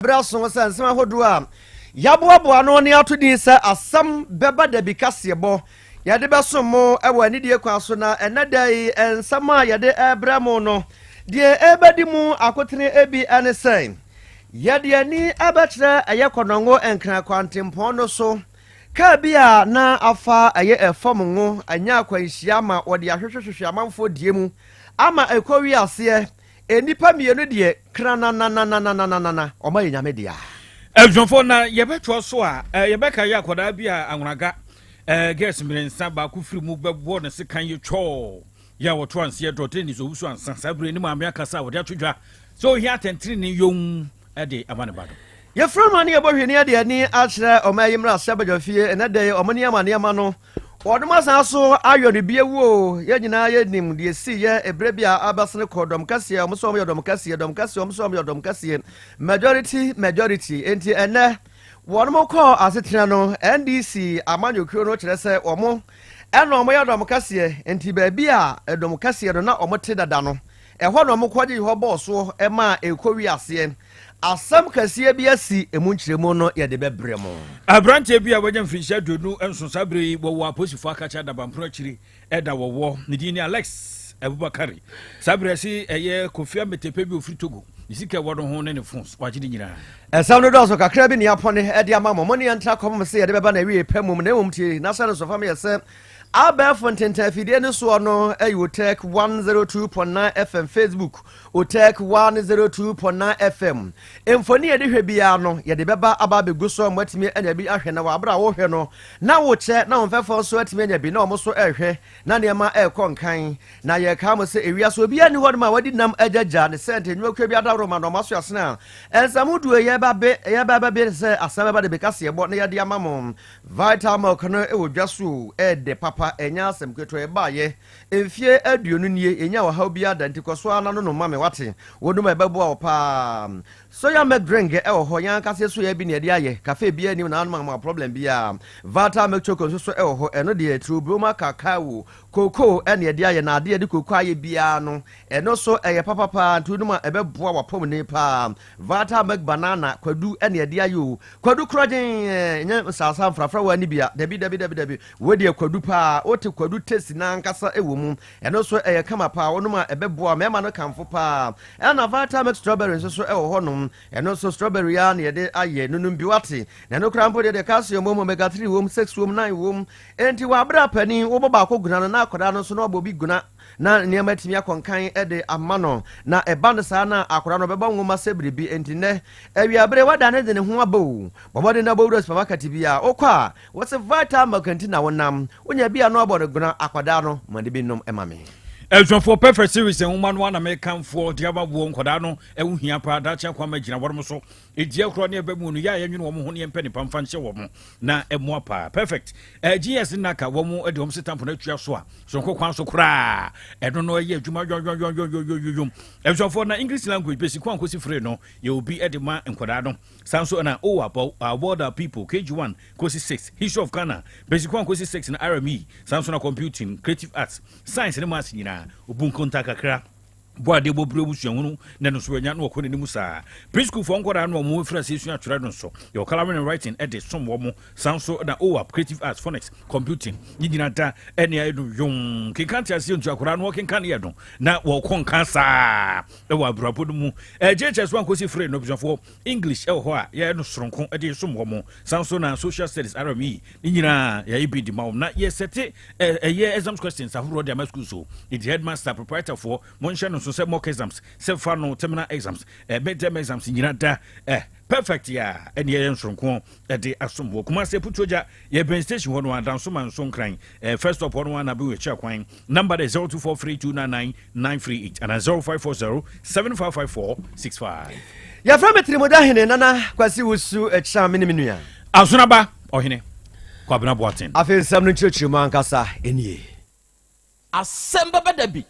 Berɛ aso sɛ nsɛm ahodoɔ a yɛaboaboa ano ne ato din sɛ Asɛm Bɛba Da Bi kaseɛbɔ yɛde bɛsom mo wɔ anidie kwan so. Na ɛnnɛ da yi nsɛm a yɛde rebrɛ mo no, deɛ ɛrebɛdi mu akotene bi ne sɛ yɛde ani bɛkyerɛ ɛyɛ Kɔnɔngo Nkran kwantempɔn no so kaa bi a na afa ɛyɛ ɛfam ngo anya akwanhyia ma wɔde ahwehwehwehwe amanfoɔ die mu ama ɛkɔwie aseɛ. Nnipa mienu deɛ krananananananana ɔma yɛ Nyame dea. Abusuafoɔ na yɛbɛtoa so a, yɛbɛka yɛ akwadaa bi a anwonaga girls mmiɛnsa baako firi mu bɛbɔ ne sekan yɛ twɔɔ yɛ a wɔto anseɛ dɔ tene so owusu ansa saa berɛ ne maame akasa a wɔde ato dwa sɛ ohia atɛntene yom de ama ne ba no. Yɛfrɛ no a ne yɛbɔ hwene de ani akyerɛ ɔman yi mmarahyɛbadwa fie ɛnɛ da yi ɔmo nneɛma nneɛma no wɔnom asan so ayɔ no bi awu o. Yɛn nyinaa yɛnim deɛ ɛsii yɛ ɛberɛ bi a abɛsene kɔ dɔm kɛseɛ ɔmo sɛ ɔmo yɛ dɔm kɛseɛ, dɔm kɛseɛ, ɔmo sɛ ɔmo yɛ dɔm kɛseɛ, majority, majority. Enti ɛnɛ wɔnom kɔɔ asetena no, NDC amanyɔkuo no kyerɛ sɛ ɔmo ɛna ɔmo yɛ dɔm kɛseɛ, nti baabi a dɔm kɛseɛ no na ɔmo te dada no, ɛhɔ na ɔmo kɔgye hɔ bɔɔ soɔ ma ɛkɔ wi aseɛ. Asɛm kɛseɛ bi asi, emu nkyerɛmu no yɛde bɛbrɛ mo. Aberanteɛ bi a wanya mfirinhyia 27 saa berɛ yi wɔwɔ apolisifoɔ akakyɛ adabamporo akyiri ɛda wɔwɔ ne din ne Alex Abubakari. Saa berɛ si ɛyɛ Kofi Ametepe bi ofiri Togo, ne sika ɛwɔ no ho ne ne phones wagye ne nyinaa. Ɛsɛm no dɔɔso kakra bi ne apɔne de ama mo. Mo ne yɛntra kɔpem sɛ yɛde bɛba na awie pɛ mum. Na mmom tie na hyɛ no so fam yɛ sɛ abɛɛfo ntentan afidie no soɔ no ɛyɛ Otec 102.9 FM, Facebook Otec 102.9 FM. Mfoni yɛde hwɛ biara no yɛde bɛba aba abɛgu so a moatumi anya bi ahwɛ, na wɔaberɛ a wohwɛ no na wokyɛ na wo mfɛfoɔ nso atumi anya bi na ɔmo so ɛrehwɛ na nneɛma ɛrekɔ nkan. Na yɛka mo sɛ ewiase obiara ni hɔ nom a wadi nam agyagya ne sɛ nti nnwumakuo bi adaworo ma na ɔmo aso asene a ɛnsɛm hodoɔ yɛba be yɛba bɛbe sɛ asɛm bɛba de bɛka bɔ na yɛde ama mo. Vital Milk no ɛwɔ dwa so, ɛɛdɛ papa, ɛnyɛ asɛm ketewa. Ɛbaayɛ mfie 20 nie, ɛnya ɔhaw bi ada, nti kɔ so ara na no ma me wate wɔnom a ɛbɛboa wo paa. Soya milk drink ɛwɔ hɔ, yɛn ankasa soya bi na yɛde ayɛ cafe bi anim na anom ama problem biara. Vital Milk Choco nso so ɛwɔ hɔ, ɛno deɛ turobroma cacao cocoa ɛna yɛde ayɛ, na adeɛ yɛde cocoa ayɛ biara no ɛno nso ɛyɛ papapaa, nti wonom a ɛbɛboa wapɔmuden paa. Vital Milk Banana, kwadu ɛna yɛde ayɛ o, kwadu korɔgyen, ɛnyɛ nsasa mfrafra wɔ ani bia. Dabi dabi dabi dabi, wɔdeɛ kwadu paa, wote kwadu taste n'ankasa ɛwɔ mu. Ɛno nso ɛyɛ kama paa, wɔnom a ɛbɛboa mmarima no kamfo paa. Ɛna Vital Milk Strawberry nso so ɛwɔ hɔnom, ɛno nso strawberry a na yɛde ayɛ nunum bi wate, na ɛno koraa mpo deɛ calcium wɔ mu, omega 3 wɔ mu, 6 wɔ mu, 9 wɔ mu. Enti wɔ abere panin wobɔ baako guna no na akwadaa no nso na wabɔ bi guna na nneɛma atumi akɔnkan de ama no, na ɛba no saa na akwadaa no ɔbɛbɔ nwoma sɛ biribi. Enti nnɛ awiabere wada ne de ne ho aba o, bɔbɔde na bɔwura supermarket bi a wokɔ a wɔsɛ Vital Milk nti na wonam wonya bi a na wabɔ no guna akwadaa no ma de bi nom ma me. Abusuafoɔ, Perfect Series nwoma no ana mekamfoɔ de ama woɔ. Nkwadaa no ɛho hia paa, daakye akwan ma gyina wɔnom so ɛdia korɔ ne ɛbɛ mu no yɛ a yɛnwene wɔn ho ne yɛmpɛ nipa mfa nhyɛ wɔn na ɛmmoa paa. Perfect GS naka wɔn de wɔn setampo no atua so a sonko kwan so koraa, ɛno no ɛyɛ adwuma yɔyɔyɔyɔyɔyɔm. Abusuafoɔ, na English language basic kwan kɔsi firi no yɛ obi de ma nkwadaa no. Saa nso na o about our world, our people, KG1 kɔsi 6, History of Ghana basic 1 kɔsi 6 na RME. Saa nso na computing, creative arts, science ne maths nyinaa obu nkonta kakra bɔ adeɛ bɔ bere obusuahunu na no so anya na wɔkɔ n'anim. Saa preschool foɔ nkɔdaa no ɔmo fira sɛ esua atwerɛ no nso yɛwɔ colouring and writing ɛde som wɔn mo. Saa nso na OAP, creative arts, phonics, computing ne nyinaa da ɛne ayɛ no yom kenkan te aseɛ ntu akwadaa no wɔkenkan yɛ no na wɔkɔ nkan saa ɛwɔ aburabɔ no mu. JHS 1 kɔsi firi no, abusuafoɔ, English ɛwɔ hɔ a yɛyɛ no soronko ɛde som wɔn mo. Saa nso na social studies, RME ne nyinaa yɛayɛ bi di ma wɔn, na yɛsɛte ɛyɛ exams questions ahoroɔ de ama school so. Nti headmaster, proprietor foɔ, monhyɛ no nso sɛ mock exams, sɛ fa no terminal exams, midterm exams nyina da Perfect yɛ a ɛne yɛyɛ nsoronko ɛde asom wɔ Kumase Putuogya, yɛbɛn station hɔ no adanso ma nso nkran first stop hɔ no ana bɛwɔ akyi akwan. Number de 0243299938 ana 0540 755465. Yɛfrɛ me Tirimuda Hene Nana Kwasi Wusu akyira me ne me nua Asonaba Ɔhene Kwabena Boaten. Afei nsɛm no nkyerɛkyerɛ mu ankasa ɛnie. Asɛm bɛba da bi.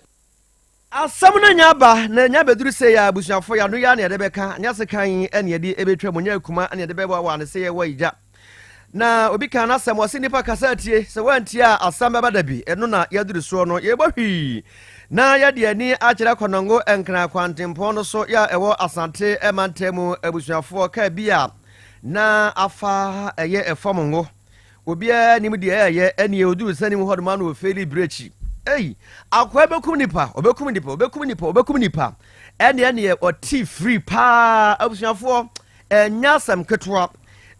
Asɛm no nya aba na nya bɛduru sɛ yɛ abusuafoɔ yɛano yɛ ne yɛde bɛka nyɛ sekan ɛne yɛde ɛbɛtwa mu nyɛ akuma ne yɛde bɛboaboa ne sɛ yɛwɔ igya na obi ka n'asɛm ɔse nnipa kasa atie sɛ woantie a asɛm bɛba da bi. Ɛno na yɛaduru soɔ no, yɛbɔ hwii. Na yɛde ani akyerɛ Konongo Nkran kwantempɔn no so yɛ a ɛwɔ Asante mantam mu abusuafoɔ kaa bi a na afa ɛyɛ ɛfam ngo. Obiara nim deɛ ɛyɛ ɛneɛ ɔduru sani mu hɔ nom ano ɔfeeli brekyi. Ei, akoa bɛkum nipa, ɔbɛkum nipa, ɔbɛkum nipa, ɔbɛkum nipa. Ɛneɛ neɛ ɔte firi paa abusuafoɔ ɛnyɛ asɛm ketewa.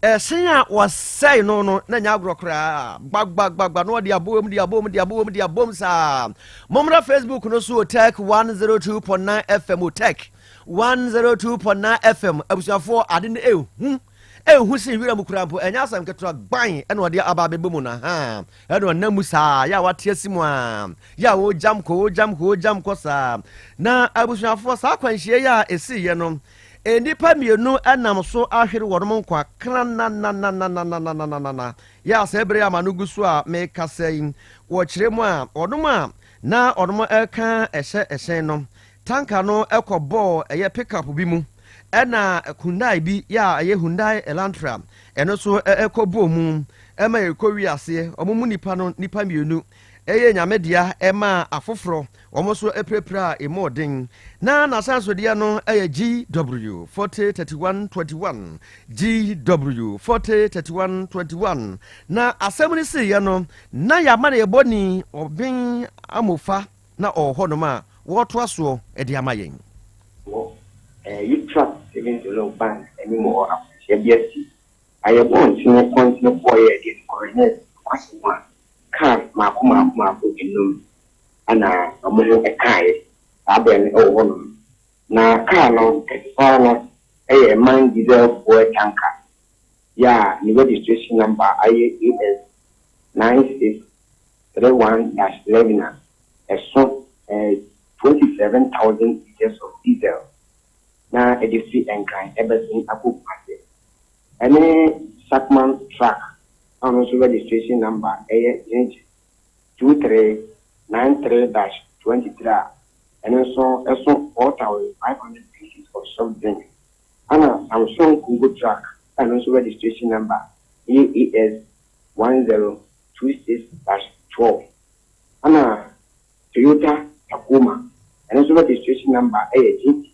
Ɛhyɛn a wɔsɛe no no na ɛnyɛ agorɔ koraa. Gbagbagbagbagba na wɔde abom de abom de abom de abom saa. Mommra Facebook no so Otech 102.9 FM Otech 102.9 FM abusuafoɔ ade no ehu ehu sen wira mu koraa mpo ɛnyɛ asɛm ketewa gban ɛna ɔde aba abɛbɔ mu no ha ɛna ɔnam mu saa yɛ a wate asi mu a yɛ a wɔgyam kɔ wɔgyam kɔ wɔgyam kɔ saa na abusuafoɔ saa akwanhyia yi a ɛsiiɛ no Nnipa mmienu nam so ahwere wɔn nkwa krananananananananana. Yɛ a saa bere a m'ano gu so a merekasa yi, wɔkyerɛ mu a, wɔn a na wɔreka ɛhyɛ hyɛn no, tanka no kɔbɔɔ ɛyɛ pickup bi mu, ɛna Hyundai bi yɛ a ɛyɛ Hyundai Elantra, ɛno nso kɔbɔɔ mu ma ɛkɔwii aseɛ. Wɔn mu nnipa no, nnipa mmienu Ɛyɛ Nyame dea ɛmaa afoforɔ, wɔn nso apirapira a emu ɔden. Na n'ahyɛnsodeɛ no yɛ GW 403121, GW 403121. Na asɛm no siiɛ no, na yɛn amanneɛbɔni Ɔben Amofa na ɔwɔ hɔnom a wɔretoa soɔ de ama yɛn. Wɔ Euthrax Savings and Loan Bank anim hɔ akwanhyia bi asi. Ayɛ bɔntene kɔntene kɔeɛ deɛ mekɔhwɛɛ nokwasɛm a Car mmaako mmaako mmaako nnum na wɔn ho kaeɛ saa berɛ no wɔ hɔnom. Na car no kɛse pa ara no yɛ man diesel fuel tanker yɛ a ne registration number ayɛ AS 9631 dash 11 a ɛso 27,000 litres of diesel na ɛde firi Nkran ɛbɛsen akɔ Kumasi. Ɛne Shacman truck a ɔno nso registration number yɛ GH 2393 dash 23 a ɛno nso ɛso 4,500 pieces of soft drink ɛna Samsung Congo truck a ɛno nso registration number yɛ AS 1026 dash 12 ɛna Toyota Tacoma ɛno nso registration number yɛ GT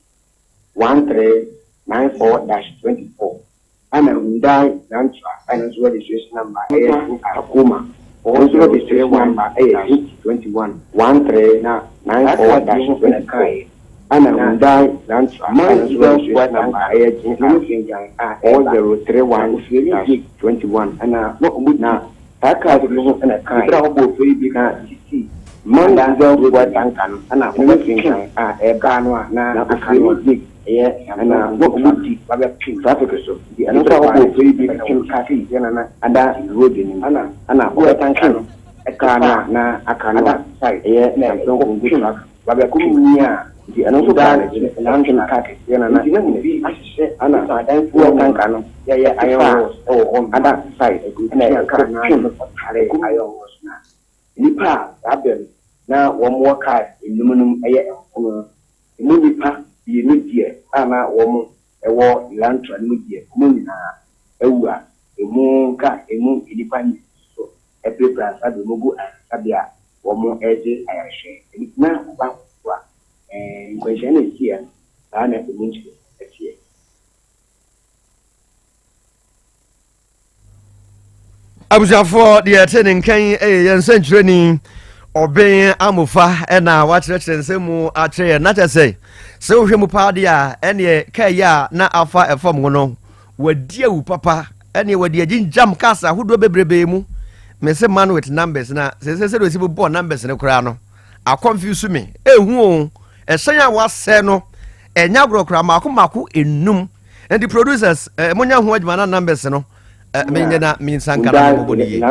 1394 dash 24 Ɛna Hyundai Elantra a ɛno nso registration number yɛ Toyota Tacoma ɛno nso registration number yɛ H21 1394 dash 24 Ɛna Hyundai Elantra a ɛno nso registration number yɛ GR 4031 dash 21 Ɛna na saa cars yi ho na ɛkaeɛ na sisi Man diesel fuel tanker no ɛna wɔbɛkenkan a ɛreba no a na aka no a ɛyɛ ɛna na wɔdi babɛpem traffic so nti ɛno nso a wɔbɔ ofiri bi pem kaa kɛseɛ na na ada road no mu ɛna ɛna wɔbɛtanka no kaa no a na aka no a ɛyɛ Samson Kongo truck babɛpem ni a nti ɛno nso kaa n'akyi na pem kaa kɛseɛ na na bi ahyehyɛ ɛna fuel tanker no yɛyɛ iron rods ɛwɔ hɔ ada side ɛna ɛkɔ pem iron rods na Nnipa a saa berɛ no na wɔwɔ cars nnum no mu yɛ nkono. Emu nnipa mmienu deɛ a na wɔwɔ Elantra no mu deɛ, wɔn nyinaa awu a emu nka emu nnipa mmienu nso apirapira ansa de wɔn gu ayaresabea a wɔregye ayarehwɛ. Ɛno nti na wɔba nkurɔfoɔ a nkwanhyia no a ɛsiiɛ no, saa na emu nkyerɛmu teɛ. Abusuafoɔ, deɛ ɛte ne nka yi yɛ yɛn nsɛnkyerɛni Ɔben Amofa ɛna wakyerɛkyerɛ nsɛm mu akyerɛ yɛn. Na kyerɛ sɛ sɛ wohwɛ mu paa deɛ a ɛneɛ kaa yi a na afa ɛfam ho no wadi awu papa, ɛneɛ wadi agyingyam cars ahodoɔ bebrebe mu. Mese man with numbers na sɛ sɛ sɛdeɛ ɔsi bobɔɔ numbers no koraa no akɔnfuse me. Ɛhu o, ɛhyɛn a wasɛe no ɛnyɛ agorɔ koraa, mako mako enum. Nti producers eh, monya ho adwuma na numbers no eh, menyɛ na mensa nka na mebɔbɔ no yie.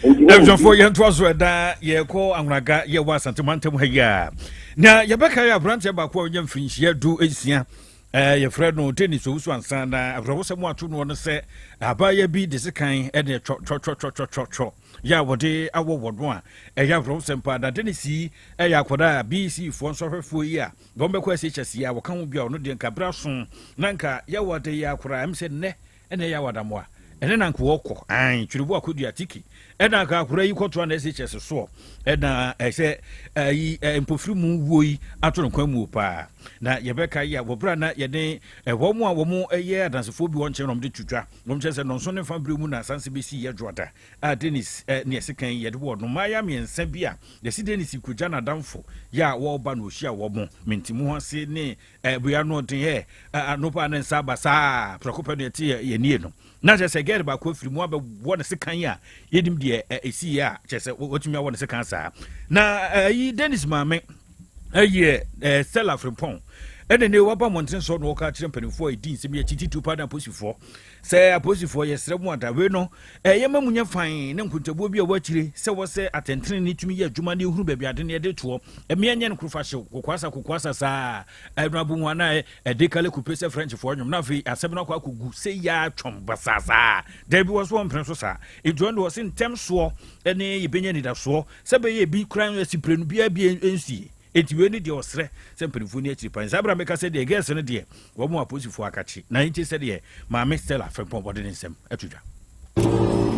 Abusuafoɔ yɛntoa so ɛda yɛkɔ Anwonaga yɛwɔ Asante mantam ha yi a na yɛbɛka yɛ aberanteɛ baako a ɔnya mfirinhyia 16 eh, yɛfrɛ no Dennis Owusu Ansa na awerɛhosɛm ato noɔ no sɛ abaayewa bi de sekan ɛne twɔtwɔtwɔtwɔtwɔ yɛ a wɔde awɔ wɔ no a ɛyɛ awerɛhosɛm paa na Dennis yi ɛyɛ akwadaa a BC foɔ nsɔhwɛfoɔ yi a Wɔn bɛkɔ SHS yi a wɔka ho bi a ɔno deɛ nka berɛ aso na nka yɛwɔ de yɛ akora ɛm sɛ nnɛ ɛna ɛyɛ awadamoa Ɛne na nka wɔkɔ ae twerɛbu akɔdua tiki ɛna nka akora yi kɔtoa na SHS soɔ ɛna ɛsɛ ayi mpofiri mu wuo yi ato no kwan muo paa. Na yɛbɛka yi a wɔberɛ na yɛne wɔn a wɔn yɛ adansefoɔ bi wɔn nkyɛn na wɔde to dwa, wɔn kyerɛ sɛ nɔnso ne fa berɛ mu na asanse bɛsi yɛ dwoada a Dennis ne ɛsekan yi yɛde wɔ no mmaayɛ mmiɛnsa bi a yɛsi Dennis kɔgya n'adamfo yɛ a wɔreba na ɔhyia wɔn mente mu ho ase ne bua no ɔden ɛ ano paa ne nsa aba saa prɛko pɛ no yɛte yɛ nie no na kyerɛ sɛ gɛɛre baako afiri mu abɛwɔ ne sekan a yɛnim deɛ ɛsi yɛ a kyerɛ sɛ wɔtumi awɔ ne sekan saa. Na ɛyi Dennis maame ɛyɛ Stella Frimpong ɛne ne waba mmɔnten so na wɔka kyerɛ mpanimfoɔ a ɛdi nsɛm yɛ akyi titiriw paa ne apolisifoɔ sɛ apolisifoɔ yɛsrɛ mu ada wei no ɛyɛ ma mu nyɛ fan ne nkontabuo bi a ɛwɔ akyire sɛ wɔ sɛ atɛntene ne tumi yɛ adwuma ne ɛhunu baabi ade ne ɛde toɔ ɛmeɛ nyɛ no korofa hyew kokoasa kokoasa saa ɛno abohu anaa ɛde kale kupe sɛ Frenchfoɔ nnwom na afei asɛm no akɔ akɔgu sɛ yɛ atwɔm basaa saa. Daabi, wɔ so wɔmpene so saa. Nti ɔno de wɔse ntɛm soɔ ne yɛbɛnya anidasoɔ sɛ bɛyɛ ebi koraa asipire no biara bi nsie. Enti wei ne deɛ ɔsrɛ sɛ mpanimfoɔ ni akyiri pan. Saa berɛ a meka sɛ deɛ girls no deɛ wɔn mu apolisifoɔ akakye. Na nti sɛdeɛ maame Stella Frimpong wɔde ne nsɛm ato dwa.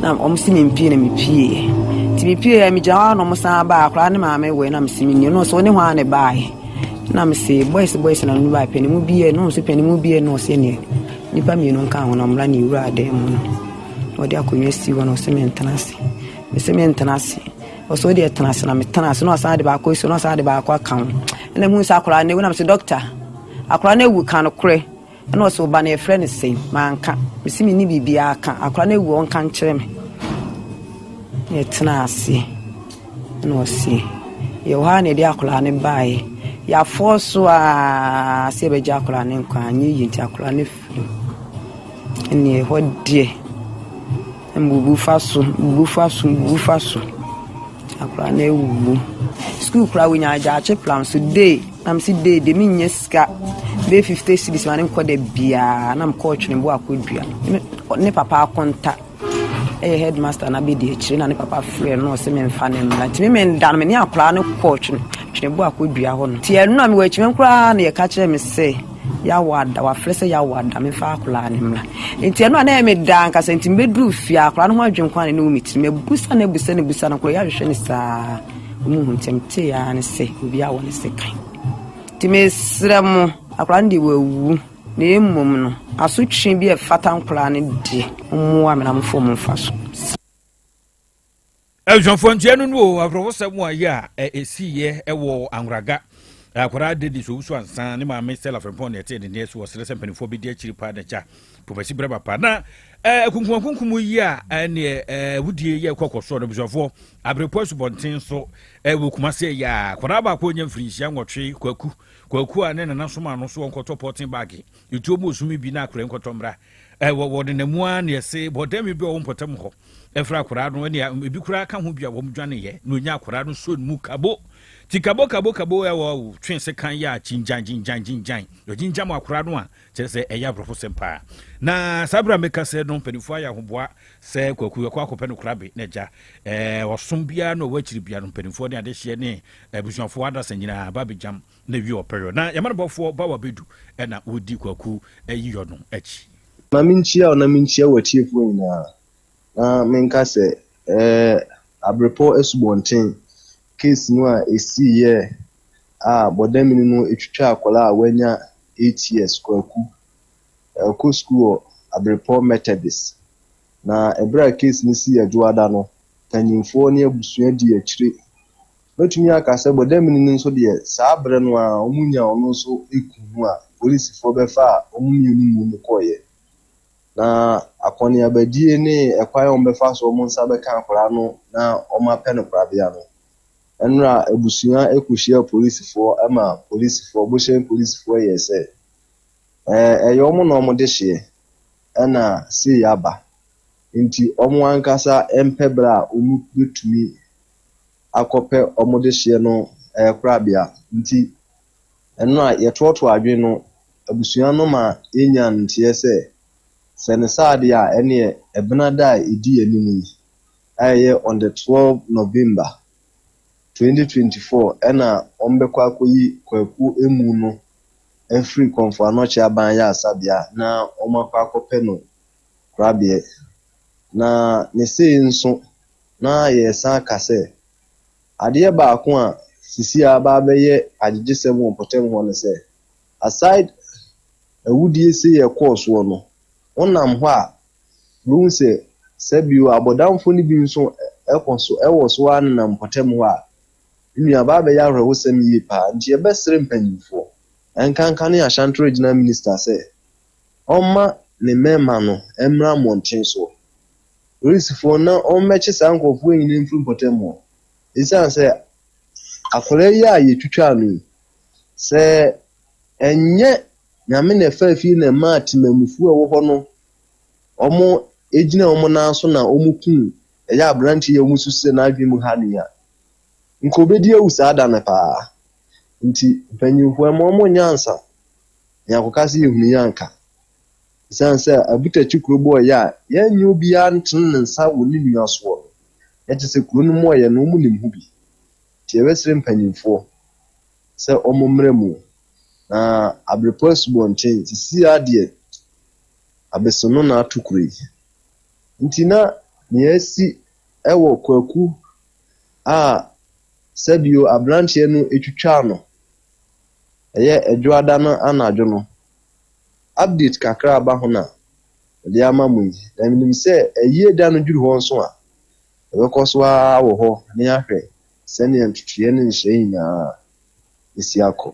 Na wɔn si me mpie na me pie nti me pie yɛ me gyina hɔ a na wɔn san baa akwadaa ne maame wɔ na me si me nie na ɔsɛ ɔne hɔ a na ɛbaeɛ na me se boys boys na no baa pɛnimu bi yɛ na ɔsɛ pɛnimu bi yɛ na ɔsɛ neɛ nipa mmienu nka ho na ɔmmra ne wura adan mu no na ɔde akonnwa si hɔ na ɔsɛ me ntena ase me sɛ me ntena ase ɔsɛ ɔde ɛtena ase na me tena ase na ɔsan de baako esi na ɔsan de baako aka ho ɛna mu sɛ akwadaa no ewu na me sɛ doctor akwadaa no ewu ka no korɛ. Ɛna ɔse wo ba no yɛfrɛ no sɛn? Manka. Mese menni biribiara ka. Akwadaa no awu a ɔnka nkyerɛ me. Na yɛtenaa ase. Ɛna ɔse yɛwɔ ha na yɛde akwadaa no baeɛ. Yɛafɔɔ so a sɛ yɛbɛgye akwadaa no nkwa anyɛ yie nti akwadaa no afiri mu. Ɛnneɛ ɛhɔ deɛ mbubu fa so, mbubu fa so, mbubu fa so. Akwadaa no awu. Sukuu koraa wɔnya agyaakye plan so day. Na mese day de mennya sika bɛyɛ 50 cedis ma ne nkɔ da biara na mekɔɔ Tweneboa akɔdua ne papa akonta ɛyɛ headmaster na bɛdi akyire na ne papa frɛ no ɔsɛ memfa ne mmra nti me menda no me ne akwadaa no kɔɔ Tweneboa akɔdua hɔ no nti ɛno a mewɔ akyimɛ koraa na yɛka kyerɛ me sɛ yɛawo ada wafrɛ sɛ yɛawo ada memfa akwadaa no mmra nti ɛno a na ɛyɛ me daa ankasa nti mebɛduru fie akwadaa no ho adwene kwan ne wɔ me tirim abusa no abusa no abusa no koraa yɛahwehwɛ no saa. Wɔn hu ntɛm tee ara ne sɛ obi awɔ ne sekan. Nti mesrɛ mo, akwadaa no deɛ wawu, na mmom no, asotwe bi a ɛfata nkwadaa no deɛ, mommoa me na momfa wɔn mfa so. Abusuafoɔ nti ɛno no o, awerɛhosɛm a yɛ a ɛsiiɛ wɔ Anwraga. Akwadaa Dennis Owusu Ansah ne maame Stella Frimpong na ɛtee ne nneɛ so. Wɔsrɛ sɛ mpanimfoɔ bɛdi akyiri paa na agya Pɔpɛsi brɛ papa na akunkumakunkum yi a ɛneɛ wodie yɛ kɔkɔ soɔ no abusuafoɔ abrepɔ asubɔnten so wɔ Kumase yɛ a akwadaa baako nya mfirinhyia 8 kwaku kwaku a ne nana soma no so ɔnkɔtɔ pɔten baage etuo mu osumi bi na akwadaa nkɔtɔ mmra wɔ wɔ nenamu a ne ɛse bɔdɛmi bi a ɔwɔ mpɔtam hɔ ɛfra akwadaa no ɛne ebi koraa ka ho bi a wɔn dwaneeɛ na onya akwadaa no so mu kabo ti kabo kabo kabo ɛwɔ twe sekan yɛ a kyingyan gyingyan gyingyan ɔgyingyan mu akwadaa no a kyerɛ sɛ ɛyɛ awerɛhosɛm paa. Na saa berɛ a meka sɛ no, mpanimfoɔ ayɛ ahoboa sɛ Kwaku yɛkɔ akɔpɛ no korabe na agya ɔsom biara na ɔwɔ akyiri biara no, mpanimfoɔ ne adehyeɛ ne abusuafoɔ adasa nyinaa ba bɛgyam na wie ɔpɛyɔ. Na yɛma no bɔfoɔ Bawa Bɛdu na ɔdi Kwaku ayiyɔ no akyi. Ma minkyia wo na minkyia w'atiefoɔ nyinaa, na menka sɛ, ɛɛ, Abrepɔ Asubɔnten case no a ɛsiiɛ a bɔdamini no twitwaa akwadaa a wanya 8 years, Kwaku, ɔkɔ sukuu wɔ Abrepɔ Methodist. Na ɛberɛ a case no sii Adwoada no, mpanyimfoɔ ne abusua dii akyire. Mɛtumi aka sɛ bɔdamini no nso deɛ, saa berɛ no ara wɔnyaa ɔno nso kum no a polisifoɔ bɛfaa wɔn mmienu mu no kɔeɛ. Na akɔneabadie ne ɛkwan a wɔbɛfa so wɔn nsa bɛka akwadaa no na wɔapɛ no korabea no, ɛnora abusua kɔhyia polisifoɔ ma polisifoɔ, bohyɛn polisifoɔ yɛɛ sɛ ɛyɛ wɔn na wɔde hyeɛ ɛna sei aba. Nti wɔn ankasa mpɛ berɛ a wɔbɛtumi akɔpɛ wɔn de hyeɛ no korabea. Nti ɛno a yɛtoɔtoɔ adwene no, abusua no ma yɛnya nteɛ sɛ sɛ ne saa deɛ a ɛneɛ ɛbena da a ɛdi anim yi a ɛyɛ on the 12 November 2024 ɛna wɔbɛkɔ akɔyi Kwaku emu no afiri Kɔmfo Anɔkye aban yɛ asabea na wɔakɔ akɔpɛ no korabeɛ. Na ne sei nso na yɛresan aka sɛ, adeɛ baako a sisi a aba abɛyɛ agyegyesɛm wɔ mpɔtam hɔ ne sɛ, aside awudie sei a ɛkɔɔ soɔ no, wonam hɔ a, wobɛhu sɛ sɛbio abɔdamfoɔ no bi nso kɔ so wɔ so ara nenam mpɔtam hɔ a, me nua, aba abɛyɛ awerɛhosɛm yie paa. Nti yɛbɛsrɛ mpanyimfoɔ, ɛnkanka ne Ashanti Regional Minister sɛ, ɔmma ne mmarima no mmra mmɔnten soɔ, polisifoɔ, na wɔmmɛkye saa nkurɔfoɔ yi nyinaa mfiri mpɔtam hɔ. Ɛsiane sɛ akwadaa yi a yɛtwitwaa no yi, sɛ ɛnyɛ Nyame na ɛfaa fie na ɛmaa temamufoɔ a ɛwɔ hɔ no wɔgyina wɔn nan so na wɔkum ɛyɛ aberanteɛ yi a wɔsusu sɛ n'adwene mu ha no yi a, nka ɔbɛdi awu saa da no paa. Nti mpanyimfoɔ ɛma wɔn nyansa na yɛakɔka sɛ yɛhunu yɛ anka. Ɛsiane sɛ abutakyi kuro bɔ ɔyɛ a yɛnyɛ obiara ntene ne nsa wɔ ne nua soɔ no, na kyerɛ sɛ kuro no mu ɔyɛ no wɔn nim ho bi. Nti yɛbɛsrɛ mpanyimfoɔ sɛ wɔn mmra mu na abrepɔ asubɔnten sisi ara deɛ abesono na ato kuro yi. Nti na nea asi wɔ Kwaku a sɛbio aberanteɛ no twitwaa no ɛyɛ Ɛdwoada no anadwo no, update kakra aba ho na mede ama mo yi. Na menim sɛ ayie da no duru hɔ nso a, yɛbɛkɔ so ara wɔ hɔ na yɛahwɛ sɛdeɛ ntotoeɛ ne nhyerɛn nyinaa bɛsi akɔ.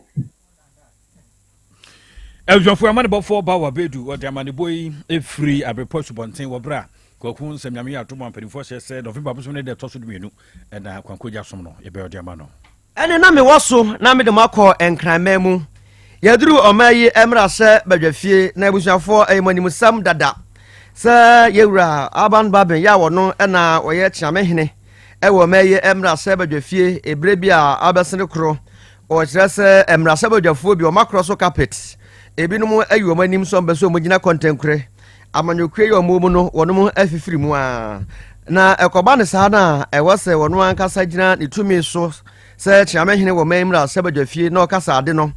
Abusuafoɔ amanebɔfoɔ ba wɔ abedu wɔde amanebɔ yi firi abrepɔ asubɔnten wɔ berɛ a kwaku nsɛm nyame yɛ atom a mpanimfoɔ hyɛ sɛ November bosom ne da ɛtɔ so dumienu ɛna kwankogya som no yɛbɛyɛ ɔde ama no. Ɛne na mewɔ so na mede mo akɔ Nkranman mu. Yɛaduru ɔman yi mmarahyɛ badwafie na abusuafoɔ ɛyɛ mo animsɛm dada sɛ yɛwura Alban Bagbin yɛ a wɔno na ɔyɛ kyeamehene ɛwɔ ɔman yi mmarahyɛ badwafie ɛberɛ bi a abɛsene koro. Ɔkyerɛ sɛ mmarahyɛbadwafoɔ bi wɔn akorɔ so carpet, ebinom ayi wɔn anim sɛ wɔn pɛ sɛ wɔn gyina kɔntɛnkorɛ. Amanyɔkuo yi a wɔn mu no wɔn afifiri mu ara. Na ɛkɔba no saa no a, ɛwɔ sɛ wɔn ankasa gyina ne tumi so sɛ kyeamehene wɔ man mmarahyɛbadwafie na ɔkasa ade no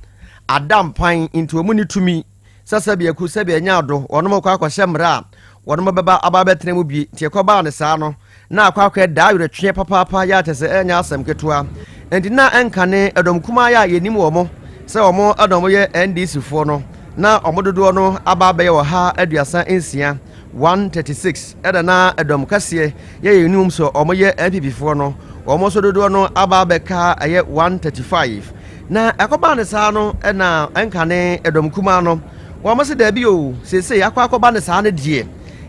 ada mpan nti wɔn ne tumi sɛ sɛbi aku sɛbi anya ado wɔn kɔ akɔhyɛ mmara a wɔn bɛba aba abɛtena mu bi nti ɛkɔbaa no saa no na akɔ akɔyɛ daa awerɛtweɛ papaapa yɛ a kyerɛ sɛ ɛnyɛ asɛm ketewa. Enti na ɛnkane ɛdɔm kumaa yɛ a yɛnim wɔn sɛ wɔn na wɔyɛ NDC foɔ no, na wɔn dodoɔ no aba abɛyɛ 136, 136, ɛna na ɛdɔm kɛseɛ yɛ yɛnim sɛ wɔyɛ NPP foɔ no, wɔn nso dodoɔ no aba abɛka ɛyɛ 135. Na ɛkɔbaa no saa no na ɛnkane ɛdɔm kumaa no, wɔn se daabi o, seesei akɔ akɔba no saa no deɛ,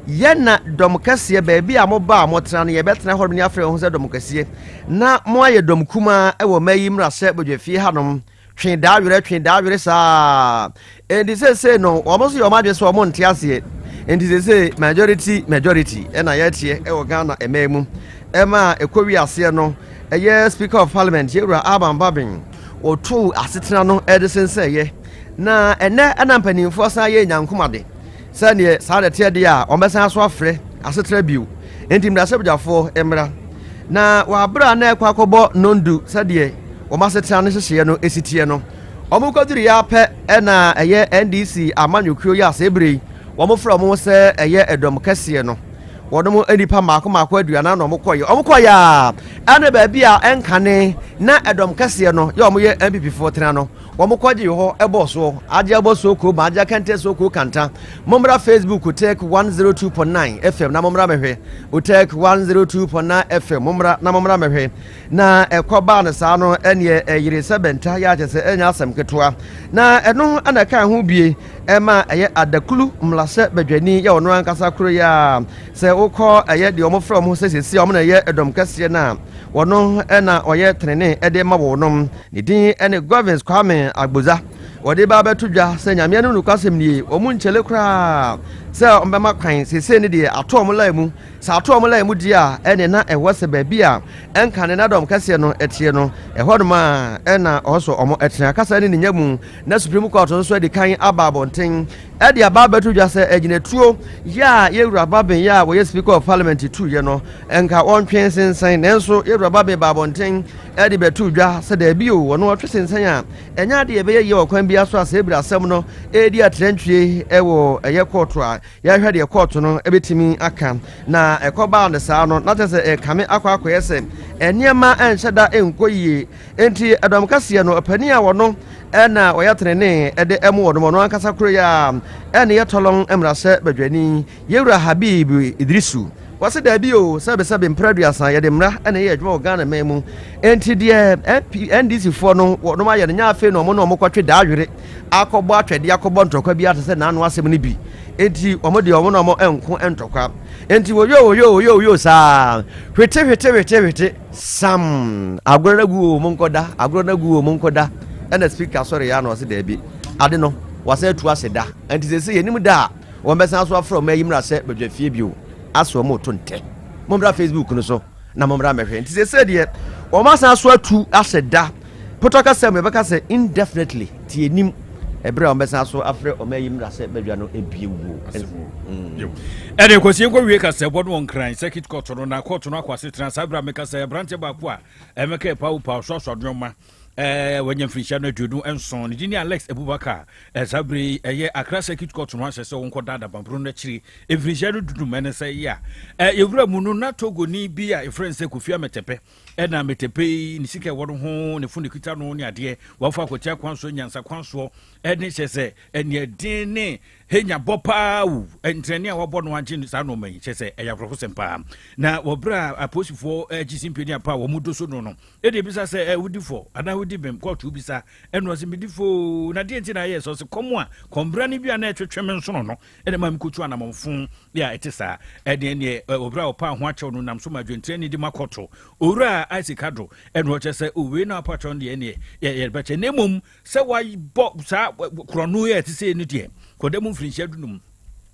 Yɛ na dɔm kɛseɛ, baabi a moba a motena no, yɛbɛtena hɔ nom ne afrɛ ho sɛ dɔm kɛseɛ, na moayɛ dɔm kumaa wɔ mma yi mmarahyɛ badwafie hanom. Twe daa werɛ, twe daa werɛ saa. Enti seesei no, wɔn nso yɛ wɔn adwene sɛ wɔn nte aseɛ. Enti seesei majority majority ɛna yɛteɛ wɔ Ghana mmaa mu. Ɛma ɛkɔ wi aseɛ no, ɛyɛ Speaker of Parliament, Yɛwura Alban Bagbin, wɔtoo asetena no ɛde sensɛeɛ. Na ɛnɛ ɛna mpanimfoɔ san yɛ nyankomade. Sɛ neɛ saa na ɛteɛ deɛ a, wɔbɛsan aso afrɛ asetra bio. Enti mmarahyɛbadwafoɔ mmra. Na wɔ aberɛ a na ɛrekɔ akɔbɔ nnɔndu sɛdeɛ wɔn asetena no nhyehyeɛ no si teɛ no, wɔkɔduruiɛ ara pɛ na ɛyɛ NDC amanyɔkuo yi a saa berɛ yi wɔfrɛ wɔn sɛ ɛyɛ ɛdɔm kɛseɛ no, wɔnom nnipa mmaako mmaako 40 na wɔkɔeɛ. Wɔkɔeɛ a, ɛne baabi a ɛnkane na ɛdɔm kɛseɛ no yɛ wɔyɛ NPP foɔ tena no, Wɔn kɔ gye hɔ bɔ soɔ. Agye abɔ soɔ koo ma agye akɛntɛ soɔ koo kanta. Mommra Facebook Otec 102.9 FM na mommra mɛhwɛ. Otec 102.9 FM mommra na mommra mɛhwɛ. Na ɛkɔ baa no saa no ɛneɛ ɛyere sɛ bɛnta yɛ akyɛ sɛ ɛnyɛ asɛm ketewa. Na ɛno na ɛka ho bie ɛma ɛyɛ adakulu mmlahyɛ badwani yɛ ɔno ankasa koro yɛ a sɛ wokɔ ɛyɛ deɛ wɔn frɛ wɔn sɛ sɛsi a wɔn na ɛyɛ ɛdɔm kɛseɛ no a wɔno ɛna ɔyɛ tenene ɛde ma wɔnom. Ne din ne Governs Kwame Agbodza. Wɔde ba abɛto dwa sɛ Nyame anim nokwasɛm nie, wɔn nkyɛle koraa sɛ wɔbɛma kwan. Seesei no deɛ ato wɔn line mu. Sɛ ato wɔn line mu deɛ a, ɛneɛ na ɛwɔ sɛ baabi a ɛnkane na dɔm kɛseɛ no teɛ no, ɛhɔnom a ɛna ɔwɔ sɛ wɔn tena. Kasa ne ne nya mu na Supreme Court nso adi kan aba abɔnten de aba abɛto dwa sɛ agyinatuo yɛ a Yɛwura Bagbin yɛ a wɔyɛ Speaker of Parliament tuiɛ no, nka wɔntwe nsensɛn. Nanso Yɛwura Bagbin baa abɔnten de bɛtoo dwa sɛ daabi o, ɔno ɔtwe sensɛn a, ɛnyɛ ade a ɛbɛyɛ yie wɔ kwan biara so a saa abira asɛm no redi atrantwie wɔ ɛyɛ kɔɔto a. Yɛhwɛ deɛ kɔɔto no bɛtumi aka. Na ɛkɔbaa no saa no, na kyerɛ sɛ ɛrekame akɔ akɔyɛ sɛ nneɛma nhyɛ da nkɔ yie. Enti ɛdɔm kɛseɛ no, ɔpanin a ɔno na ɔyɛ tenenee de mu wɔnom, ɔno ankasa koro yi ara ne yɛ Tɔlɔn mmarahyɛ badwani, Yɛwura Habib Iddrisu. Wɔse daabi o, sɛbesɛbe mprɛ aduasa yɛde mmara na ɛyɛ adwuma wɔ Ghana man mu. Enti deɛ MP, NDC foɔ no wɔnom ayɛ no, nyɛ afei na wɔn ne wɔn kɔtwe daawere akɔbɔ atwɛdeɛ akɔbɔ ntɔkwa bi ate sɛ n'ano asɛm no bi. Enti wɔn deɛ wɔn na wɔn nko ntɔkwa. Enti wɔyo wɔyo wɔyo wɔyo saa hwete hwete hwete hwete sam agorɔ no agu o monkɔda agorɔ no agu o monkɔda ɛna speaker sɔre ya na ɔse daabi ade no wasan atu ase da nti sɛ sɛ yɛnim da a wɔn bɛsan so afrɛ wɔn ayi mmra sɛ badwa fie bio asɛ wɔn reto ntɛ mommra facebook no so na mommra mmɛhwɛ nti sɛ sɛ deɛ wɔn asan so atu ahyɛ da Potɔ kasa mu yɛbɛka sɛ indefinitely nti yɛnnim ɛberɛ a wɔbɛsan so afrɛ wɔn ayi mmra sɛ badwa no ebie wuo. Ɛde kɔsi nkɔ wie kasɛbɔ no wɔ Nkran Circuit Court no na court no akɔ asetena saa berɛ a meka sɛ aberanteɛ baako a ɛmɛka ɛpa wopa ɔsoasoa nneɛma ɛɛ wanya mfirinhyia no 27 ne din ne Alex Abubakar ɛɛ saa berɛ yi ɛyɛ Accra Circuit Court no ahyɛ sɛ wɔnkɔ da adabanboro no akyiri mfirinhyia no dudum ɛne sɛ yɛ a ɛɛ yɛwura mu no na Togoni bi a yɛfrɛ no sɛ Kofi Ametɛpɛ Ɛna metɛpɛ yi ne sika ɛwɔ no ho ne fo ne kita no ne adeɛ wafa akwatia kwan soɔ nyansa kwan soɔ ɛne hyɛ sɛ ɛneɛ den ne henya bɔ paa o ntrɛne a wabɔ no agye saa nneɛma yi kyɛ sɛ ɛyɛ awerɛhosɛm paa na wɔ berɛ a apolisifoɔ agye simpie ne apa a wɔn do so no no ɛde ebisa sɛ ɛ wodi fɔ anaa wodi bɛm kɔɔto bisa ɛna ɔsɛ medi fo na deɛ nti na ayɛ sɛ ɔsɛ kɔm a kɔmbra no bi a na ɛtwetwe me nsono no ɛna ma mekɔtu anamɔnfo bi a ɛte saa. Ɛdeɛ neɛ ɔberɛ a ɔpaa ho akyɛw no nam so ma dwentirani de ma kɔto Owura Isaac Addo ɛna ɔkyerɛ sɛ o wei na apa kyɛw no deɛ ɛneɛ yɛrebɛkyɛ na mmom sɛ wabɔ saa korɔno yi a ɛte sɛ no deɛ kɔda mu mfirinhyia dunum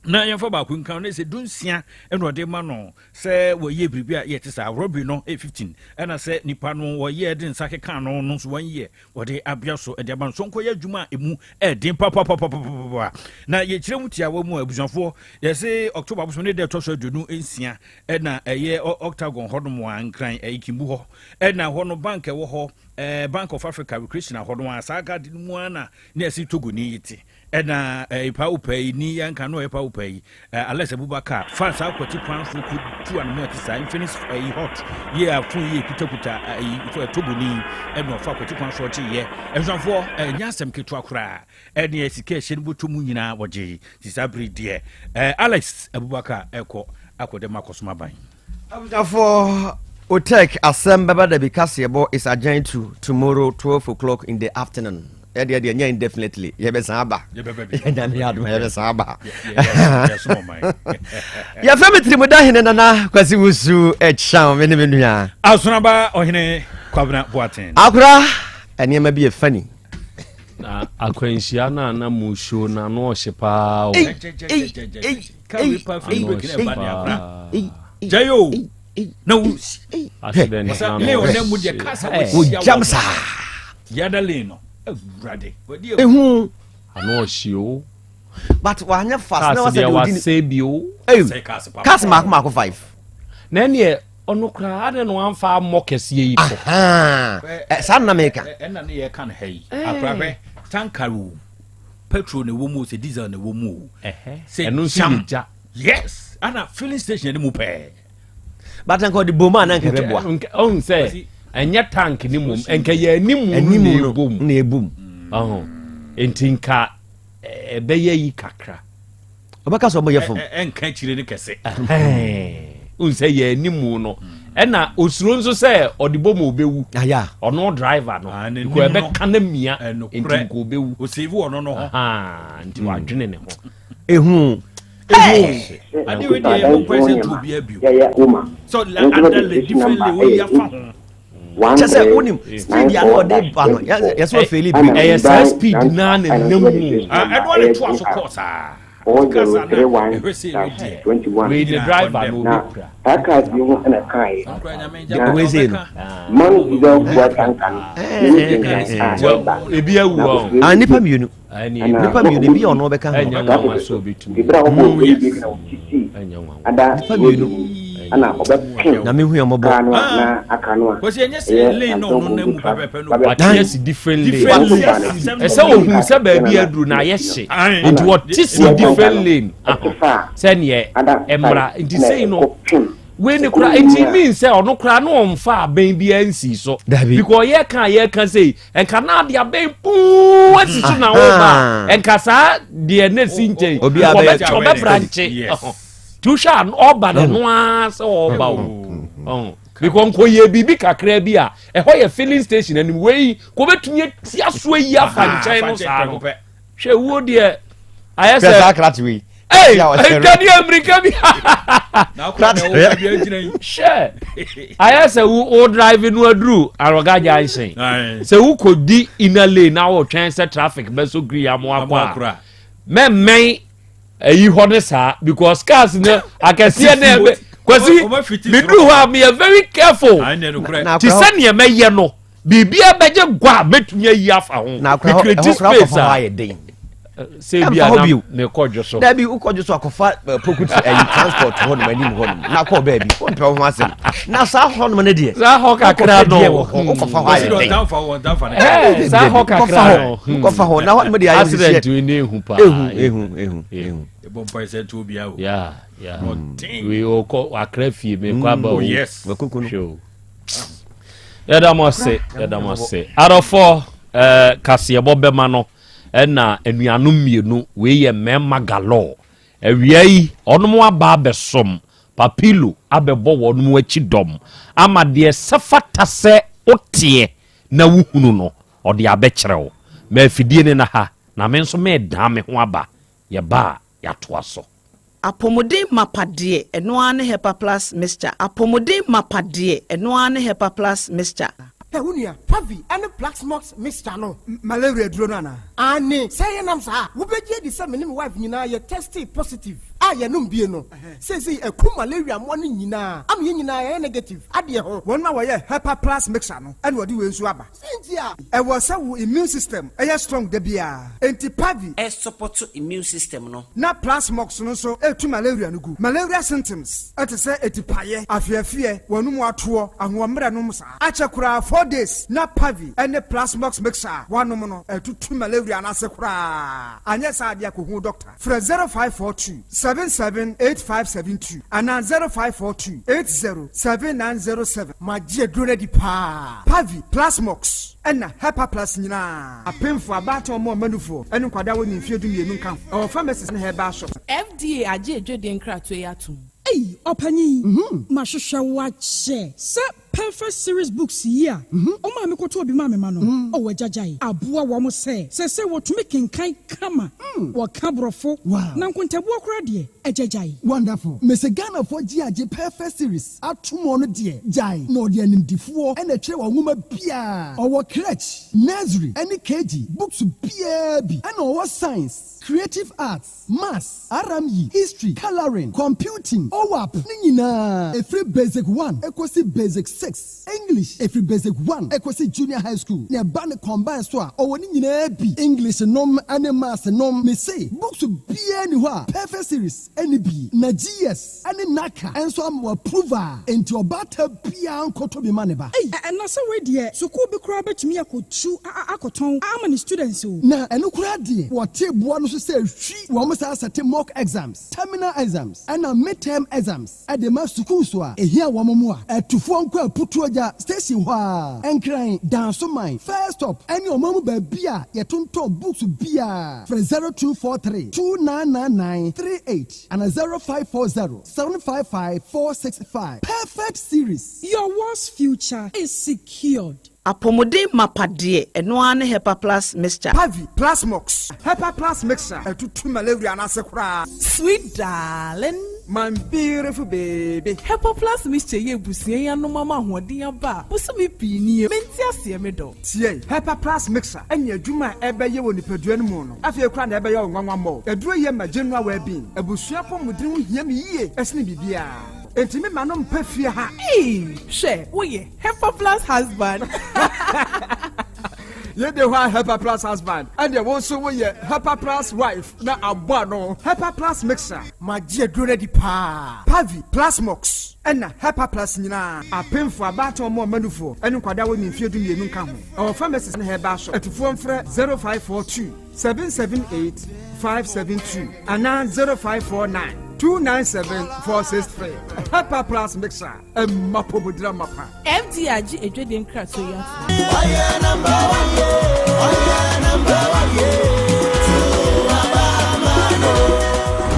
na yɛmfa baako nka no sɛ dunsia ɛna ɔde ma no sɛ wɔyɛ biribi a yɛte saa robbery no 15 ɛna sɛ nipa no wɔyɛ de nsa keka no no nso wɔn yɛ Wɔde abea so de ama no so nkɔyɛ adwuma a emu ɛden papapapapapa. Na yɛkyerɛ mu tiawa mu a abusuafoɔ yɛse October abosom ne da ɛtɔ so 26 ɛna ɛyɛ Octagon hɔnom a Nkran ɛyɛ Kimbu hɔ ɛna hɔ no bank ɛwɔ hɔ ɛɛ Bank of Africa Recreation hɔ no a saa garden no mu a na ne ɛse Togoni yi te. Ɛna ɛɛ pa opa yi ni yɛn kan no ɔyɛ pa opa yi ɛɛ Alex Abubakar fa saa kwati kwan so ko tu anamo ɛte saa Infinix ɛyi hot yɛ afon yi kutakuta ɛyi Togoni ɛna ɔfa kwati kwan so ɔkye yɛ ɛnsanfoɔ ɛnyɛ asɛm ketewa koraa ɛne sika ɛhyɛ no bɔtɔ mu nyinaa wɔgye ti saa bere deɛ ɛɛ Alex Abubakar ɛkɔ akɔ dɛm akɔsom aban. Abusuafoɔ Otek asɛm bɛba dabi kaseɛbɔ is adjourned to tomorrow 12 o'clock in the afternoon. Ɛdeɛ deɛ nyɛ indefinitely yɛbɛsan aba. Nyame adom yɛbɛsan aba. Yɛfrɛ me tirimuda hene nana Kwasi Wusu ɛkyɛn me ne me nua. Asonaba ɔhene Kwabena Boateng. Akora nneɛma bi yɛ funny. Na akwanhyia no a na mu show no ano ɔhye paa o. Ano ɔhye paa. Jai o. Na wo accident na ano ɔhye. Wo jam saa. Yada lane no. Awurade. Ehu. Ano ɔhye o. But wanyɛ fast na wasɛ deɛ wasɛ bi o. Cars mako mako five. Na ɛneɛ ɔno koraa adɛn na wamfa ammɔ kɛseɛ yi so saa nna meka ɛna ne yɛka no ha yi akorahwɛ tanka o petrol na ɛwɔ mu o sɛ diesel na ɛwɔ mu o sɛ ɛno nso yɛ gya yes ana filling station ne mu pɛɛ but nka ɔde bom a na nka ɛbɛboa ɔhu sɛ ɛnyɛ tank ne mom nka yɛ animu no na ɛbom nti nka ɛbɛyɛ yi kakra ɔbɛka sɛ ɔmɔyɛ fam ɛnka akyire no kɛse n sɛ yɛ animu no ɛna osuro nso sɛ ɔde bɔ mu ɔbɛwu ɔno driver no nko ɛbɛka no mia nti nko ɔbɛwu ɔsave ɔno no ho nti wadwene ne ho ehu ehu ade wei deɛ yɛbɔ mpae sɛ nto obiara bio sɛ ada le different le woyi afa ho kyɛ sɛ wonim speed a na ɔde ba no yɛsɛ ɔfeeli bi ɛyɛ saa speed naa na ɛnam mu ɛno ane toa so kɔɔ saa kasa na ɛhwɛ sɛ ɛno deɛ wei ne driver no ɔbɛpira saa cars yi ho na kaeɛ wei sei no man diesel fuel tanker no ne gyina a ɛba ebi awu a nnipa mmienu nnipa mmienu ebi a ɔno ɔbɛka ho ɛnyɛ nwanwa sɛ ɔbɛtumi ɛberɛ a wɔbɔ ɔbɛyi bi na wɔsisi ada nnipa mmienu. Ɛna ɔbɛpem Nyame hu yɛn mmɔbɔ. kaa no a na aka no a Kwasi ɛnyɛ sɛ ɛyɛ lane na ɔno nam mu Nanton Kongo pɛpɛpɛ no. ba Wate bɛpem. asi different lane. Different Wɔn nso lane. baa n'akyi. Ɛsɛ Ɔbɛpem ohun kaa sɛ kɛseɛ baabi na na aduru na ayɛ hye. Aye. Nti wɔte si Deɛ different ɛkɔ lane. ɛte fa Sɛneɛ ada ɛmmra. side Nti na sei no ɛkɔpem wei ne ɛkɔ kora mu nti a mean sɛ ɔno kora na ɔmfa abɛn biara nsi so. Dabi. Because yɛka a yɛka sei nka na ade abɛn puu asi so na woba a nka saa deɛ na esi nkyɛn. Obiara bɛyɛ Ɔbɛbrankye. Yes. Nti wohwɛ a ɔba no ɛno ara sɛ ɔba o. Ɔho. Because nkɔyɛ biribi kakra bi a ɛhɔ yɛ filling station anim wei kò bɛtumi atia so ayi afa nkyɛn no saa no. Hwɛ wuo deɛ ayɛ Hwɛ saa sɛ krakye wei. ee Krakye a ɔhyɛ ntwa deɛ mmirika bi Na akora na ɛwɔ baabi a gyina yi. hwɛ ayɛ sɛ wo wo drive no aduru Aroga junction Aye. sɛ wokɔdi inner lane na wotwɛn sɛ traffic bɛso green amo Amo akɔ a akora. mɛmmɛn ayi hɔ ne saa because cars no akɛseɛ na ɛbɛ Kwasi Ɔma fiti meduru hɔ a meyɛ very careful Aye, na ɛnokorɛ. Na te akora hɔ- sɛ neɛ mɛyɛ no biribiara bɛgye gua a mɛtumi ayi afa ho na akora hɔ Me create ɛhɔ koraa space kɔfa hɔ a ayɛ den. sɛ bi Ɛmfa a hɔ na bio. mekɔ dwo so Dabi wokɔdwo so akɔfa poku ayi transport hɔ nom anim hɔ nom na akɔ baabi wompɛ wo ho asɛm na saa hɔ nom no deɛ saa hɔ kakra wokɔfa no deɛ wɔ hɔ wokɔfa hɔ Kwasi ayɛ deɛ den. ɔntamfa hɔ, ɔntamfa ne Eh, saa hɔ Kɔfa kakra hɔ no kɔfa hɔ na hɔ nom deɛ ayɛ accident nhyehyɛ wei ne ehu paa ehu ehu ehu ehu Ɛbɔ mpae sɛ nto obiara o. Yeah. Ɔden. Wei ɔkɔ akra fie mekɔ aba Oh o yes. Wakoko no hwɛ o yɛda mo ase yɛda mo ase adɔfo ɛɛ kaseɛbɔ bɛma no ɛna anuanom mmienu wei yɛ mmarima galore awia yi ɔnom aba abɛsom papilo abɛbɔ wɔn akyi dɔm ama deɛ sɛ fata sɛ woteɛ na wohunu no ɔde abɛkyerɛ wo ma afidie ne na ha na me nso medan me ho aba yɛba a yɛatoa so. Apɔmuden mapa deɛ, ɛno ara ne Hepa Plus Mixture. Apɔmuden mapa deɛ, ɛno ara ne Hepa Plus Mixture. Hɛ wo nua, Pavi ne Plaxmox mixture no. Malaria aduro no anaa? Aane, sɛ yɛnam saa a, wobɛgye adi sɛ me ne me wife nyinaa yɛ testee positive a yɛnom bie no. Seesei akum malaria mmoa no nyinaa ama yɛn nyinaa yɛayɛ negative adeɛ ho. Wɔn a wɔyɛ Hepa Plus mixture no na wɔde wei nso aba. Sɛ nti a. Ɛwɔ sɛ wo immune system yɛ strong da biara, enti Pavi. Ɛsupɔto immune system no. Na Plasmox no nso tu malaria no gu. Malaria symptoms te sɛ atipaeɛ, afeafeɛ, w'anum atoɔ, ahoɔmmerɛ nom saa. Akyɛ koraa 4 days na Pavi ne Plasmox mixture a woanom no atutu malaria no ase koraa. Anyɛ saa deɛ a kɔhu wo doctor. Frɛ 0542 77 8572 anaa 0542 80 7907. Magye aduro no adi paa. Pavi, Plasmox, ɛna Hepaplus nyinaa. Apemfo, abaatan, wɔn a wɔma nufoɔ, ne nkwadaa a wɔnnii mfeɛ 12 nka ho. Ɛwɔ pharmacies ne herbal shops. FDA agye adwadie nkratoɔ yi atom. Ei ɔpanyin, mahwehwɛ wo akyɛ. Sɛ Perfect Series Books yi a wo maame kɔtɔɔ bi maa me ma no, oh agyagyae, aboa wɔn sɛ seesei wɔtumi kenkan kama, wɔka Borɔfo, na nkontabuo koraa deɛ, agyagyae. Wonderful. Mese Ghanafoɔ gye agye Perfect Series atom ɔno deɛ gyae na ɔde animdifoɔ na ɛtwerɛ wɔn nwoma biara. Ɔwɔ crèche, nursery ɛne KG books biara bi ɛna ɔwɔ science, creative arts, maths, RME, history, colouring, computing, OAP ne nyinaa ɛfiri basic one ɛkɔsi basic six, English ɛfiri basic one ɛkɔsi junior high school na ɛba ne combine so a ɔwɔ ne nyinaa bi English nom ɛne maths nom mese books biara ni hɔ a Perfect Series ɛni bi na GS ɛne NaCCA nso ama wɔ approve a enti ɔbaata biara nkɔtɔ bi ma ne ba. Ei, ɛna sɛ wei deɛ, sukuu bi koraa bɛtumi akɔtu akɔtɔn ama ne students o. Na ɛno koraa deɛ, wɔte boa no so sɛ hwi wɔn saa sɛte mock exams, terminal exams ɛna midterm exams ɛde ma sukuu so a ehia wɔn mu a ɛtufoɔ nkɔ Aputuogya station hɔ a Nkran Dansoman first stop ɛne ɔman mu baabi a yɛtontɔn books biara. Frɛ 0243 2999 38 ana 0540 755 465. Perfect Series. Your world's future is secured. Apɔmuden mapa deɛ, ɛno ara ne Hepa Plus Mixture. Pavi, Plasmox, Hepa Plus Mixture atutu malaria no ase koraa. Sweet darling. My beautiful baby. Hepa Plus Mixture yɛ abusua yi anom ama ahoɔden aba a bosome pii nie mente aseɛ me dɔ. Tie, Hepa Plus Mixture ɛne adwuma a ɛbɛyɛ wɔ nipadua no mu no afei koraa na ɛbɛyɛ wo nwanwa mmɔ. Aduro yɛ ma general well-being. Abusua pɔmuden ho hia me yie ɛsene biribiara. Enti me ma no mpɛ fie ha. Ee, hwɛ woyɛ Hepa Plus husband. Yei de hɔ a Hepa Plus husband, ɛnneɛ wo nso woyɛ Hepa Plus wife na abɔ ano. Hepa Plus mixture. Magye aduro no adi paa. Pavi, Plasmox, ɛna Hepa Plus nyinaa. Apemfoɔ, abaatan, wɔn a wɔma nufoɔ, ne nkwadaa a wɔnnii mfeɛ dumienu nka ho. Ɛwɔ pharmacies ne herbal shop. Atufoɔ mfrɛ 0542 778 572 anaa 0549 297 463. Hepa Plus mixture, ɛma apɔmudira mapa. FDA agye adwadie nkratoɔ yi atom.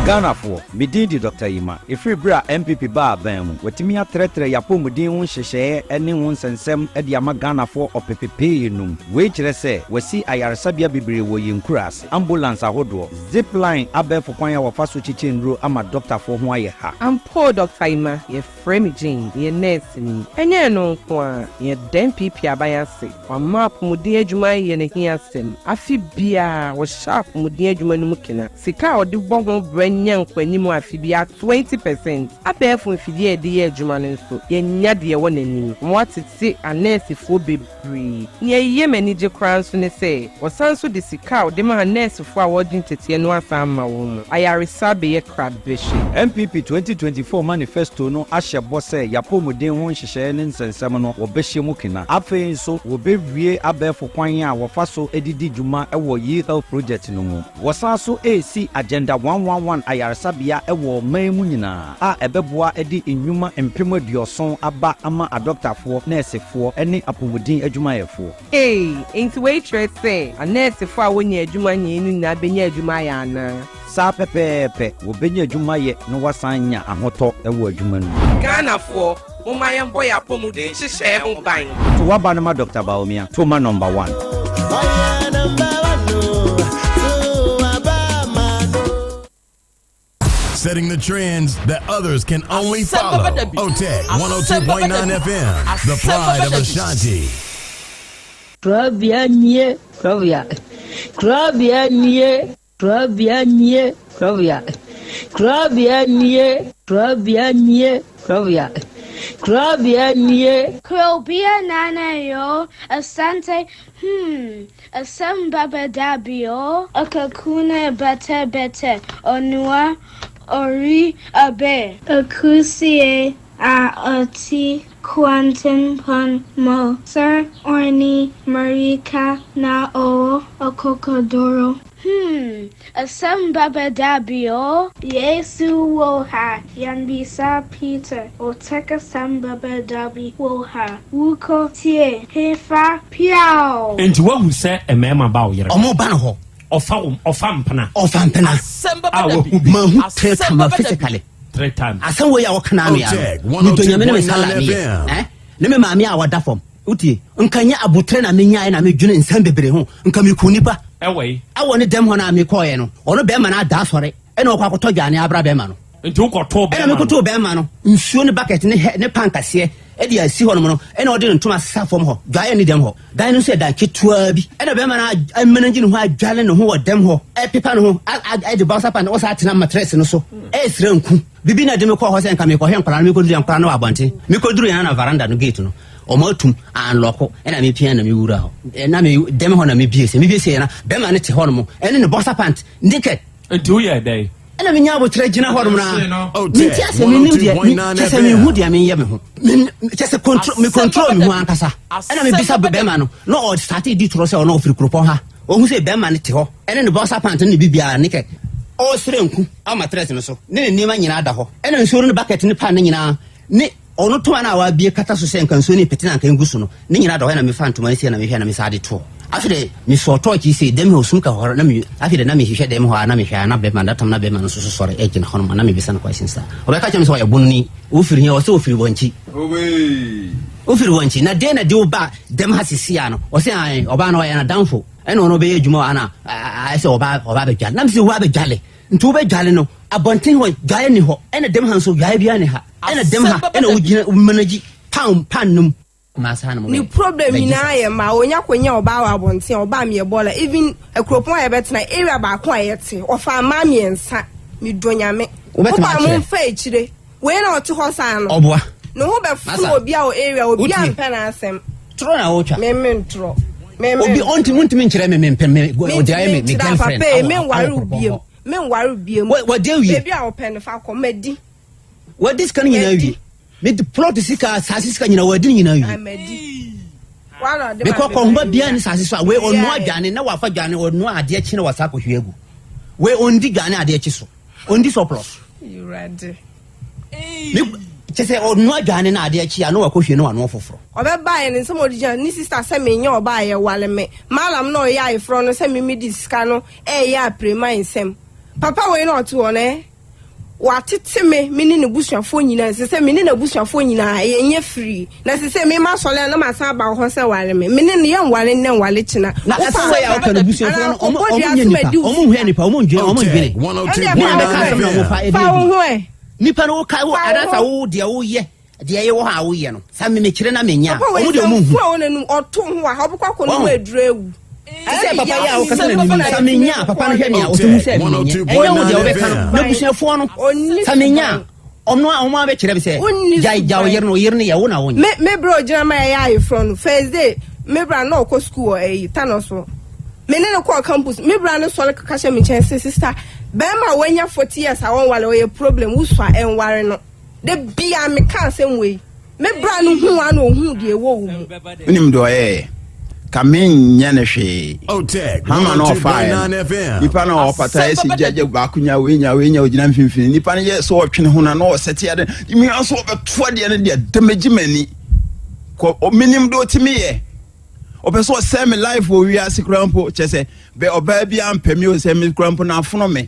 Ghanafoɔ, me din de Dɔkta Yima. Ɛfiri berɛ a NPP baa aban mu, watumi atrɛtrɛ y'apɔmuden ho nhyehyɛeɛ ne ho nsɛnsɛm de ama Ghanafoɔ ɔpepepee num. Wei kyerɛ sɛ, wasi ayaresabea bebree wɔ yɛn nkuraase, ambulance ahodoɔ, zip line abɛɛfo kwan a wɔfa so kyekyɛ nnuro ama dɔktafoɔ ho ayɛ ha. Ampa o Dɔkta Yima, Frɛ me Jane, meyɛ nɛɛseni. Ɛnyɛ ɛno nko ara, yɛda NPP aban ase, wɔama apɔmuden adwuma ayɛ n'ahiasɛm. Afe biara, wɔhyɛ apɔmuden adwuma no mu kena. Sika a wɔde bɔ ho bra nya nkɔanim afe biara 20 percent. Abɛɛfo mfidie a yɛde yɛ adwuma no nso, yɛanya deɛ ɛwɔ n'anim. Wɔatete anɛɛsefoɔ bebree. Bebree. Nea ɛyɛ me anigye koraa nso ne sɛ, wɔsan nso de sika a wɔde ma anɛɛsefo a wɔregye nteteɛ no asan ama wɔn. Ayaresa abɛyɛ krabɛhwɛ. NPP 2024 Manifesto no ahyɛ bɔ sɛ y'apɔwmuden ho nhyehyɛe ne nsɛnsɛm no wɔbɛhyɛ mu kena. Afei nso wɔbɛwie abɛɛfo kwan a wɔfa so de di dwuma wɔ E-Health Project no mu. Wɔsan so resi Agenda 111 ayaresabea wɔ ɔman mu nyinaa. a ɛbɛboa de nnwuma 70,000 aba ama adɔktafoɔ, nɛɛsefoɔ ne apɔmuden adwumayɛfoɔ. Ei, enti wei kyerɛ sɛ anɛɛsefo a wonnya adwuma nyɛe no nyinaa benya adwuma ayɛ anaa? Saa pɛpɛɛpɛ, wɔbɛnya adwuma ayɛ na wɔasan anya ahotɔ wɔ adwuma no mu. Ghanafoɔ, momma yɛmbɔ yɛn apɔmuden nhyehyɛe ho ban. To w'aba no ma Dɔkta Bawumia, to ma number one. Setting the trends that others can only follow. OTEC 102.9 FM, the pride of Ashanti. Kurabea nie, kurabea. Kurabea nie, kurabea nie, kurabea. Kurabea nie, kurabea nie, kurabea. Kurabea nie. Kurobea nana yo, asante, hmm. Asɛm ba bɛda bi o. Akakuna bɛtɛ bɛtɛ onua ori abɛ. Akusie a ɔte kwantempɔn mu sɛ ɔne mmirika na ɔwɔ akokoduru. Hmm, asɛm ba bɛda bi o. Yesu wɔ ha, yɛmmisa Peter, ɔtɛkasɛm ba bɛda bi wɔ ha. Wokɔ tie hefa piaw. Enti woahu sɛ mmarima ba wo yere hɔ? Wɔba no hɔ. Ɔfa wo ɔfa mpena. Ɔfa mpena. A wahu bi. Mahu three times physically. Three times. Asɛm wei a wɔka na ano ya no. Medɔ Nyame ne me sala meyɛ. Eh? Ne me maame a wɔda fam. Wotie? Nka nyɛ aboterɛ na menyaeɛ na medwene nsɛm bebree ho. Nka meku nipa. Ɛwɔ yi. Ɛwɔ ne dɛm hɔ no a mekɔɔeɛ no. Ɔno bɛrima no ada asɔre. Ɛna ɔkɔ akɔtɔ dwane abra bɛrima no. Nti wokɔtoo bɛrima no? Ɛna mekɔtoo bɛrima no nsuo ne bucket ne hɛ ne pan kɛseɛ de asi hɔnom no, ɛna ɔde ne ntoma asesa fam hɔ. Dwaeɛ nni dɛm hɔ. Dan no nso yɛ dan ketewa bi. Ɛna bɛrima no amanage ne ho adwale ne ho wɔ dɛm hɔ, ɛpepa ne ho, ɛde bouncer pant, ɔsan atena matress no so, ɛresrɛ nku. Bibi na ɛde me kɔɔ hɔ sɛ nka mekɔhwɛ nkwadaa no, mekɔduru yɛ nkwadaa no wɔ abɔnten. Mekɔduru yɛn na veranda no gate no, wɔn atum, anlɔko, ɛna mepia na mewura hɔ. Ɛna me dɛm hɔ na mebie sɛ, mebie sɛ na bɛrima no te hɔnom, ɛne ne boxer pant, naked. Nti woyɛɛ dɛn? Ɛna menya aboterɛ gyina hɔnom na mente asɛ menim deɛ kyɛ sɛ menhu deɛ menyɛ me ho kyɛ sɛ me control me ho ankasa ɛna mebisa bɛrima no na ɔstate di torɔ sɛ ɔno ɔfiri kuropɔn ha ɔhu sɛ bɛrima no te hɔ ɛne ne bɔsa pant ne biribiara ne kɛ ɔresrɛ nku ama trɛs no so ne ne nneɛma nyinaa da hɔ ɛna nsuo no ne bucket ne pan no nyinaa ne Ɔno ntoma no a wabue kata so sɛ nka nsuo no repete na anka ɛngu so no, ne nyinaa da hɔ na mefa ntoma no sei na mehwɛ na mesan de toɔ. Afei deɛ mesɔɔ tɔɔkye sei, dɛm hɔ sum ka hɔ na me, afei deɛ na mehwehwɛ dɛm hɔ a na mehwɛ a na bɛrima, that time na bɛrima no nso so sɔre gyina hɔ nom a na mebisa no questions saa. Ɔbɛka kyerɛ me sɛ ɔyɛ bononi, wofiri he? Ɔsɛ ɔfiri Wankyi. Wofiri Wankyi, na deɛn na de wo ba dɛm ha sisi a no? Ɔsɛ ae, ɔbaa no ɔyɛ n'adamfo, ɛna ɔno ɔbɛyɛ adwuma wɔ ha na ayɛ sɛ ɔba ɔba abɛdwale. Na mese wo abɛdwale? Nti wobɛdwale no, abɔnten hɔ dwaeɛ nni hɔ, ɛna dɛm ha nso dwaeɛ biara nni ha. Ɛna dɛm ha ɛna wogyina manage pan pan no mu. Ne problem nyinaa yɛ mmaa onya kɔ nya ɔbaa wɔ abɔnten a ɔbaa meyɛ bɔɔla even akuropɔn a yɛbɛtena area baako a yɛte ɔfaa mmaa mmiɛnsa medɔ nyame Wobɛtumi mo akyerɛ. mfa akyire wei na ɔte hɔ saa no Ɔboa. ne ho bɛfono Masa. obia wɔ area obia Wotie. mpɛ n'asɛm Torɔ na wotwa. me me ntorɔ. Obi ɔntumi ntumi nkyerɛ me me mpɛ me ɔde ayɛ me me girlfriend. Papa me nware obiem. Me nware obiem. Wɔde awie. Baabi a wɔpɛ no fa kɔ madi. Wɔde sika no nyinaa awie. Me de plot sika asase sika nyinaa wɔde ne nyinaa awie. Mekɔ kɔnhoma biara ne sase so a wei ɔnoa dwane na wafa dwane ɔnoa adeɛ kye na wasa akɔhwie agu. Wei ɔndi dwane adeɛ kye so. Ɔndi surplus. Me kyɛ sɛ ɔnoa dwane na adeɛ kye a na wakɔhwie na wanoa foforɔ. Ɔbɛbaeɛ no nsɛm a ɔde gyina ne sista sɛ menyɛ ɔbaa a yɛwale me malam na ɔyɛ ayeforɔ no sɛ me medi sika no ɛyɛ aprema nsɛm papa wei na ɔte hɔ no ɛ watete me me ne n'abusuafoɔ nyinaa ɛsɛ sɛ me ne n'abusuafoɔ nyinaa yɛnyɛ free na ɛsɛ sɛ me ma sɔle a na masan aba wɔ hɔ sɛ ware me me ne no yɛnware nnɛ nware kyena na asɛm wei a woka no abusuafoɔ no ɔmo ɔmo nyɛ nipa ɔmo nhwɛ nipa ɔmo ndwene ɔmo ndwene ɛndeɛ me na mɛka asɛm na ɔmo fa ɛde fa wo adi ho ɛ nipa no woka wo Fa wo anaasɛ ho. wo deɛ woyɛ deɛ ɛyɛ wɔ hɔ a woyɛ no sɛ me mekyerɛ na menya a Papa wei ɔmo deɛ sɛ ɔmo nhu mfu a wɔ n'anum ɔto ho wɔ ha ɔbɛkɔ akɔ no mu Wɔn. aduru awu te sɛ papa yi a wokasa n'anim yi sɛ menya a papa no hwɛ me a ɔtumi sɛ menyɛ ɛnyɛ wo deɛ wobɛka no n'abusuafoɔ no sɛ menya a ɔno a ɔmo abɛkyerɛ me sɛ gyae gya ɔyere no ɔyere no yɛ wo na wonyɛ me me bro gyina ma yɛyɛ ayeforɔ no first day me bra na ɔkɔ school wɔ ɛyi tano so me ne no kɔɔ campus me bra no sɔre kaka hyɛ me nkyɛn sɛ sister bɛrima a wanya 40 years a wɔnwale ɔyɛ problem wosua ɛnware no Da biara meka asɛm wei. Me bra no huu a na ohuu deɛ ɛwɔ wo mu. Wonim deɛ ɔyɛeɛ? Ka menyɛ no hwee. Hama no ɔfaeɛ no, nipa no a ɔpata ɛsi gya gya baako nya wei nya wei nya ogyina mfimfini. Nipa no yɛ sɛ ɔtwene ho na na ɔsɛte ade. Mmea nso ɔbɛto adeɛ no deɛ damagye m'ani. Kɔ menim deɛ ɔtumi yɛ. Ɔpɛ sɛ ɔsɛe me life wɔ wiase koraa mpo kyɛ sɛ bɛ ɔbaa bi ampɛ me o sɛ me koraa mpo na afono me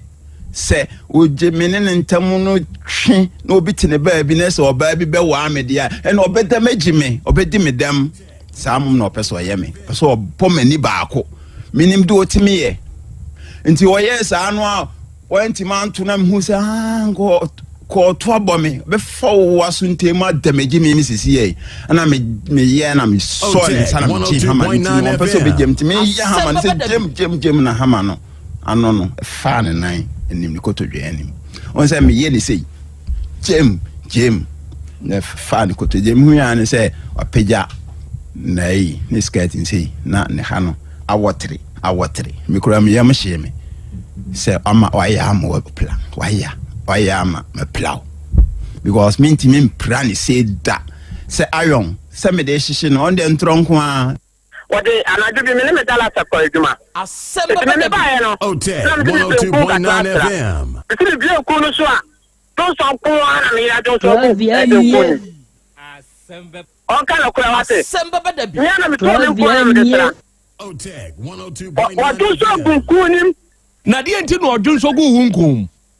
sɛ ogye me ne ne ntam no twe na obi te ne baabi na sɛ ɔbaa bi bɛwaa me deɛ a ɛna ɔbɛdam agyi me ɔbɛdi me dɛm saa mom na ɔpɛ sɛ ɔyɛ me ɔpɛ sɛ ɔbɔ m'ani baako menim de ɔtumi yɛ nti ɔyɛɛ saa no a Wantumi anto na mehu sɛ ah, nka kɔɔto abɔ me bɛfa wo aso ntɛm mu adamagye me me sisi yɛ ɛna meyɛ na mesɔɔ ne nsa na megye hama no nti wɔmpɛ sɛ ɔbɛgyam nti meyɛ hama no sɛ gyam gyam gyam na hama no ano no ɛfaa ne nan anim ne kotodwe anim ɔn sɛ meyɛ ne sei gyam gyam na faa ne kotodwe mehu yɛ ne sɛ wapagya na yi ne skirt nsei na ne ha no awɔtere awɔtere me koraa me yam hyee me sɛ ama wayɛ ama wapira wayɛ wayɛ ama mapira wo because mentumi mpira ne sei da sɛ iron sɛ mede hyehye no ɔno deɛ ntorɔ nko ara. Wɔde anadwo bi me ne me dalasa kɔɔ adwuma. Enti me mebaeɛ no, na mese mepɛ nku kakra asra. Mese mebue nku no so a, dwonsɔ nko ara na meyera dwonsɔ gu nku no mu. Ɔnka nokorɛ wate. Me ara na metɔɔ me nku a na mede sra. Ɔdwonsɔ gu nku no mu. Na deɛ nti na ɔdwonsɔ guu wo nku mu?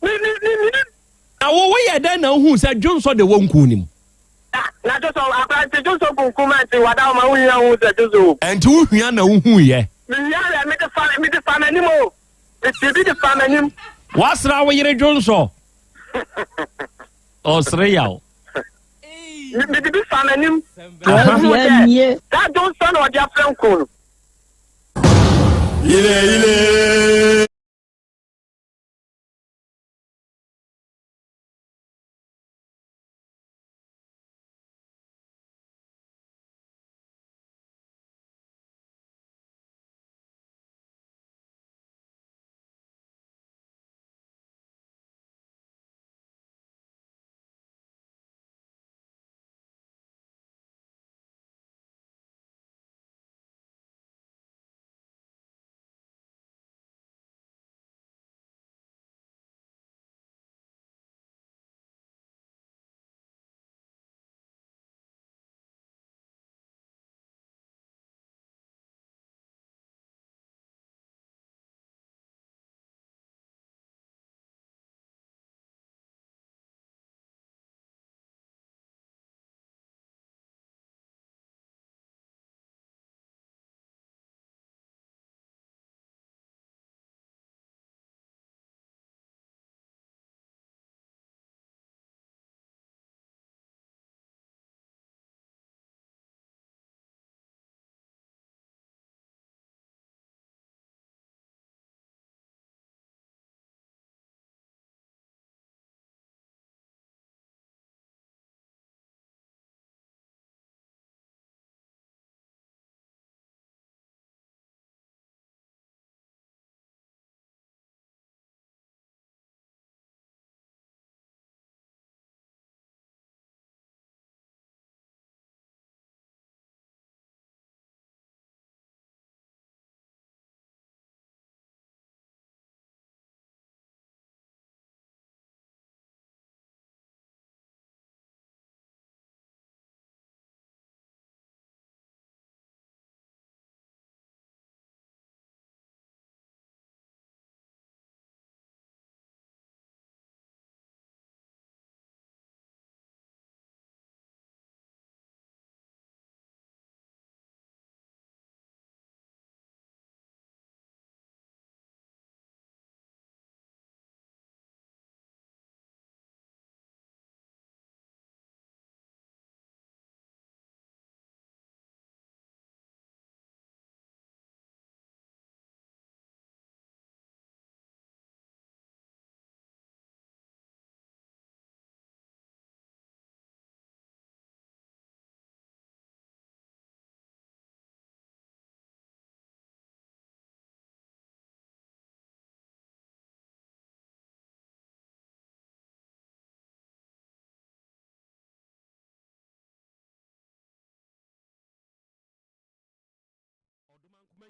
Me me me menim. Na wo woyɛɛ dɛn na wohuu sɛ dwonsɔ na ɛwɔ nku no mu? Na dwonsɔ aberante dwonsɔ gu nku mu a nti wada hɔ ma wohia hu sɛ dwonsɔ wɔ mu. Ɛnti wohia na wohuiɛ? Mehia yɛ mede fa mede fa m'anim o. Mete bi de fa m'anim. Woasra wo yere dwonsɔ? Ɔsere yaw. Mede bi fa m'anim. Hu sɛ saa dwonsɔ na ɔde afra nku no. Yile yile.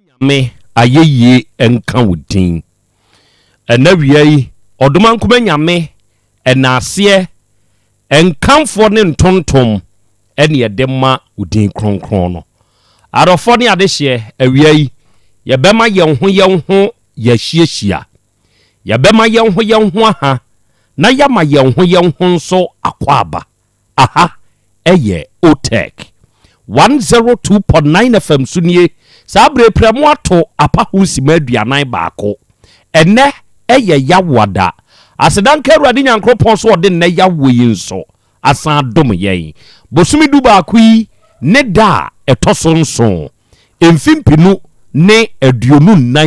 Nyame ayɛyie nka wo din. Ɛnɛ awia yi, Ɔdomankoma Nyame ɛnaaseɛ, nkamfoɔ ne ntontom ɛne yɛde ma wo din kronkron no. Adɔfoɔ ne adehyeɛ, awia yi, yɛbɛma yɛn ho yɛn ho yɛahyiahyia. Yɛbɛma yɛn ho yɛn ho aha na yɛama yɛn ho yɛn ho nso akwaaba. Aha yɛ Otec 102.9 FM so nie. Saa berɛ yi prɛmo ato apaho simma 41. Ɛnnɛ yɛ Yawoada. Aseda nka Awurade Nyankoropɔn sɛ ɔde nnɛ Yawoɔ yi nso asan adom yɛn. Bosome dubaako yi ne da a ɛtɔ so nson. Mfe 2024 mu na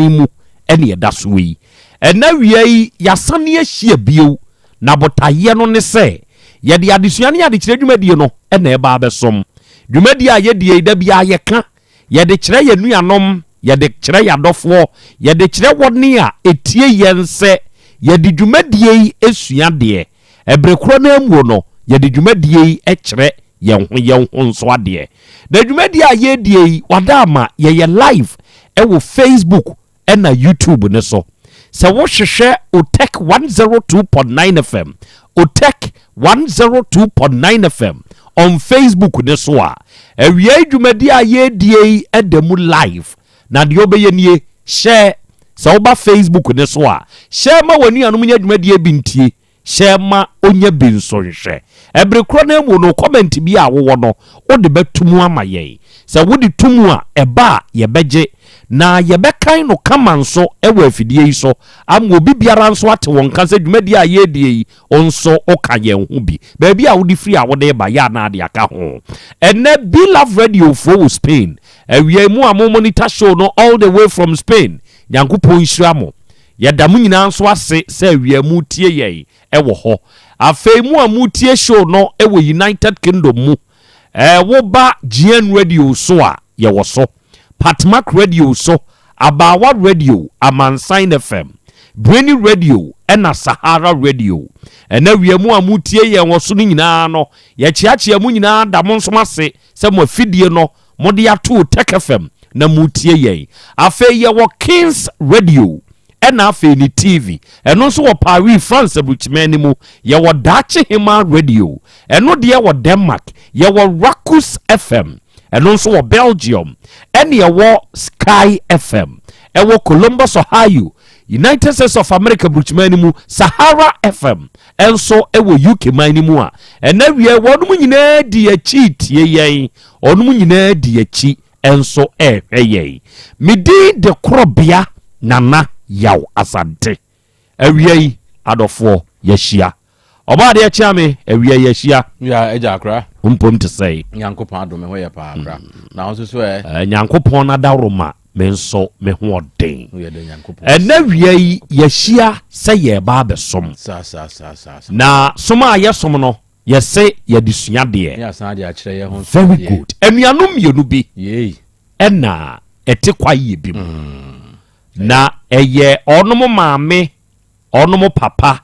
ɛda soɔ yi. Ɛnnɛ awia yi, yɛasane ahyia bio, na botaeɛ no ne sɛ yɛde adesua ne adekyerɛ dwumadie no na ɛreba abɛsom. Dwumadie a yɛdie yi, da biara yɛka, yɛde kyerɛ yɛn nuanom, yɛde kyerɛ yɛn adɔfoɔ, yɛde kyerɛ wɔn a ɛtie yɛn sɛ yɛde dwumadie yi sua adeɛ. Ɛberɛ korɔ no ara muo no, yɛde dwumadie yi kyerɛ yɛn ho yɛn ho nso adeɛ. Na dwumadie a yɛredie yi, wada ama yɛyɛ live wɔ Facebook ɛna YouTube no so. Sɛ wohwehwɛ Otec 102.9 FM, Otec 102.9 FM on Facebook no so a, awia yi dwumadie a yɛredie yi da mu live. Na deɛ wobɛyɛ nie, hyɛ sɛ woba Facebook no so a, hyɛ ma w'anuanom nya dwumadie bi ntie. Hyɛ ma ɔnya bi nso nhwɛ. Ɛbere korɔ no ara mu no, comment bi a wowɔ no, wode bɛto mu ama yɛn. Sɛ wode to mu a, ɛba a, yɛbɛgye. Na yɛbɛkan no kama nso wɔ afidie yi so ama obi biara nso ate wo nka sɛ dwumadie a yɛredie yi, wo nso woka yɛn ho bi. Baabi a wode firi a wode reba, yɛ a na ade aka ho. Ɛnnɛ, Be Love Radio foɔ wɔ Spain. Awia yi, mo a mo monitor show no all the way from Spain, Nyankopɔn nhyira mo. Yɛda mo nyinaa nso ase sɛ awia moretie yɛn wɔ hɔ. Afei mo a moretie show no wɔ United Kingdom mu, eh, woba GN Radio so a, yɛwɔ so. Patmak Radio so, Abaawa Radio, Amansan FM, Brainy Radio ɛna Sahara Radio. Ɛna awia mo a moretie yɛn wɔ so no nyinaa no, yɛkyeakyea mo nyinaa da mo nso ase sɛ mo afidie no mode ato Tech FM na moretie yɛn. Afei yɛwɔ Kings Radio ɛna afei ne TV. Ɛno nso wɔ Paris, France aburukyiman no mu. Yɛwɔ Daakye Hemaa Radio. Ɛno deɛ wɔ Denmark. Yɛwɔ Rakus FM. Ɛno nso wɔ Belgium. Ɛne ɛwɔ Sky FM. Ɛwɔ Columbus, Ohio, United States of America aburukyiman no mu. Sahara FM nso wɔ UK man no mu a ɛna wiɛ wɔnom nyinaa di akyi tie yɛn. Wɔnom nyinaa di akyi nso rehwɛ yɛn. Me din de Korɔbea Nana Yaw Asante. Awia yi, adɔfoɔ, yɛahyia. Ɔbɔadeɛ kyea me, awia yi yɛahyia. Ya, agya akora. Wo mpom te sɛn? Nyankopɔn adom, me ho yɛ paa akora. Na wo nso so ɛ? Eh, Nyankopɔn n'adaworoma, me nso me ho ɔden. Woyɛ dɛ Nyankopɔn. Ɛnɛ awia yi, yɛahyia sɛ yɛreba abɛsom. Saa, saa, saa, saa, saa. Na som a yɛsom no, Yɛse yɛde sua deɛ. Ne asan de akyerɛ yɛ ho nso Very adeɛ. good. Anuanom mmienu bi Yei. ɛna ɛte kwaeɛ bi mu. Na ɛyɛ ɔnom maame, ɔnom papa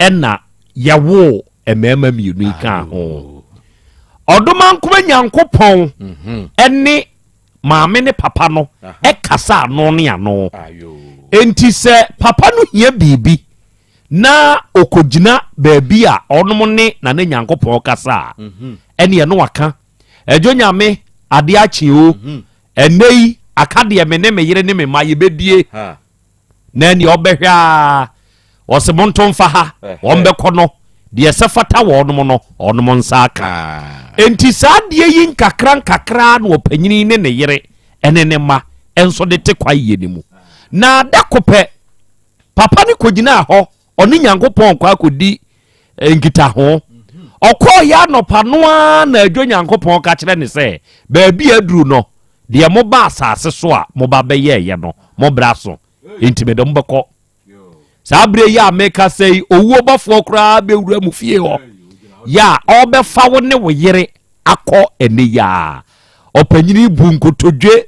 ɛna yɛwoo mmarima mmienu yi kaa ho. Ɔdomankoma Nyankopɔn ɛne maame ne papa no ɛkasa ano ne ano. Enti sɛ papa no hia biribi na ɔkɔgyina baabi a ɔnom ne Nana Nyankopɔn kasa a, mhm. ɛneɛ no waka, Adwo Nyame, adeɛ akye o, mhm. ɛnɛ yi aka deɛ me ne me yere ne me mma yɛbɛdie, na ɛneɛ ɔbɛhwɛ a, ɔse monto mfa ha, wɔn bɛkɔ no, deɛ ɛsɛ fata wɔnom no, ɔnom nsa aka. Ah. Enti saa adeɛ yi nkakra nkakra na ɔpanyini ne ne yere ɛne ne mma nso de te kwaeɛ no mu. Na da kopɛ Papa no kɔgyinaa hɔ, ɔne Nyankopɔn kɔ akɔdi eh, nkitaho. Ɔkɔɔyɛ anɔpa no ara na adwo Nyankopɔn ka kyerɛ ne sɛ, baabi a aduru no, deɛ moba asase so a moba bɛyɛɛyɛ no, mo bra so, enti mede mo bɛkɔ. Saa berɛ yi a meka sɛ yi, owuo bɔfoɔ koraa bɛwura mu fie hɔ, yɛ a ɔbɛfa wo ne wo yere akɔ ɛnɛ yi ara. Ɔpanyini bu nkotodwe,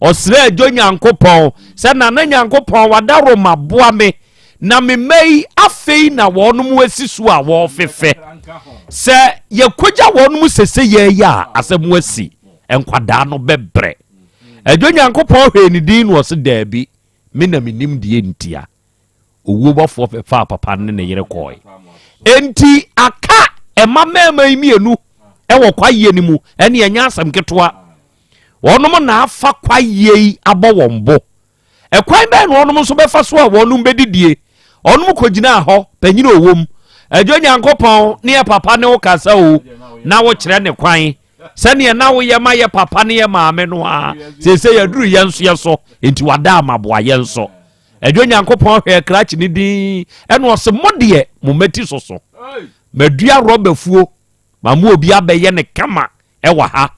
ɔsrɛ Adwo Nyankopɔn sɛ, Nana Nyankopɔn, w'adaworoma boa me na me mma yi afei na wɔnom asi so a wɔrefefɛ. Sɛ yɛkɔgya wɔnom seseyɛ yi a, asɛm asi, nkwadaa no bɛbrɛ. Adwo Nyankopɔn hwɛɛ ne din na ɔse, Daabi, me na menim deɛ ntia. Owuo bɔfoɔ fɛfaa papa no ne ne yere kɔɔe. Enti aka ɛma mmarima yi mmienu wɔ kwaeɛ no mu, ɛne ɛnyɛ asɛm ketewa. Wɔnom na afa kwaeɛ yi abɔ wɔn bo. Ɛkwan bɛn na wɔnom nso bɛfa so a wɔnom bɛdidie? Wɔnom kɔgyinaa hɔ, panyin a ɔwɔ mu. Adwo Nyankopɔn ne yɛ papa ne wo kasa o, na wokyerɛ ne kwan. Sɛdeɛ na woyɛ ma yɛ papa ne yɛ maame no a, seesei yɛaduru yɛn nso yɛ so, enti wada amaboa yɛn nso. Adwo Nyankopɔn hwɛɛ krakye no din, ɛna ɔse, mo deɛ, mo mmati so so. Madua rɔbafuo, ma mo obi abɛyɛ ne kama wɔ ha,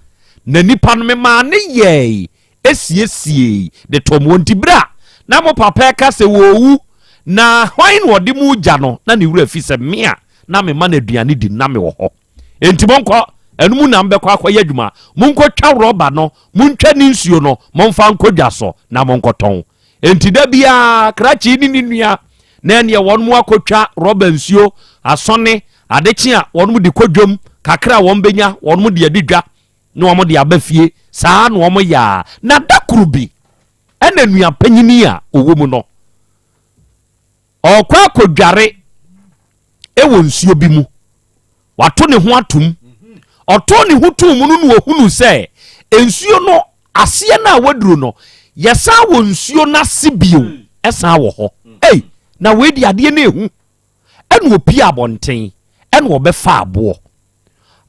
na nnipa no memaa no yɛe, siesiei de too mo. Enti berɛ a na mo papa reka sɛ wɔrewu, na hwan na ɔde mo regya no, na ne werɛ afi sɛ me a na mema no aduane di no, na mewɔ hɔ. Enti monkɔ, ɛno mu na mobɛkɔ akɔyɛ adwuma. Monkɔtwa rɔba no, montwa ne nsuo no, momfa nkɔ dwa so na monkɔtɔn. Enti da biara krakye ne ne nua na ɛneɛ wɔn mu akɔtwa rɔba nsuo asɔne adekye a wɔn mu de kɔ dwam kakra a wɔn bɛnya wɔn mu de adi dwa na wɔn de aba fie saa na wɔn yɛ a na da koro bi ɛna nua panyini a ɔwɔ mu no ɔkɔ akɔdware wɔ nsuo bi mu wato ne ho atom ɔtoo ne ho too mu no na ɔhunu sɛ nsuo no aseɛ no a waduro no yɛsan wɔ nsuo no ase bio ɛsan wɔ hɔ ei na wei de adeɛ no ehu ɛna opie abɔnten ɛna ɔbɛfa aboɔ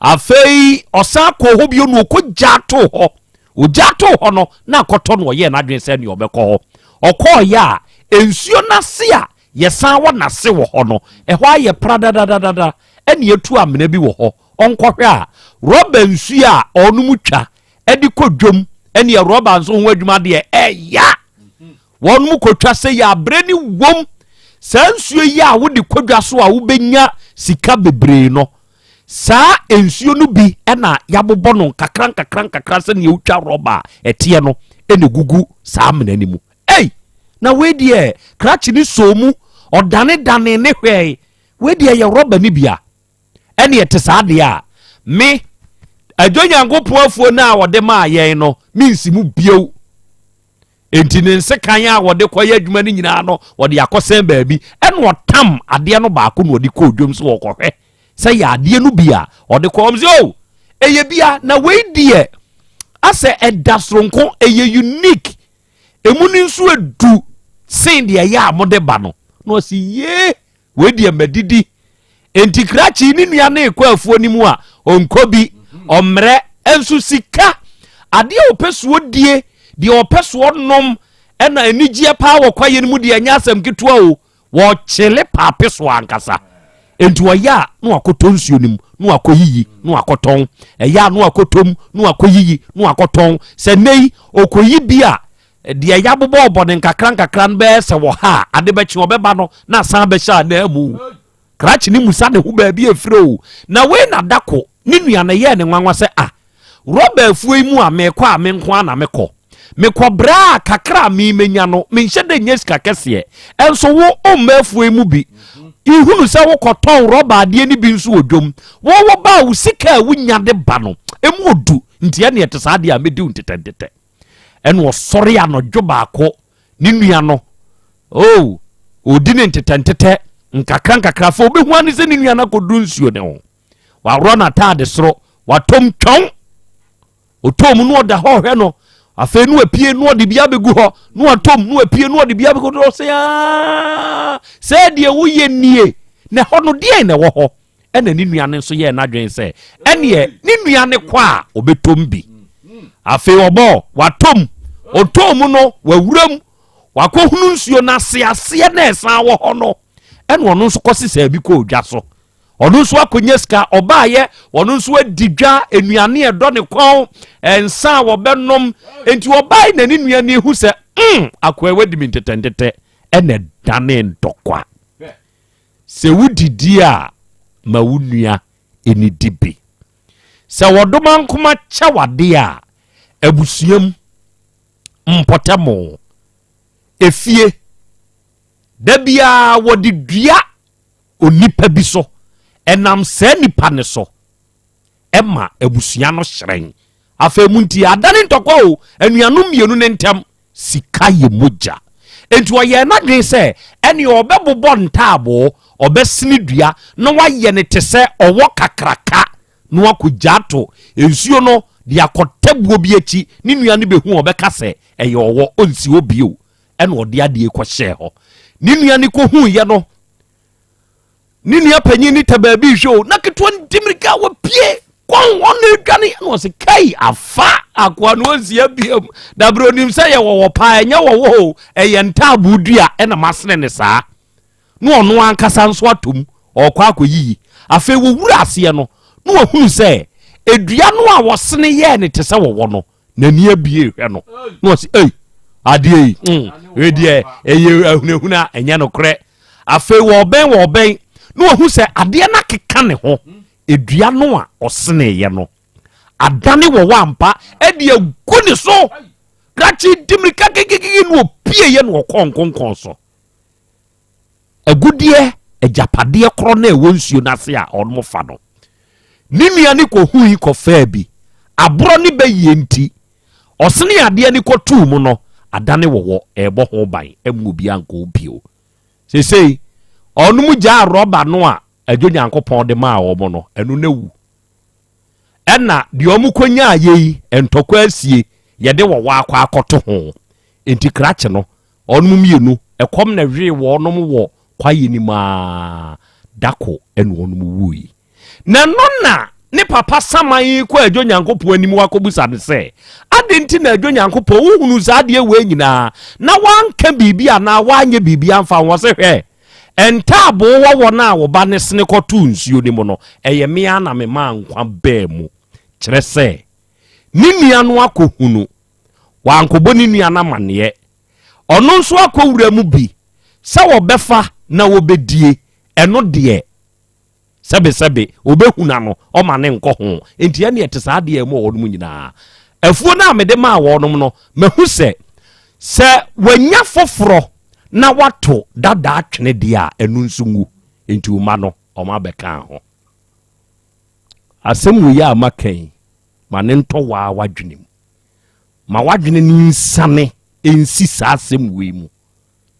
Afei ɔsan kɔɔ hɔ bio na ɔkɔgyaa too hɔ. Ɔgyaa too hɔ no, na akɔtɔ no ɔyɛɛ n'adwene sɛ nea ɔbɛkɔ hɔ. Ɔkɔɔeɛ a, nsuo no ase a yɛsan wɔ n'ase wɔ hɔ no, ɛhɔ ayɛ pradadadada, ɛna yɛtu amena bi wɔ hɔ. Ɔnkɔhwɛ a, rɔba nsuo a ɔnom twa de kɔ dwam, ɛneɛ rɔba nso ho adwuma deɛ ɛya. Wɔnom kɔtwa sɛ yɛ abrɛ ne wom. Saa nsuo yi a wode kɔ dwa so a wobɛnya sika bebree no, saa nsuo no bi na yɛabobɔ no nkakra nkakra nkakra sɛdeɛ wotwa rɔba a ɛteɛ no na ɛgugu saa amena no mu. Ei! Na wei deɛ krakye no soo mu, ɔdanedane ne hwɛe. Wei deɛ yɛ rɔba no bi a. Ɛne ɛte saa deɛ a, me, Adwo Nyankopɔn afuo no a ɔde maa yɛn no, mensi mu bio. Enti ne nsekan a wɔde kɔyɛ adwuma no nyinaa no, wɔde akɔsɛn baabi. Ɛna ɔtam adeɛ no baako na ɔde kɔɔ dwam sɛ ɔkɔhwɛ sɛ yɛ adeɛ no bi a ɔde kɔ. Ɔm sɛ, o, oh, ɛyɛ bia na wei deɛ asɛ ɛda soronko, ɛyɛ unique. Emu no nso edu sen deɛ ɛyɛ a mode ba no. Na ɔsi yee. Wei deɛ madidi. Enti krakye ne nua no rekɔ afuo no mu a, ɔnkɔ bi, ɔmmerɛ. Nso sika, adeɛ a ɔpɛ soɔ die, deɛ ɔpɛ soɔ nom, ɛna anigyeɛ paa wɔ kwaeɛ no mu deɛ ɛnyɛ asɛm ketewa o. Wɔkyele paape so ankasa. Enti ɔyɛ a na wakɔtɔ nsuo no mu, na wakɔyiyi, na wakɔtɔn. Ɛyɛ a na wakɔtɔ mu, na wakɔyiyi, na wakɔtɔn. Sɛ nnɛ yi, ɔkɔyi bi a, Deɛ yɛabobɔbɔ no nkakrankakra no bɛyɛ sɛ wɔ ha a, ade bɛkye ɔbɛba no na asan abɛhyɛ ananmu. Krakye no mmisa ne ho baabi a ɛfiri o. Na wei na da ko ne nua no yɛɛ ne nwanwa sɛ, Ah, rɔba afuo yi mu a merekɔ a me nko ara na mekɔ. Mekɔ brɛ a kakra a memenya no, menhyɛ da nnya sika kɛseɛ. Nso wo womma afuo yi mu bi. Nhunu sɛ wokɔtɔn rɔba adeɛ no bi nso wɔ dwam. Wo woba a wo sika a wonya de ba no, ɛmu ɔdu. Nti ɛnneɛ ɛte saa deɛ a mɛdi wo ntetɛntetɛ. Ɛna ɔsɔre anɔdwo baako ne nua no oh ɔdi ne ntetɛntetɛ nkakra nkakra afei ɔbɛhu ane sɛ ne nua no akɔduru nsuo ne ho waworɔ n'ataade soro watɔm twɔn ɔtɔm no ɔda hɔ ɔhwɛ no afei no apue no ɔde bi abɛgu hɔ no atɔm no apue no ɔde bi abɛgu hɔ sɛ sɛ deɛ woyɛ nie na ɛhɔ no deɛn na ɛwɔ hɔ Ɛna ne nua no nso yɛɛ n'adwene sɛ ɛneɛ ne nua no kɔ a ɔbɛtɔm bi. Afei ɔbɔɔ watɔm, ɔtɔɔ mu no wawura mu, wakɔhunu nsuo no ase aseɛ na ɛsan wɔ hɔ no, ɛna ɔno nso kɔsesaa bi kɔɔ dwa so. Ɔno nso akɔnya sika, ɔbaayɛ, ɔno nso adi dwa, nnuane ɛdɔ ne kɔn, nsa a wɔbɛnom. Enti ɔbae na ne nua no ehu sɛ, mm, akoa wadi me ntetɛntetɛ, ɛna ɛdane ntɔkwa. Sɛ wodidi a, ma wo nua nnidi bi. Sɛ wɔdomankoma kyɛ wo adeɛ a, abusua mu, mpɔtam, efie, da biara wɔde dua onipa bi so. Ɛnam saa nipa no so ma abusua no hyerɛn. Afei mu nti adane ntɔkwa o, anuanom mmienu no ntam. Sika yɛ mogya. Enti ɔyɛɛ n'adwene sɛ ɛnneɛ ɔbɛbobɔ ntaaboo, ɔbɛsene dua na wayɛ no te sɛ ɔwɔ kakraka na wakɔgya ato nsuo no de akɔtɛ buo bi akyi. Ne nua no bɛhu a ɔbɛka sɛ ɛyɛ ɔwɔ, ɔnsi hɔ bio. Ɛna ɔde adeɛ kɔhyɛɛ hɔ. Ne nua no kɔhuiɛ no, ne nua panyin ne ta baabi rehwɛ o na ketewa no di mirika wɔpie kɔn wɔn na edwane na ɔsɛ kai afa akoa no ɔnsia biam dabere onim sɛ yɛ wɔwɔ paa ɛnyɛ wɔwɔ o ɛyɛ ntaaboo dua ɛna masene ne saa na ɔno ankasa nso atom ɔkɔ akɔyiyi afei wɔwura aseɛ no na wɔhunu sɛ edua no a wɔsene yɛɛ ne te sɛ wɔwɔ no n'ani abie hwɛ no na ɔsi ei adeɛ yi mm wei deɛ ɛyɛ ahunahuna ɛnyɛ nokorɛ afei wɔbɛn wɔbɛn na wɔhu sɛ adeɛ no akeka ne ho edua no a ɔseneeɛ no adane wɔ hɔ ampa ɛde agu ne so krakye di mirika kikikiki na ɔpieeɛ na ɔkɔɔ nkonkɔn so Agudeɛ, agyapadeɛ korɔ no a ɛwɔ nsuo no ase a wɔfa no. Ne nua no kɔhui kɔfaa bi. Aborɔ ne bɛyie nti, ɔsene adeɛ no kɔtoo mu no, adane wɔwɔ, ɛrebɔ ho ban amma obiara nkɔ hɔ bio. Seesei, wɔnom gyaa rɔba no a Adwo Nyankopɔn de maa wɔn no, ɛno no awu. Ɛna deɛ wɔn kɔnyaa yei, ntɔkwa asie, yɛde wɔwɔ akɔ akɔto ho. Enti krakye no, Wɔnom mmienu, ɛkɔm na ɛwee wɔnom wɔ kwaeɛ no mu ara, dako na wɔnom wuui. Na ɛno na ne papa saman yi kɔ Adwo Nyankopɔn anim wakɔbusa no sɛ, Adɛn nti na Adwo Nyankopɔn wohunuu saa adeɛ wei nyinaa na woanka biribi anaa woanyɛ biribi amfa ho? Ɔse, Hwɛ, ntaaboo wɔ wɔn a wo ba no sene kɔtoo nsuo no mu no, ɛyɛ me ara na memaa nkwa baa mu. Kyerɛ sɛ, ne nua no akɔhunu Wankɔbɔ ne nua no amanneɛ. Ɔno nso akɔ wura mu bi sɛ wɔbɛfa na wɔbɛdie, ɛno deɛ sɛbesɛbe ɔbɛhuna no, ɔma no nkɔ ho. Enti ɛnneɛ ɛte saa adeɛ a ɛmu wɔ wɔnom nyinaa. Afuo no a mede maa wɔnom no, mahu sɛ, sɛ wɔanya foforɔ na wɔato dada atwene deɛ a, ɛno nso ngu. Enti wo mma no, wɔabɛka ho. Asɛm wei a maka yi, Ma no ntɔ wo ara w'adwene mu. Ma w'adwene no nsiane nsi saa asɛm wei mu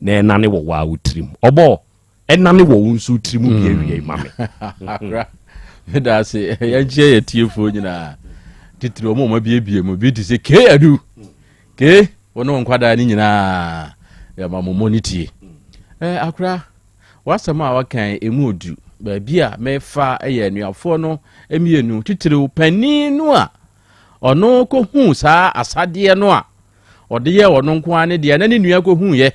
na ɛnane wɔ wo ara wo tirim. Ɔbɔ, ɛnane wɔ wo nso wo tirim bi awiei ma me. Akora, meda ase. Yɛnkyia yɛ tiefoɔ nyinaa. Titiri wɔn a wɔabiebie mu bi te sɛ K Adu. K, wo ne wo nkwadaa no nyinaa yɛma mo mmɔ ne tie. Eh, akora, W'asɛm a waka yi, emu odu. Baabi a mefa yɛ anuafoɔ no mmienu, titiriw panin no a ɔno kɔhuu saa asadeɛ no a ɔde yɛɛ ɔno nko ara ne deɛ na ne nua kɔhuuiɛ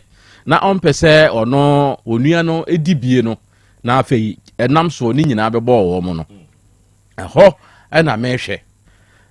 na ɔmpɛ sɛ ɔno onua no di bie no na afei ɛnam soɔ ne nyinaa bɛbɔɔ wɔn no. Ɛhɔ na mehwɛ.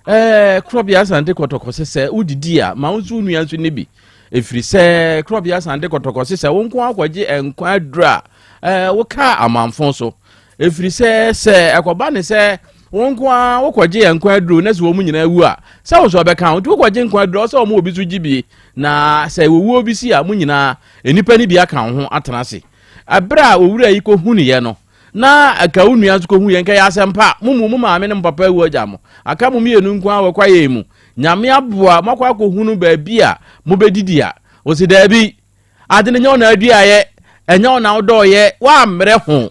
Ɛɛ Korɔbea Asante Kɔtɔkɔ sɛ sɛ wodidi a ma wo nso wo nua nso ne bi. Ɛfiri sɛ Korɔbea Asante Kɔtɔkɔ sɛ sɛ wo nko akɔgye nkwa aduru a ɛɛ woka amanfo so. Ɛfiri sɛ sɛ ɛkɔba ne sɛ wo nko ara wokɔgye nkwa aduru na sɛ wɔn nyinaa wu a sɛ wo nso ɛbɛka wo. Nti wokɔgye nkwa aduru a sɛ wɔn obi so gye bie na sɛ owuo bi si a mo nyinaa nnipa no bi aka wo ho atena ase. Ɛberɛ a owura yi kɔhunuiɛ no Na anka wo nua nso kɔhu yɛn, nka ɛyɛ asɛmpa. Mo mu, mo maame ne mo papa awu agya mo. Aka mo mmienu nko ara wɔ kwaeɛ yi mu. Nyame aboa, moakɔ akɔhunu baabi a mobɛdidi a. Ɔse, daabi, ade no nyɛ wo na aduaeɛ, ɛnyɛ wo na wodɔɔyɛ, woammrɛ ho.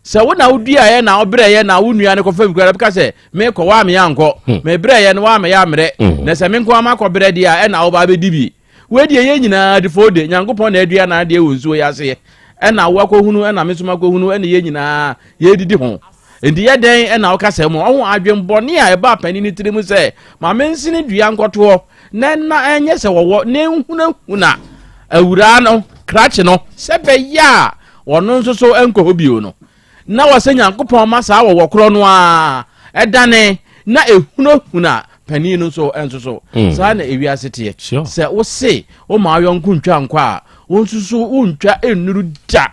Sɛ wo na woduaeɛ na wobrɛeɛ na wo nua no kɔfa bi koraa, bɛka sɛ, mekɔ, woammeyɛ ankɔ. Hmm. Mebrɛeɛ no, woammeyɛ ammrɛ. Hmm. Na sɛ me nko ara makɔbrɛ deɛ a, ɛna woba abɛdi bi. Wei deɛ yɛn nyinaa de fo de, Nyankopɔn na adua n'adeɛ wɔ nsuo yi aseɛ, ɛna wo akɔhunu, ɛna me nso makɔhunu, ɛna yɛn nyinaa yɛredidi ho. Enti yɛ dɛn ɛna woka sɛ mo ɔho adwenbɔne a ɛbaa panin no tirim sɛ ma mensene dua nkɔtoɔ na ɛna ɛnyɛ sɛ wɔwɔ na ɛnhunahuna awuraa no krakye no sɛ bɛyɛ a ɔno nso so nkɔ hɔ bio no. Na wɔ sɛ Nyankopɔn ma saa wɔwɔ korɔ no ara ɛdane na ehunahuna panin no nso nso so. Mm. Saa na ewiase teɛ. Sure. Sɛ wose woma ayɔnko ntwa nkɔ a, wo nso so wontwa nnuru da.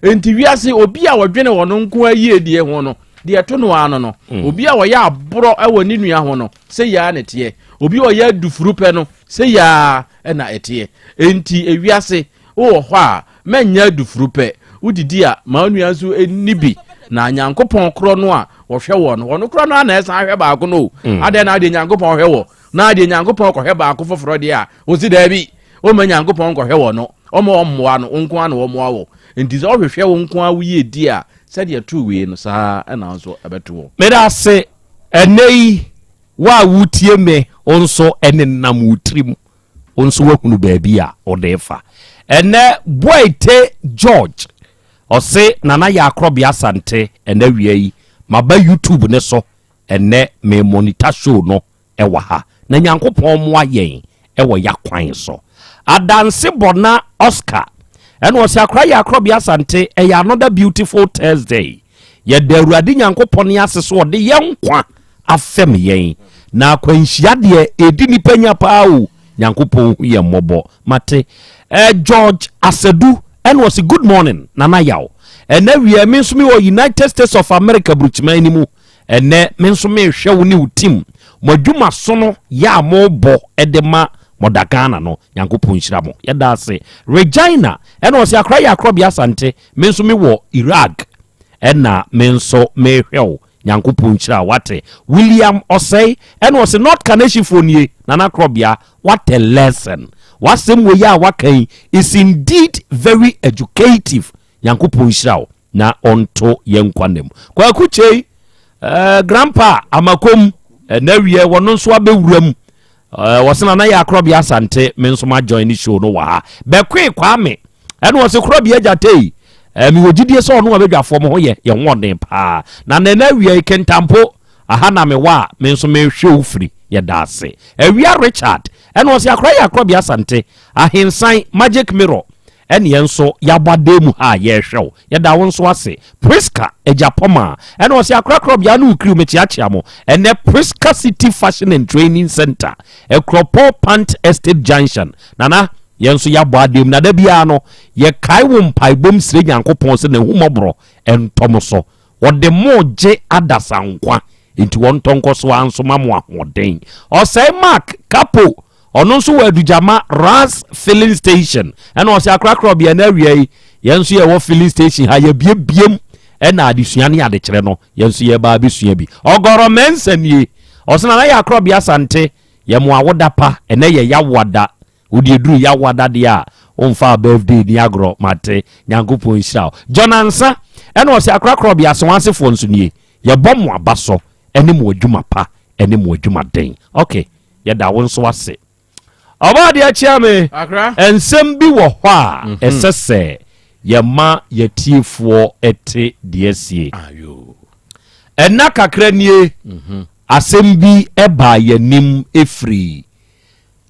Enti wiase obi a wɔdwene wɔn nko ayiedie ho no, deɛ ɛto no ara no no, mm. obi a wɔyɛ aborɔ wɔ ne nua ho no, sɛ yaa na ɛteɛ. Obi a ɔyɛ adufuru pɛ no, sɛ yaa na ɛteɛ. Enti ewiase Wowɔ hɔ a, mɛnyɛ adufuru pɛ. Wodidi a, ma wo nua nso nni bi. Na Nyankopɔn korɔ no a ɔhwɛ wɔ no, ɔno korɔ no ara na ɛsan hwɛ baako no o. Mm. Adɛn na adeɛ Nyankopɔn hwɛ wɔ, na adeɛ Nyankopɔn kɔhwɛ baako foforɔ deɛ a, ɔsi daabi, ɔmma Nyankopɔn nkɔhwɛ wɔ no, ɔmma ɔmmoa no, wo nko ara na ɔmmoa wɔ. Nti sɛ ɔhwehwɛ wo nko ara wo yie di a, sɛdeɛ ɛtoo wei no, saa ara na nso ɛbɛto wɔ. Meda ase ɛnɛ yi, wo a wotie me, wo nso ɛnenam wo tirim. Wo nso woahunu baabi a wode refa. Ɛnɛ Boite George ɔse Nana Yaa Korɔbea Asante ɛnɛ awia yi maba YouTube ne so ɛnɛ me monitor show no ɛwɔ ha na Nyankopɔn mmoa yɛn ɛwɔ yakwan so. Adanse Bɔna Oscar ɛna ɔse Akora Yaa Korɔbea Asante ɛyɛ another beautiful Thursday Yɛda Awurade Nyankopɔn ase sɛ ɔde yɛn nkwa afɛm yɛn. Na akwanhyia deɛ ɛdi nipa nya paa o. Nyankopɔn hu yɛn mmɔbɔ. Mate. Eh, George Asadu ɛna ɔse good morning Nana Yaw. Ɛnɛ wia me nso mewɔ United States of America burukyiman no mu. Ɛnɛ me nso mehwɛ wo ne wo team. Mo adwuma sono yɛ a mobɔ de ma Mother Ghana no. Nyankopɔn nhyira mo. Yɛda ase. Regina ɛna ɔse akora yɛ akorɔbea Asante. Me nso me wɔ Iraq ɛna me nso me hwɛ wo Nyankopɔn nhyira wo wate William Ɔsɛe ɛna ɔse North Kaneshie foɔ nie Nana Krɔbea what a lesson w'asɛm wei a waka yi is indeed very educative Nyankopɔn nhyira wo na ɔnto yɛn nkwa nna mu Kwaku Kyei eh, Grandpa Amakom ɛna wiɛ wɔno nso abɛwura mu Eh, wɔse nana yɛ akorɔbea asante me nso ma join ne show no wɔ ha bɛkoe kwame ɛna wɔse korɔbea agyatei eh, mewɔ gyidie sɛ ɔno abadwafoɔ mo ho yɛ yɛ ho ɔden paa na nana awia yi kentampo aha na mewɔ a me nso mehwɛ wo firi yɛda ase awia richard ɛna wɔse akora yɛ akorɔbea asante ahensan magic mirror Ɛne yɛn nso yɛabɔ adan mu ha a yɛrehwɛ wo. Yɛda wo nso ase. Prisca Agyapɔmaa, ɛna ɔse Akorakora bea ne wo crew mekyeakyea mo. Ɛnɛ Prisca City Fashion and Training Centre, Akuropɔn Pant Estate Junction. Nana, yɛn nso yɛabɔ adan mu na da biara no yɛkae wo mpaebom srɛ Nyankopɔn sɛ n'ahummɔborɔ ntɔ mo so. Wɔde mo regye adasa nkwa, enti wɔntɔ nkɔ so ara nso ma mo ahoɔden. Ɔsɛe Mark Kapo Ɔno nso wɔ Adugyama Ras filling station. Ɛna ɔsɛ akorakora ɔbea na awia yi yɛn nso yɛwɔ filling station ha yɛbiebiem ɛna adesua ne adekyerɛ no yɛn nso yɛba abɛsua bi. Ɔgɔrɔ mɛnsa nie. Ɔsɛ nana yɛ akorɔbea asante yɛ mo awoda pa ɛnɛ yɛ yawoada wode eduru yawoada deɛ a womfa birthday ni agorɔ mate Nyankopɔn nhyira wo. John Ansa ɛna ɔsɛ akorakora ɔbea asewansefoɔ nso nie yɛbɔ mo aba so ɛne mo adwuma pa ɛne mo adwuma den. Okay. Yɛda wo nso ase. Ɔbɔadeɛ kyea me. Nsɛm bi wɔ hɔ a mhm. ɛsɛ sɛ yɛma yɛtiefoɔ te deɛ asie. Ɛnna kakra nie, mhm. asɛm bi baa yɛnim ɛfiri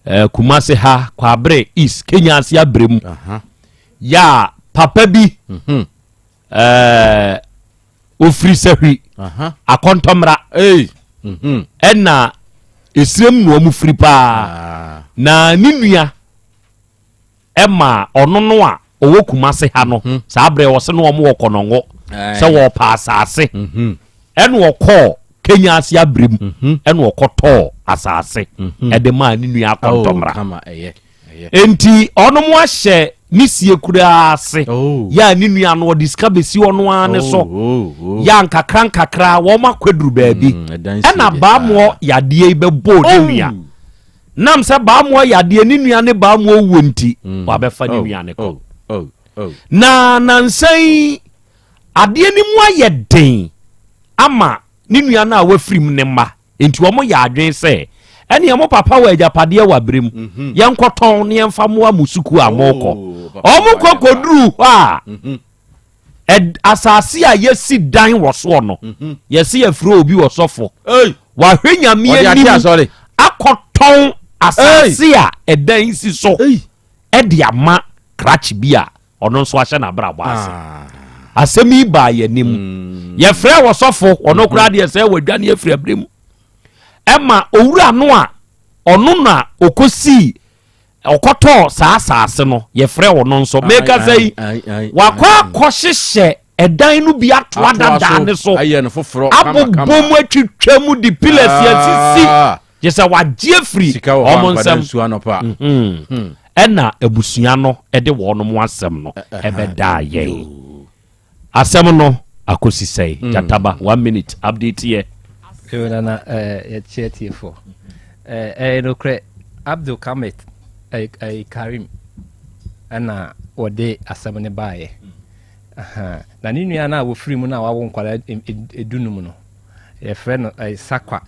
eh, Kumase ha, Kwabre East, Kenya ase abrɛ mu. Yɛ a papa bi mhm. eh, ofiri sahwi akɔntɔmmra mhm. ɛna esirem na wɔn firi paa ah. na ne nua ɛma ɔno no a ɔwɔ kumase ha no mhm. saa berɛ ɔse no wɔn wɔ kɔnɔngo sɛ wɔpa asase mhm. ɛna ɔkɔɔ kenya ase abirem ɛna ɔkɔtɔɔ asase ɛde maa ne nua akɔntɔmmra oh, Enti ɔnom ahyɛ ne sie koraa ase. Oh. Yɛ a ne nua no ɔde sika bɛsi ɔno ara ne so. Oh, oh, Yɛ a nkakra nkakra wɔn akwaduru baabi. Mm, Ɛna baamoɔ yadeɛ yi bɛbɔɔ ne nua. Nam sɛ baamoɔ yadeɛ ne nua ne baamoɔ wuo nti mm. wabɛfa ne nua ne kɔ. Na nansa yi adeɛ no mu ayɛ den ama ne nua no a wafiri mu ne mma. Enti wɔyɛ adwene sɛ, Ɛnneɛ mo papa wɔ agyapadeɛ wɔ aberɛ mu, mhm. yɛnkɔtɔn na yɛmfa mmoa mo sukuu a morekɔ. Oh, Wɔkɔ kɔduruu hɔ a, mhm. asase a yɛsi dan wɔ soɔ no, mhm. yɛsi yɛfrɛ obi wɔ sɔfo. Wahwɛ Nyame anim akɔtɔn asase a ɛdan si so ɛde ama krakye bi a ɔno nso ahyɛ n'abrabɔ ase ah. asɛm yi baa yɛn anim mm. yɛfrɛ wɔsɔfo ɔno mm-hmm. koraa deɛ sɛ wɔadwane afiri abere mu ɛma owura no a ɔno na ɔkɔsii ɔkɔtɔɔ saa asase no yɛfrɛ ɔno nso meka sɛ yi wakɔ akɔhyehyɛ ɛdan no bi ato adadaa ne so abobɔ mu atwitwa mu de pillars asisi ah. Gye sɛ wagye afiri wɔn nsam. Mhm. Hmm. Ɛna abusua no de wɔn asɛm no ɛbɛdaa yɛn. Asɛm no Akɔsi sɛe? Gyataba, one minute update yɛ. Yo nana, yɛkyerɛ tiefoɔ. Ɛyɛ nokorɛ, Abdul Kamet Karim ɛna wɔde asɛm no baeɛ. Na ne nua no a wɔfiri mu no a wawo nkwadaa 15 no, yɛfrɛ no Sakwa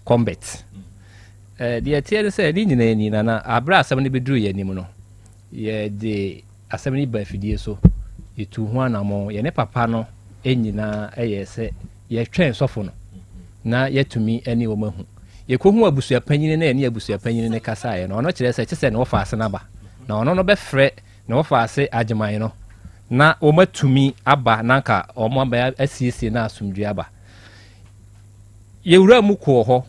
Combet. Deɛ ɛteɛ ne sɛ ne nyinaa ni nana, aberɛ a asɛm no bɛduru yɛn anim no, yɛde asɛm no ba afidie so, yɛtuu ho anammɔn, yɛne papa no nyinaa yɛɛ sɛ yɛtwɛn sɔfo no na yɛatumi ne wɔn ahu. Yɛkɔhuu abusuapanyin na yɛne abusuapanyin no kasaeɛ no, ɔno kyerɛ sɛ kyesɛ ne wɔfa ase no aba, na ɔno no bɛfrɛ ne wɔfa ase Agyeman no na wɔatumi aba na anka wɔn aba asiesie na asomdwoeɛ aba. Yɛwura mu kɔɔ hɔ,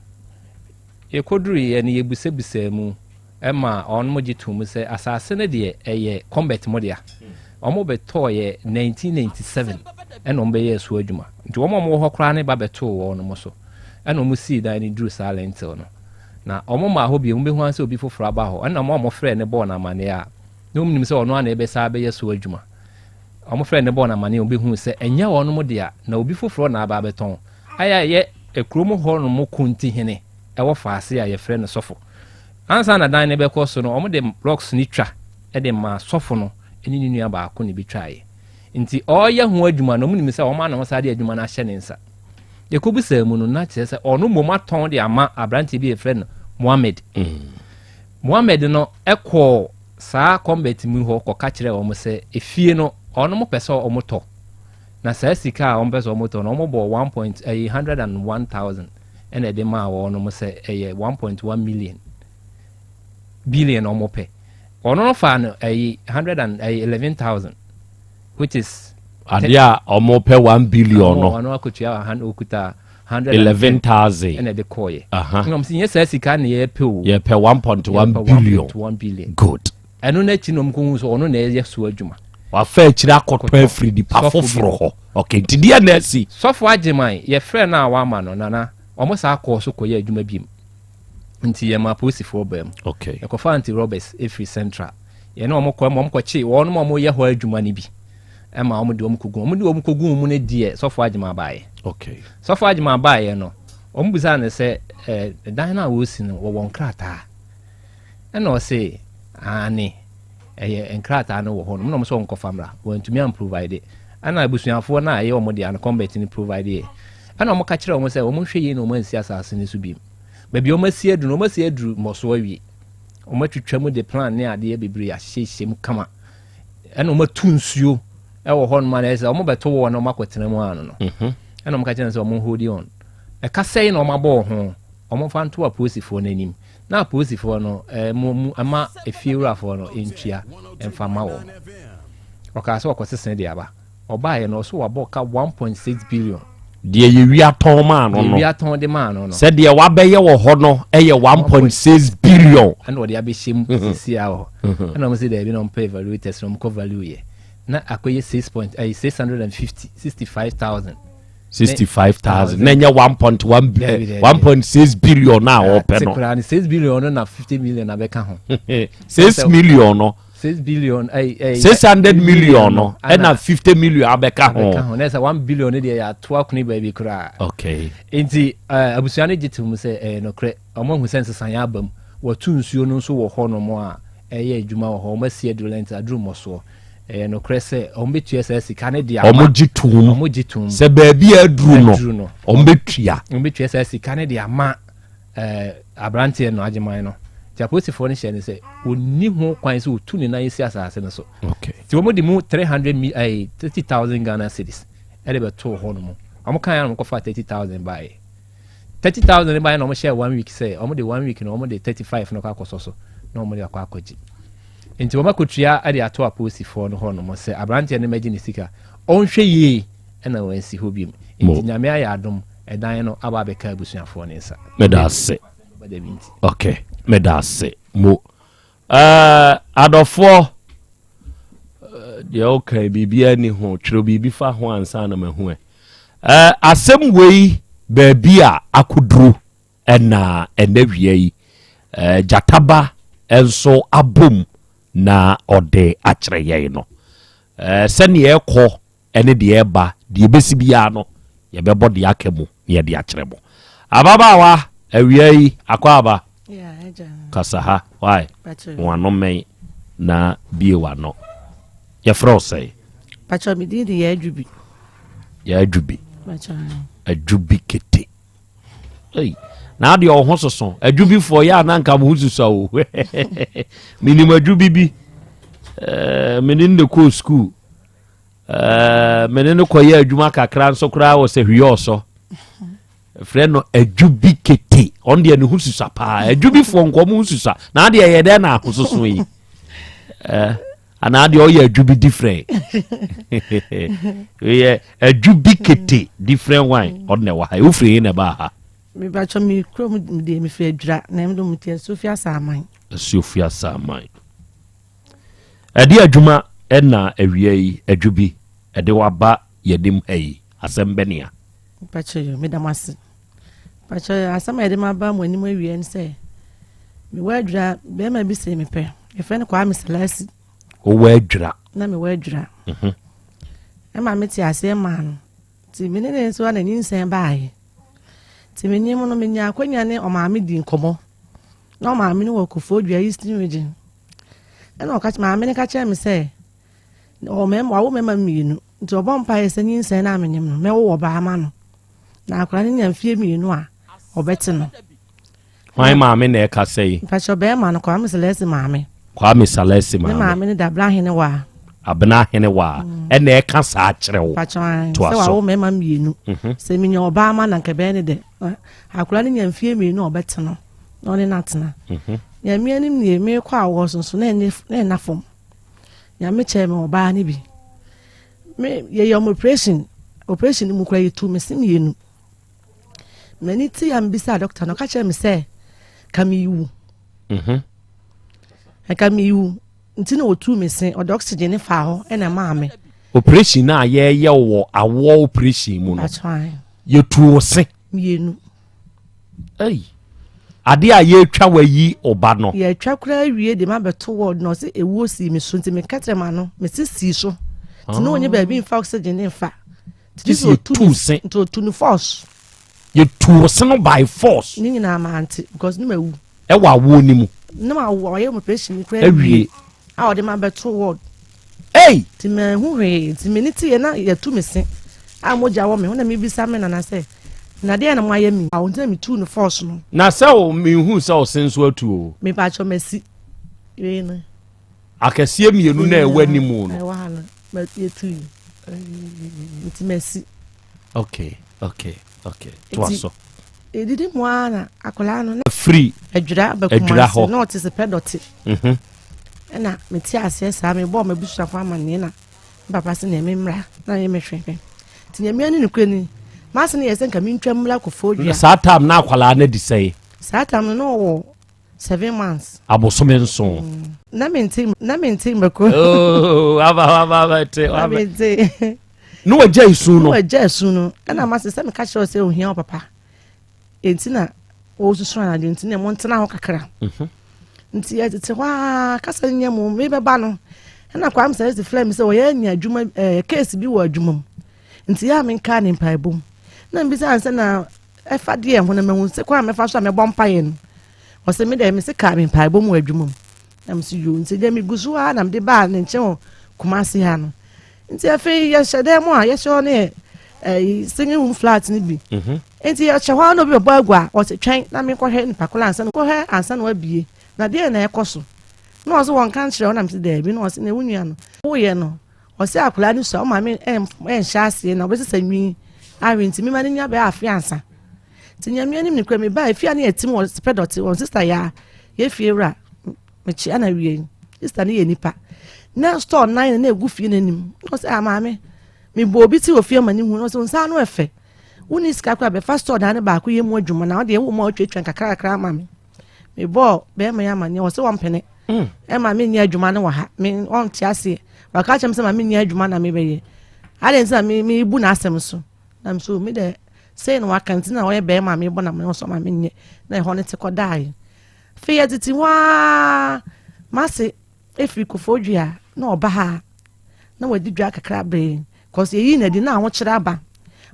yɛkɔduruiɛ no yɛbusabusaa mu. Ɛma wɔn gye too mu sɛ asase no deɛ ɛyɛ Convert mo dea. Wɔn bɛtɔɔyɛ 1997 ɛna wɔn bɛyɛɛ so adwuma. Nti wɔn a wɔwɔ hɔ koraa ne ba bɛtoo wɔn mo so. Ɛna wɔn sii dan no duru saa lentil no. Na wɔn maa hɔ bio, wɔn bɛhu ara sɛ obi foforɔ aba hɔ. Ɛna wɔn a wɔfrɛɛ no bɔɔ no amaneɛ a, na wɔn nim sɛ ɔno ara na ɛbɛsa abɛyɛ so adwuma. Wɔn frɛɛ no bɔɔ no amaneɛ, wɔn bɛhuu sɛ ɛnyɛ wɔn dea, na obi foforɔ na aba abɛtɔn. Ayɛ a ɛyɛ kurom hɔ nom kontihene ɛwɔ faase a yɛfrɛ no sɔfo. Ansa na dan no bɛkɔ so no, wɔde blocks no twa de maa sɔfo no ne ne nua baako na ebetwaeɛ. Nti ɔreyɛ ho adwuma no, wɔnim sɛ wɔn a na wɔsan de adwuma no ahyɛ ne nsa. Yɛkɔbisaa mu no, na kyerɛ sɛ ɔno mmom atɔn de ama aberanteɛ bi a yɛfrɛ no Mohammed. Mohammed no kɔɔ saa convent mu hɔ kɔka kyerɛɛ wɔn sɛ efie no wɔn pɛ sɛ wɔtɔ. Na saa sika a wɔpɛ sɛ wɔtɔ no, wɔbɔɔ one point ɛyi 101,000. ɛna ɛde maa wɔnom sɛ ɛyɛ 1.1 million billion wɔn pɛ. Ɔno no faa no ɛyi hundred and ɛyi 11,000 which is. Adeɛ a wɔn pɛ 1 billion no. Ɔno akotua han okuta hundred. 11,000. Ɛna ɛde kɔɔyɛ. Ɛna wɔn sɛ nyɛ saa sika na yɛpɛ o. Yɛpɛ 1.1 billion. 1.1 billion. Good. Ɛno n'akyi na wɔn kɔ hu sɛ ɔno na ɛyɛ so adwuma. Wafa akyire akɔtɔ afiri nipa foforɔ hɔ. Okay, nti deɛ na asi. Sɔfo Agyeman, yɛfrɛ no a wama no, Nana, wɔn saa kɔɔ so kɔyɛ adwuma biem. Nti yɛma apolisifoɔ baa mu. Yɛkɔfa anti robbers ɛfiri Central. Yɛne wɔn kɔ ma wɔn kɔkye wɔn a wɔyɛ hɔ adwuma no bi. Ɛma wɔn de wɔn kɔgu. Wɔn de wɔn kɔgu mu no deɛ Sɔfo Agyeman baeɛ. Sɔfo Agyeman baeɛ no, wɔn bisaa no sɛ, dan no a wɔresi no, wɔwɔ nkrataa? Ɛna ɔse, aane, ɛyɛ nkrataa no wɔ hɔ nom. Ɛna wɔn sɛ wɔnkɔfa mmra. Wɔantumi amprovide. Ɛna abusuafoɔ no a ɛyɛ wɔn dea no, convent no provide yɛ. Ɛna wɔn ka kyerɛɛ wɔn sɛ wɔn nhwɛ yie na wɔn ansi asase no so bio. Baabi a wɔn asi aduru no, wɔn asi aduru mmɔsoɔ awie. Wɔn atwitwa mu de plan ne adeɛ bebree ahyehyɛ mu kama. Ɛna wɔn atu nsuo ɛwɔ hɔ nom a na ɛsɛ sɛ wɔn bɛto wɔ na wɔn akɔtena mu ano no. Ɛna wɔn ka kyerɛ no sɛ wɔn hold on. Ɛka sɛe na wɔn abɔ ho. Wɔn mfa nto apolisifoɔ no anim. Na apolisifoɔ no mo mu ɛma efiewurafoɔ no ntua mfa ma wɔn. Ɔkaa sɛ ɔkɔsese de aba. Ɔbaeɛ no, ɔso wabɔ ka 1.6 billion. Deɛ yɛwia tɔn maa no no. Deɛ yɛwia tɔn de maa no no. Sɛ deɛ wabɛyɛ wɔ hɔ no yɛ 1.6 billion. Ɛna ɔde abɛhyɛ mu sisi a wɔ hɔ. Ɛna wɔn sɛ daabi na wɔn pɛ evaluators na wɔn kɔ value yɛ. Na akɔyɛ six point ɛyɛ 650 65,000. 65,000 na ɛnyɛ 1.1 1.6 billion na ɔpɛ no. Koraa no 6 billion no na 50 million abɛka ho. 6 million no. 6 billion ɛyi ɛyi. 600 million no ɛna 50 million abɛka ho. Abɛka ho na ɛsɛ 1 billion no deɛ yɛ ato akone baabi koraa. Nti abusua no gye to mu sɛ ɛyɛ nokorɛ, wɔn ahu sɛ nsesaeɛ aba mu, wɔtu nsuo no nso wɔ hɔ nom a ɛyɛ adwuma wɔ hɔ, wɔn asi aduru lɛnti aduru mmɔsoɔ. Ɛyɛ nokorɛ sɛ wɔn bɛtua saa sika no de ama. Wɔn gye tom. Wɔn gye tom. Sɛ baabi a aduru no, wɔn bɛtua. Wɔn bɛtua saa sika no de ama aberanteɛ no, Agyeman no. Nti apolisifoɔ no hyɛ no sɛ ɔnni ho kwan sɛ ɔtu ne nan si asase no so. Nti wɔn de mu 300 mi ɛɛ 30,000 Ghana cedis ɛde bɛtoo hɔ nom. Wɔn kan yɛ na wɔn kɔfa 30,000 baeɛ. 30,000 no baeɛ na wɔn hyɛ one week sɛ wɔn de one week na wɔn de 35 no kɔ akɔsɔ so na wɔn de akɔ akɔgye. Nti wɔn akɔtua de ato apolisifoɔ no hɔ nom sɛ aberanteɛ no mmɛgye ne sika. Ɔnhwɛ yie ɛna wɔn asi hɔ biom. Nti Nyame ayɛ adom, ɛdan no aba abɛka abusuafoɔ ne nsa. Meda ase. Okay, meda ase mo. Adɔfoɔ, deɛ woka biribiara ni ho, twerɛ biribi fa ho ansa na mahu ɛ. Asɛm wei baabi a akoduru ɛna ɛnɛ wia yi gyataba nso abom na ɔde akyerɛ yɛn no. Sɛnea ɛkɔ. ne deɛ ɛreba, deɛ ɛbɛsi biara no, yɛbɛbɔ deɛ aka mu na yɛde akyerɛ mo. Ababaawa, awia yi, akwaaba, kasa ha, why? Wano mmɛn na bie wano. Yɛfrɛ wo sɛn? Pacho, me din de Yaa Adwubi. Yaa Adwubi. Adwubi kete. Ei, na adeɛ ɔho soso. Adwubifoɔ yɛ a na nka mo ho susua o. Menim adwubi bi. Eh, mene no kɔɔ sukuu. Eh, mene no kɔyɛ adwuma kakra nso koraa wɔ sɛ hwiyɛ ɔsɔ. Frɛ no adwubi kete. Ɔno deɛ ne ho susua paa. Adwubifoɔ nkɔ mo ho susua. Na adeɛ yɛ dɛn na ahososo yi? Eh, anaa deɛ ɔyɛ adwu bi different yɛ adwu bi kete different wine ɔno na ɛwɔ ha wofiri he na ɛbaa ha mebatwɔ me kurom deɛ mefiri adwira na ɛmde mu te asuofi asaaman asuofi asaaman ɛde adwuma ɛna awia yi adwu bi ɛde waba yɛnim ha yi asɛm bɛnea mpakyɛ yɛ meda mo ase mpakyɛ asɛm a yɛde ma ba mo anim awia ne sɛ mewɔ adwira bɛrima bi sɛ mepɛ yɛfrɛ no Kwame Selasi wowɔ adwira na mewɔ adwira mhm. ɛma mete aseɛ maa no nti me ne ne nso na nyinsɛn baeɛ nti menyim no menya akwanya ne ɔmaame di nkɔmmɔ na ɔmaame no wɔ Koforidua Eastern Region ɛna ɔka maame no ka kyerɛ me sɛ Ɔwɔ mmarima, wawo mmarima mmienu. Nti ɔbɔ mpaeɛ sɛ nyinsɛn no a menyem no, mɛwo ɔbaa ama no. Na akwadaa no nya mfeɛ mmienu a, ɔbɛte no. Hwan maame na ɛkasa yi? Mpakyɛ bɛrima no, Kwame Salasi maame. Kwame Salasi maame. Ne maame no da Abena Ahenewaa. Abena Ahenewaa mm. ɛna ɛka saa kyerɛ wo. Mpakyɛ sɛ wawo mmarima mmienu. Mhm. Sɛ menya ɔbaa ma na nka bɛyɛ ne dɛ. Akwadaa no nya mfeɛ mmienu a ɔbɛte no na ɔne no atena. Mhm. Nyame anim nie, merekɔ awoɔ so nso na ɛnna fam. Nyame kyɛɛ me ɔbaa no bi. Me yɛyɛ ɔmo operation operation no mu koraa yɛtu me se mmienu. M'ani te a mebisa doctor no ɔka kyerɛ me sɛ ka mewu. Mhm. Nka mewu nti na wɔtu me se ɔde oxygen ne faa hɔ ɛna ɛmaa me. Operation no a yɛyɛ wɔ awoɔ operation mu no yɛtu wo se mmienu. Ei, adeɛ a yɛretwa wayi ɔba no. Yɛatwa koraa awie de mabɛto ward na ɔse ewuo sii me so nti meka kyerɛ ma no mese sii so nti na ɔnyɛ baabi mfa oxygen ne mfa nti sɛ yɛtu ne se nti ɔtu no force. Yɛtu wo se no by force. Ne nyinaa mante because ne mawu. Ɛwɔ awoɔ no mu. Ne ma awoɔ ɔyɛ operation koraa awie a ɔde ma bɛto ward. Ei! Nti manhu hwee nti m'ani teeɛ na yɛatu me se a mogya wɔ me ho na mebisa me nana sɛ na deɛ na moayɛ me nti na metuu no force no. Na sɛ o menhuu sɛ ɔse nso atu o. Mepakyɛ masi wei no. Akɛseɛ mmienu na ɛwɔ anim no. Ɛwɔ ha no yɛtu yi nti masi. Okay okay okay toa so. Edidi mu ara na akwadaa no. Firi adwira ba Kumasi na ɔte sɛ pɛ dɔte. Mhm. Ɛna mete aseɛ saa mebɔɔ m'abusuafo amanneɛ na me papa sɛ nea memmra na yɛ mehwɛ. Nti nyame ani nokorɛ ni m'ase no yɛ sɛ nka mentwa mmra Koforidua. Saa tam na akwadaa no adi sɛe? Saa tam no na ɔwɔ 7 months. Abosome nson. Mm. Na mente na mente mbɛko. Oh, aba aba aba te. Na mente. Na wagya esu no. Na wagya esu no. Ɛna ma sɛ sɛ meka kyerɛ sɛ ohia wo papa. Enti na wɔsusu anadwo nti na mo ntena hɔ kakra. Mhm. Nti yɛtete hɔ a kasa nyɛ mu mebɛba no. Ɛna Kwame sɛ ɛsi frɛ me sɛ wɔyɛ anya adwuma ɛɛ case bi wɔ adwuma mu. Nti yɛ a menka ne mpaebɔ mu. Na mbisa sɛ na ɛfa deɛ ho na mahu sɛ kwan a mɛfa so a mɛbɔ mpaeɛ no. Ɔsɛ me dɛ mese kaa me mpaebɔ mu wɔ adwuma mu. Na mese yoo nti deɛ megu so ara na mede baa ne nkyɛn wɔ Kumasi ha no. Nti afei yɛhyɛ dan mu a yɛhyɛ hɔ ne ɛyi singing room flat no bi. Mhm. Nti yɛhyɛ hɔ a na obi bɛbɔ agua a ɔsɛ twɛn na menkɔhwɛ nipa koro ansa na kɔhwɛ ansa na wabie na deɛ na ɛkɔ so. Na ɔsɛ wɔn ka nkyerɛ wo na mese daabi na ɔsɛ na wo nua no woyɛ no ɔsɛ akwadaa no sua ɔmaame ɛnhyɛ aseɛ na ɔbɛsesa nwi awe nti mema no nya bɛyɛ afe ansa. Nti nyame anim ne kura mebaa efie a ne yɛte mu wɔ spɛ dɔte wɔn sista yaa yɛ fie wura mekyia na wie sista no yɛ nipa na store nan na egu fie n'anim na ɔsɛ ah maame mebɔ obi ti wɔ fie ma ne hu na ɔsɛ nsa ano ɛfɛ wonni sika koraa bɛfa store dan no baako yɛ mu adwuma na ɔdeɛ wo mu a wotwatwa nkakra kakra ama me mebɔɔ bɛrima yi amanneɛ ɔsɛ wɔmpene mm. ɛma menyɛ adwuma no wɔ ha me ɔnte aseɛ waka kyerɛ me sɛ ma menyɛ adwuma na mebɛyɛ adɛn nti na mebu n'asɛm so Na me so me dɛ sei na waka nti na ɔyɛ bɛrima a mebɔ na me ɔsɔ ma menyɛ na ɛhɔ no te kɔdaeɛ. Afei yɛtete hɔ ara m'ase ɛfiri Koforidua na ɔba ha na wadi dwa kakra bere. Cause yɛyii no adi na ahokyerɛ aba.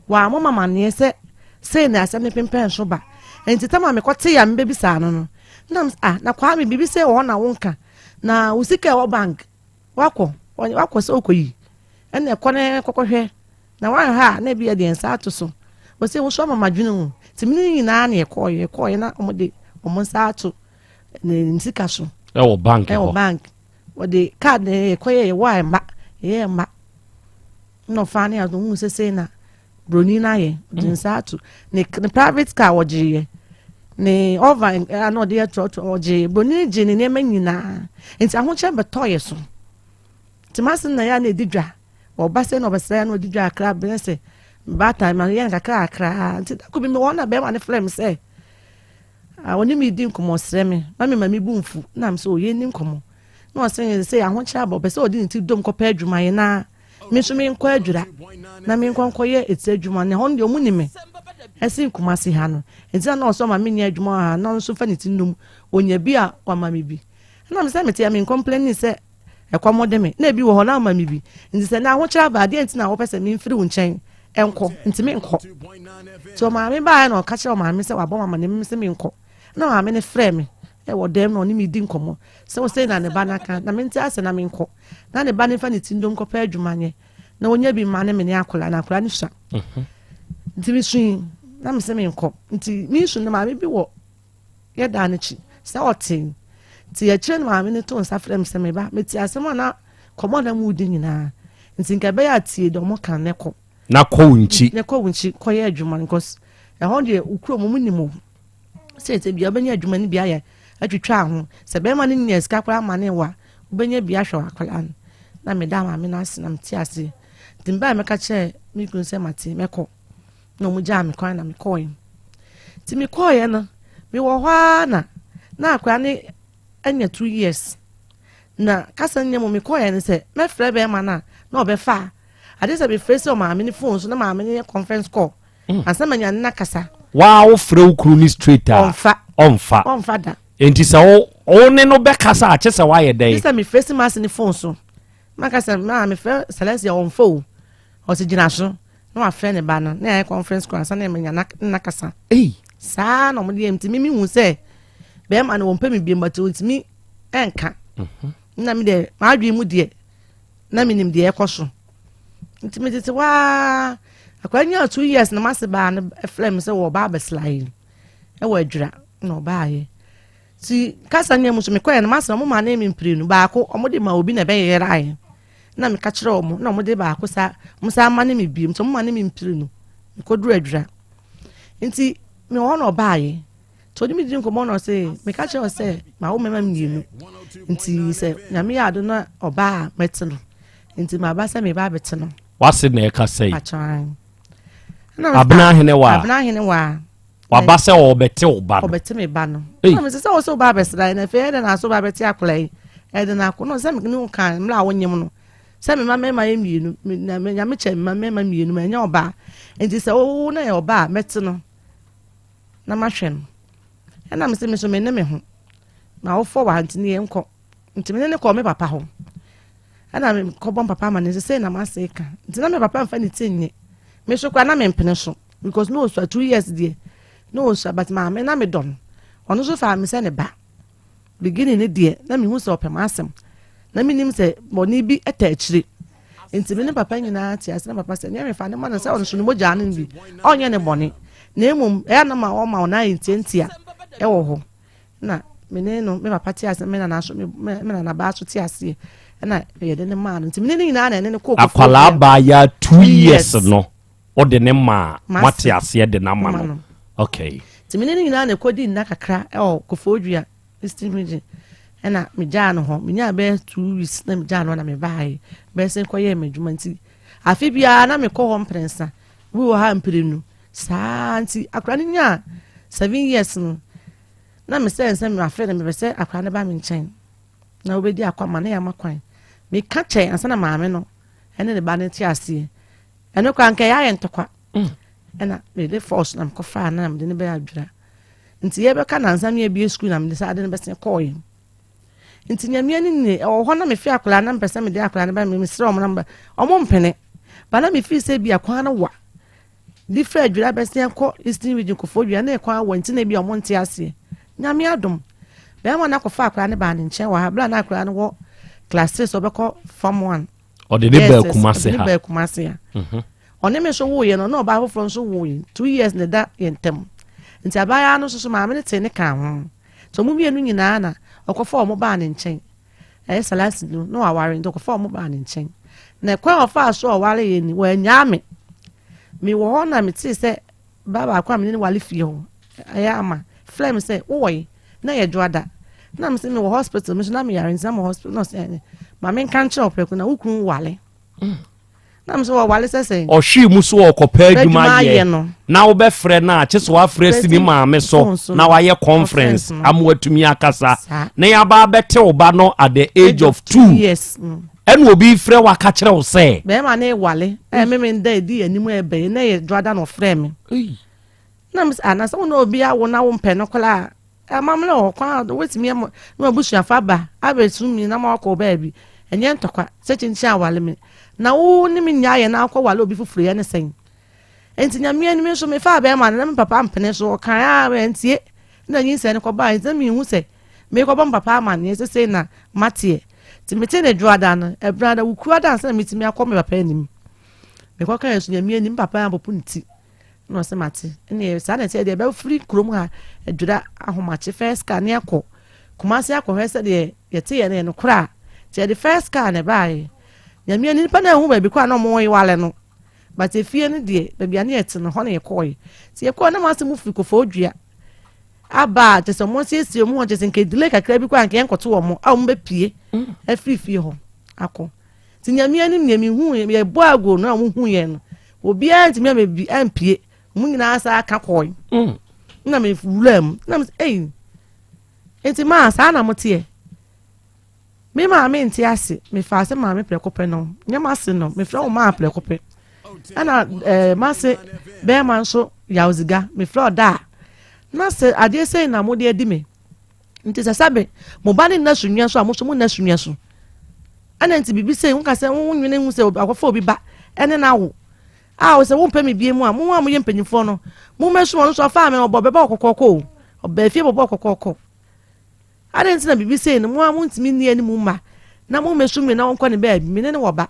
Wammɔ me amanneɛ sɛ sei na asɛm no pempɛn so ba. Nti tam a mekɔtee a mebɛbisaa no no, na mesɛ ah, na Kwame biribi sei wɔ hɔ na wonka. Na wo sika ɛwɔ bank, wakɔ, wakɔ sɛ wokɔyi. Ɛna ɛkɔ na kɔkɔhwɛ. Na wanhwɛ a na ebi yɛde yɛn nsa ato so. Ɔse wo so ama madwene o. Nti me ne no nyinaa na yɛkɔɔeɛ, yɛkɔɔeɛ na wɔde wɔn nsa ato ne sika so. Ɛwɔ bank hɔ. Ɛwɔ bank. Wɔde card na yɛkɔyɛ yɛwɔ a ɛmma, yɛyɛ ɛmma. Na ɔfaa ne ado ohun sɛ sei na broni no ayɛ. Ɔde mm. nsa ato ne ne private car wɔgyeeɛ. Ne oven a na ɔde yɛ trɔtrɔ wɔgyee. Broni no gyee ne nneɛma nyinaa. Nti ahokyerɛ bɛtɔɔ yɛ so. Nti m'ase na yɛ a na ɛdi dwa. Ɔba sɛ na ɔbɛsra yɛ na ɔdi dwa akra bɛyɛ sɛ baatan ma yɛ no kakra kakra. Nti da ko bi mewɔ hɔ na bɛrima no frɛ me sɛ Ah, ɔne me di nkɔmmɔ, ɔsrɛ me ma me ma me bu mfu. Na me sɛ, o, yɛnni nkɔmmɔ. Na ɔsɛ sɛ ahokyerɛ aba, ɔpɛ sɛ ɔde ne ti dom kɔpɛ adwuma yɛ na me nso menkɔ adwira na menkɔ nkɔyɛ etiri adwuma. Na ɛhɔ no deɛ ɔmo ni me ɛsen Kumasi ha no. Nti na na ɔsɛ ɔma menyɛ adwuma wɔ ha na ɔno nso fa ne ti nom, ɔnya bi a wama me bi. Ɛna me sɛ mete a menkɔmpleni sɛ Ɛkɔm de me, na ebi wɔ hɔ na woma me bi. Nti sɛ nnɛ ahokyere aba a, deɛn nti na wopɛ sɛ memfiri wo nkyɛn nkɔ? Nti menkɔ. Nti ɔmaame baeɛ na ɔka kyerɛɛ ɔmaame sɛ wabɔ me amanneɛ, me sɛ menkɔ. Na maame no frɛɛ me wɔ dɛm na ɔne me di nkɔmmɔ sɛ sei na ne ba no aka, na mente ase na menkɔ. Na ne ba no mfa ne ti ndom nkɔpɛ adwuma nyɛ na ɔnya bi mma ne me ne akwadaa, na akwadaa no sua. Mhm. Nti mesui na mesɛ menkɔ. Nti mesu no maame bi wɔ Yɛdaa no kyi sɛ ɔtee. Nti akyire no maame no too nsa frɛɛ me sɛ me ba, mete asɛm a na kɔmmɔ na mudi nyinaa. Nti nka ɛbɛyɛ a tie deɛ ɔmo ka na kɔ. Na kɔ wo nkyi. Na kɔ wo nkyi kɔyɛ adwuma no because ɛhɔ deɛ wo kurom ɔmo nim o. Sɛ ɛsɛ bia wobɛnya adwuma no bi ayɛ atwitwa ho. Sɛ bɛrima no nya sika koraa ma ne wa, wobɛnya bi ahwɛ akwadaa no. Na meda maame no ase na mete aseɛ. Nti mebaeɛ mɛka kyerɛɛ me kunu sɛ mate mɛkɔ. na wɔn gyaa me kwan na mekɔɔɛ nti mekɔɔɛ no mewɔ hɔ ara na na akwadaa no anya 2 years na kasa nyɛ mu. Mekɔɔɛ no sɛ mɛfrɛ bɛrima no a na ɔbɛfa a ade sɛ mefrɛ sɛ ɔmaame ne phone so na maame no yɛ conference call ansa manya ne nakasa. Waa, wofrɛ wo kunu ne straight a, ɔmfa. Ɔmfa. Ɔmfa da. Enti sɛ wo wo ne no bɛkasa a, kyɛ sɛ woayɛ dɛn? Sɛ mefrɛ si maase ne phone so maka sɛ maa mefrɛ Celestia, ɔmfa o. Ɔsi gyina so na wafrɛ ne ba no na yɛayɛ conference call ansa na manya na na kasa. Saa na wɔde yɛ. Nti mimi hu sɛ bɛrima no wɔmpɛ me biem, but ɔntumi ɛnka. Na mi deɛ m'adwene mu deɛ na menim deɛ ɛkɔ so. Nti me tete waa akwadaa nyaa 2 years na m'ase baa no frɛ me sɛ wɔba abɛsra yɛn ɛwɔ Adwira na ɔbaayɛ. Ti kasa nea mu so mekɔɛ no m'ase ɔmo maa ne me mprenu baako, ɔmo de ma obi na ɛbɛyɛra yɛn na meka kyerɛ ɔmo na ɔmo de baako sa ɔmo sa ama ne me biem. Nti ɔmo ma ne me mprenu mekɔduru Adwira. Nti mewɔ hɔ na ɔbaayɛ nti ɔde me di nkɔmmɔ na ɔse meka kyerɛ ɔ sɛ ma wo mɛma mmienu nti sɛ Nyame yɛ ado na ɔbaa a mɛte no, nti maba sɛ meba abɛte no. Wase na ɛka sɛ Akyan. Abena ahene wa. Abena ahene wa. Waba sɛ ɔbɛte wo ba no. Ɔbɛte me ba no. Ɛna mesɛ sɛ wɔ sɛ woba abɛsra yi na afei ɛdɛ na so woba abɛte akwadaa yi ɛde no akɔ no sɛ me wo ka mmerɛ a wonyem no sɛ mema mmarima yɛ mmienu na Nyame kyɛ mema mmarima mmienu ma ɛnyɛ ɔbaa, nti sɛ wowo na yɛ ɔbaa a mɛte no na mahwɛ no. Ɛna mesɛ me so me ne me ho na wofɔ wɔ ha nti ne yɛnkɔ. Nti me ne ne kɔɔ me papa hɔ ɛna mekɔbɔ me papa ama ne sɛ sei na m'ase ka. Nti na me papa mfa ne ti nye me so koraa na mempene so because na ɔsua 2 years deɛ na ɔsua, but maame na medɔ no, ɔno nso faa me sɛ ne ba. Beginning ne deɛ na mehu sɛ ɔpɛ m'asɛm na menim sɛ bɔne bi ɛta akyire. Nti me ne papa nyinaa te ase na papa sɛ nea mefa ne ma no sɛ ɔno so ne mogya no bi ɔnyɛ ne bɔne na mmom ɛyɛ na ma ɔma ɔna ayɛ ntiantia ɛwɔ hɔ. Na me ne no me papa te ase, me nana so me me nana baa so te aseɛ ɛna yɛde ne maa no. Nti me ne ne nyinaa na ɛne ne kɔɔ. Akwalaa baa ya 2 years no ɔde ne maa moate aseɛ de n'ama no, okay. Nti me ne ne nyinaa na ɛkɔdi nna kakra ɛwɔ Koforidua, Eastern Region, ɛna megyaa no hɔ. Menyaa bɛyɛ 2 weeks na megyaa no hɔ na mebaeɛ bɛyɛ sɛ nkɔyɛɛ m'adwuma. Nti afe biara na mekɔ hɔ mprɛnsa, bi wɔ ha mprenu saa. Nti akora no nyaa 7 years no na mesɛ nsɛ afei na mepɛ sɛ akora no ba me nkyɛn na wobɛdi akwama na yɛama kwan. Meka kyɛn ansa na maame no ɛne ne ba no te aseɛ. Ɛno koraa nka ɛyɛ ayɛ ntɔkwa. Ɛna mede force na mekɔfaa no na mede no bɛyɛ Adwira. Nti yɛbɛka nansa me abie sukuu na mede saa ade no bɛsɛn kɔɔɛ. Nti Nyame ani nie ɛwɔ hɔ na mefe akwadaa na mpɛ sɛ mede akwadaa no ba me mesrɛ ɔmo na mba ɔmo mpene. Ba na mefii sɛ bi a kwan no wa. De firi Adwira bɛsen akɔ Eastern Region Koforidua na kwan wa nti na bi a ɔmo nte aseɛ. Nyame adom, bɛrima no akɔfa akwadaa no baa ne nkyɛn wɔ ha berɛ a na akwadaa no wɔ class 6 ɔbɛkɔ form 1. Ɔde ne baa Kumase ha. Ɔde ne baa Kumase ha. Mhm. Ɔne me nso woeɛ no, ɔne ɔbaa foforɔ nso woe. 2 years na ɛda yɛn ntam. Nti abaayewa no nso so maame no tee ne kaa ho. Nti wɔn mmienu nyinaa na ɔkɔfa wɔn baa ne nkyɛn. Ɛyɛ Salasi no na waware nti ɔkɔfa wɔn baa ne nkyɛn. Na kwan a ɔfaa so a ɔware yɛ ni, wannyaa me. Mewɔ hɔ na metee sɛ baa baako a me ne no ware fie hɔ, ɛyɛ ama, frɛ me sɛ, wowɔ he? Na ɛyɛ Dwoada. Na mese mewɔ hospital, me nso na meyare nti na mewɔ hospital. Na ɔse ɛne, ma menka nkyerɛ wo prɛko na wo kunu ware. Na mese wɔware sɛ sɛn? Ɔhwee mu so ɔkɔpɛ adwuma ayɛ no. Na wobɛfrɛ no a, kye sɛ wafrɛ si ne maame so na wayɛ conference ama watumi akasa. Na yɛaba abɛte wo ba no at the age of 2. Yes. Ɛna obi frɛ wo aka kyerɛ wo sɛ. Bɛrima no rewale, ɛyɛ me me da edi anim ɛbɛyɛ na ɛyɛ dwoada na ɔfrɛ me. Na me sɛ anasɛ wo na obi awo na wo mpɛ no koraa a, amammerɛ wɔ hɔ kwan a wobɛtumi ama na wabusuafo aba abɛsum mi na ma wakɔ baabi. Ɛnyɛ ntɔkwa sɛ kyinkyin awale me. Na wo ne me nya ayɛ na akɔ wale obi foforɔ yɛ ne sɛn. Enti Nyame anim nso mefaa bɛrima no na me papa mpene so ɔkae a mantie na nyinsɛn no kɔbaa nti na menhu sɛ merekɔbɔ me papa amanneɛ sɛ sei na mateɛ. Nti metee ne dwoada no, ɛberɛ a wukura da ansa na metumi akɔ me papa anim. Mekɔkae nso Nyame anim, me papa ampopo ne ti. Na ɔsɛ mate. Ɛneɛ saa na ɛteɛ deɛ ɛbɛfiri kurom ha adwira ahomakye first car ne akɔ Kumasi akɔhwɛ sɛdeɛ yɛte yɛ no yɛ nokorɛ a. Nti yɛde first car na ɛbaeɛ. Nyame anim nipa no anhu baabi koraa na ɔmo wale no. But efie no deɛ baabi a ne yɛte no hɔ na yɛkɔɔe. Nti yɛkɔɔ na m'ase mu firi Koforidua aba a kyerɛ sɛ wɔn asiesie wɔn ho kyerɛ sɛ nka delay kakra bi koraa nka yɛnkɔto wɔn a wɔn bɛpie afiri fie hɔ akɔ. Nti Nyame anim deɛ mehu yɛbɔ ago no a wɔn hu yɛn no obiara ntumi amɛbi ampie wɔn nyinaa saa ka kɔɔe. Na me wura mu na me sɛ ei nti maa saa na mo teɛ. Me maame nte ase, mefaa sɛ maame prɛko pɛ no, nyɛ m'ase no, mefrɛ wo maa prɛko pɛ. Ɛna ɛɛ eh, m'ase bɛrima nso yawziga, mefrɛ ɔda a. Na sɛ adeɛ sɛn na mode adi me. Nti sɛ sɛbe, mo ba ne nna sunnua so a, mo nso mo nna sunnua so. Ɛna nti biribi sɛ, woka sɛ wonwene hu sɛ akɔfa obi ba ɛne no awo. A sɛ wompɛ me bie mu a, mo a moyɛ mpanyinfoɔ no, mommɛsu ɔno nso ɔfaa me ɔbɔ bɛbɔ kɔkɔɔkɔ o. Ɔbaa fie bɔbɔ kɔkɔɔkɔ. Adɛn nti na biribi sei no, mo ara montumi nni anim mma, na mommesu me na ɔnkɔ ne baabi? Me ne no wɔ ba.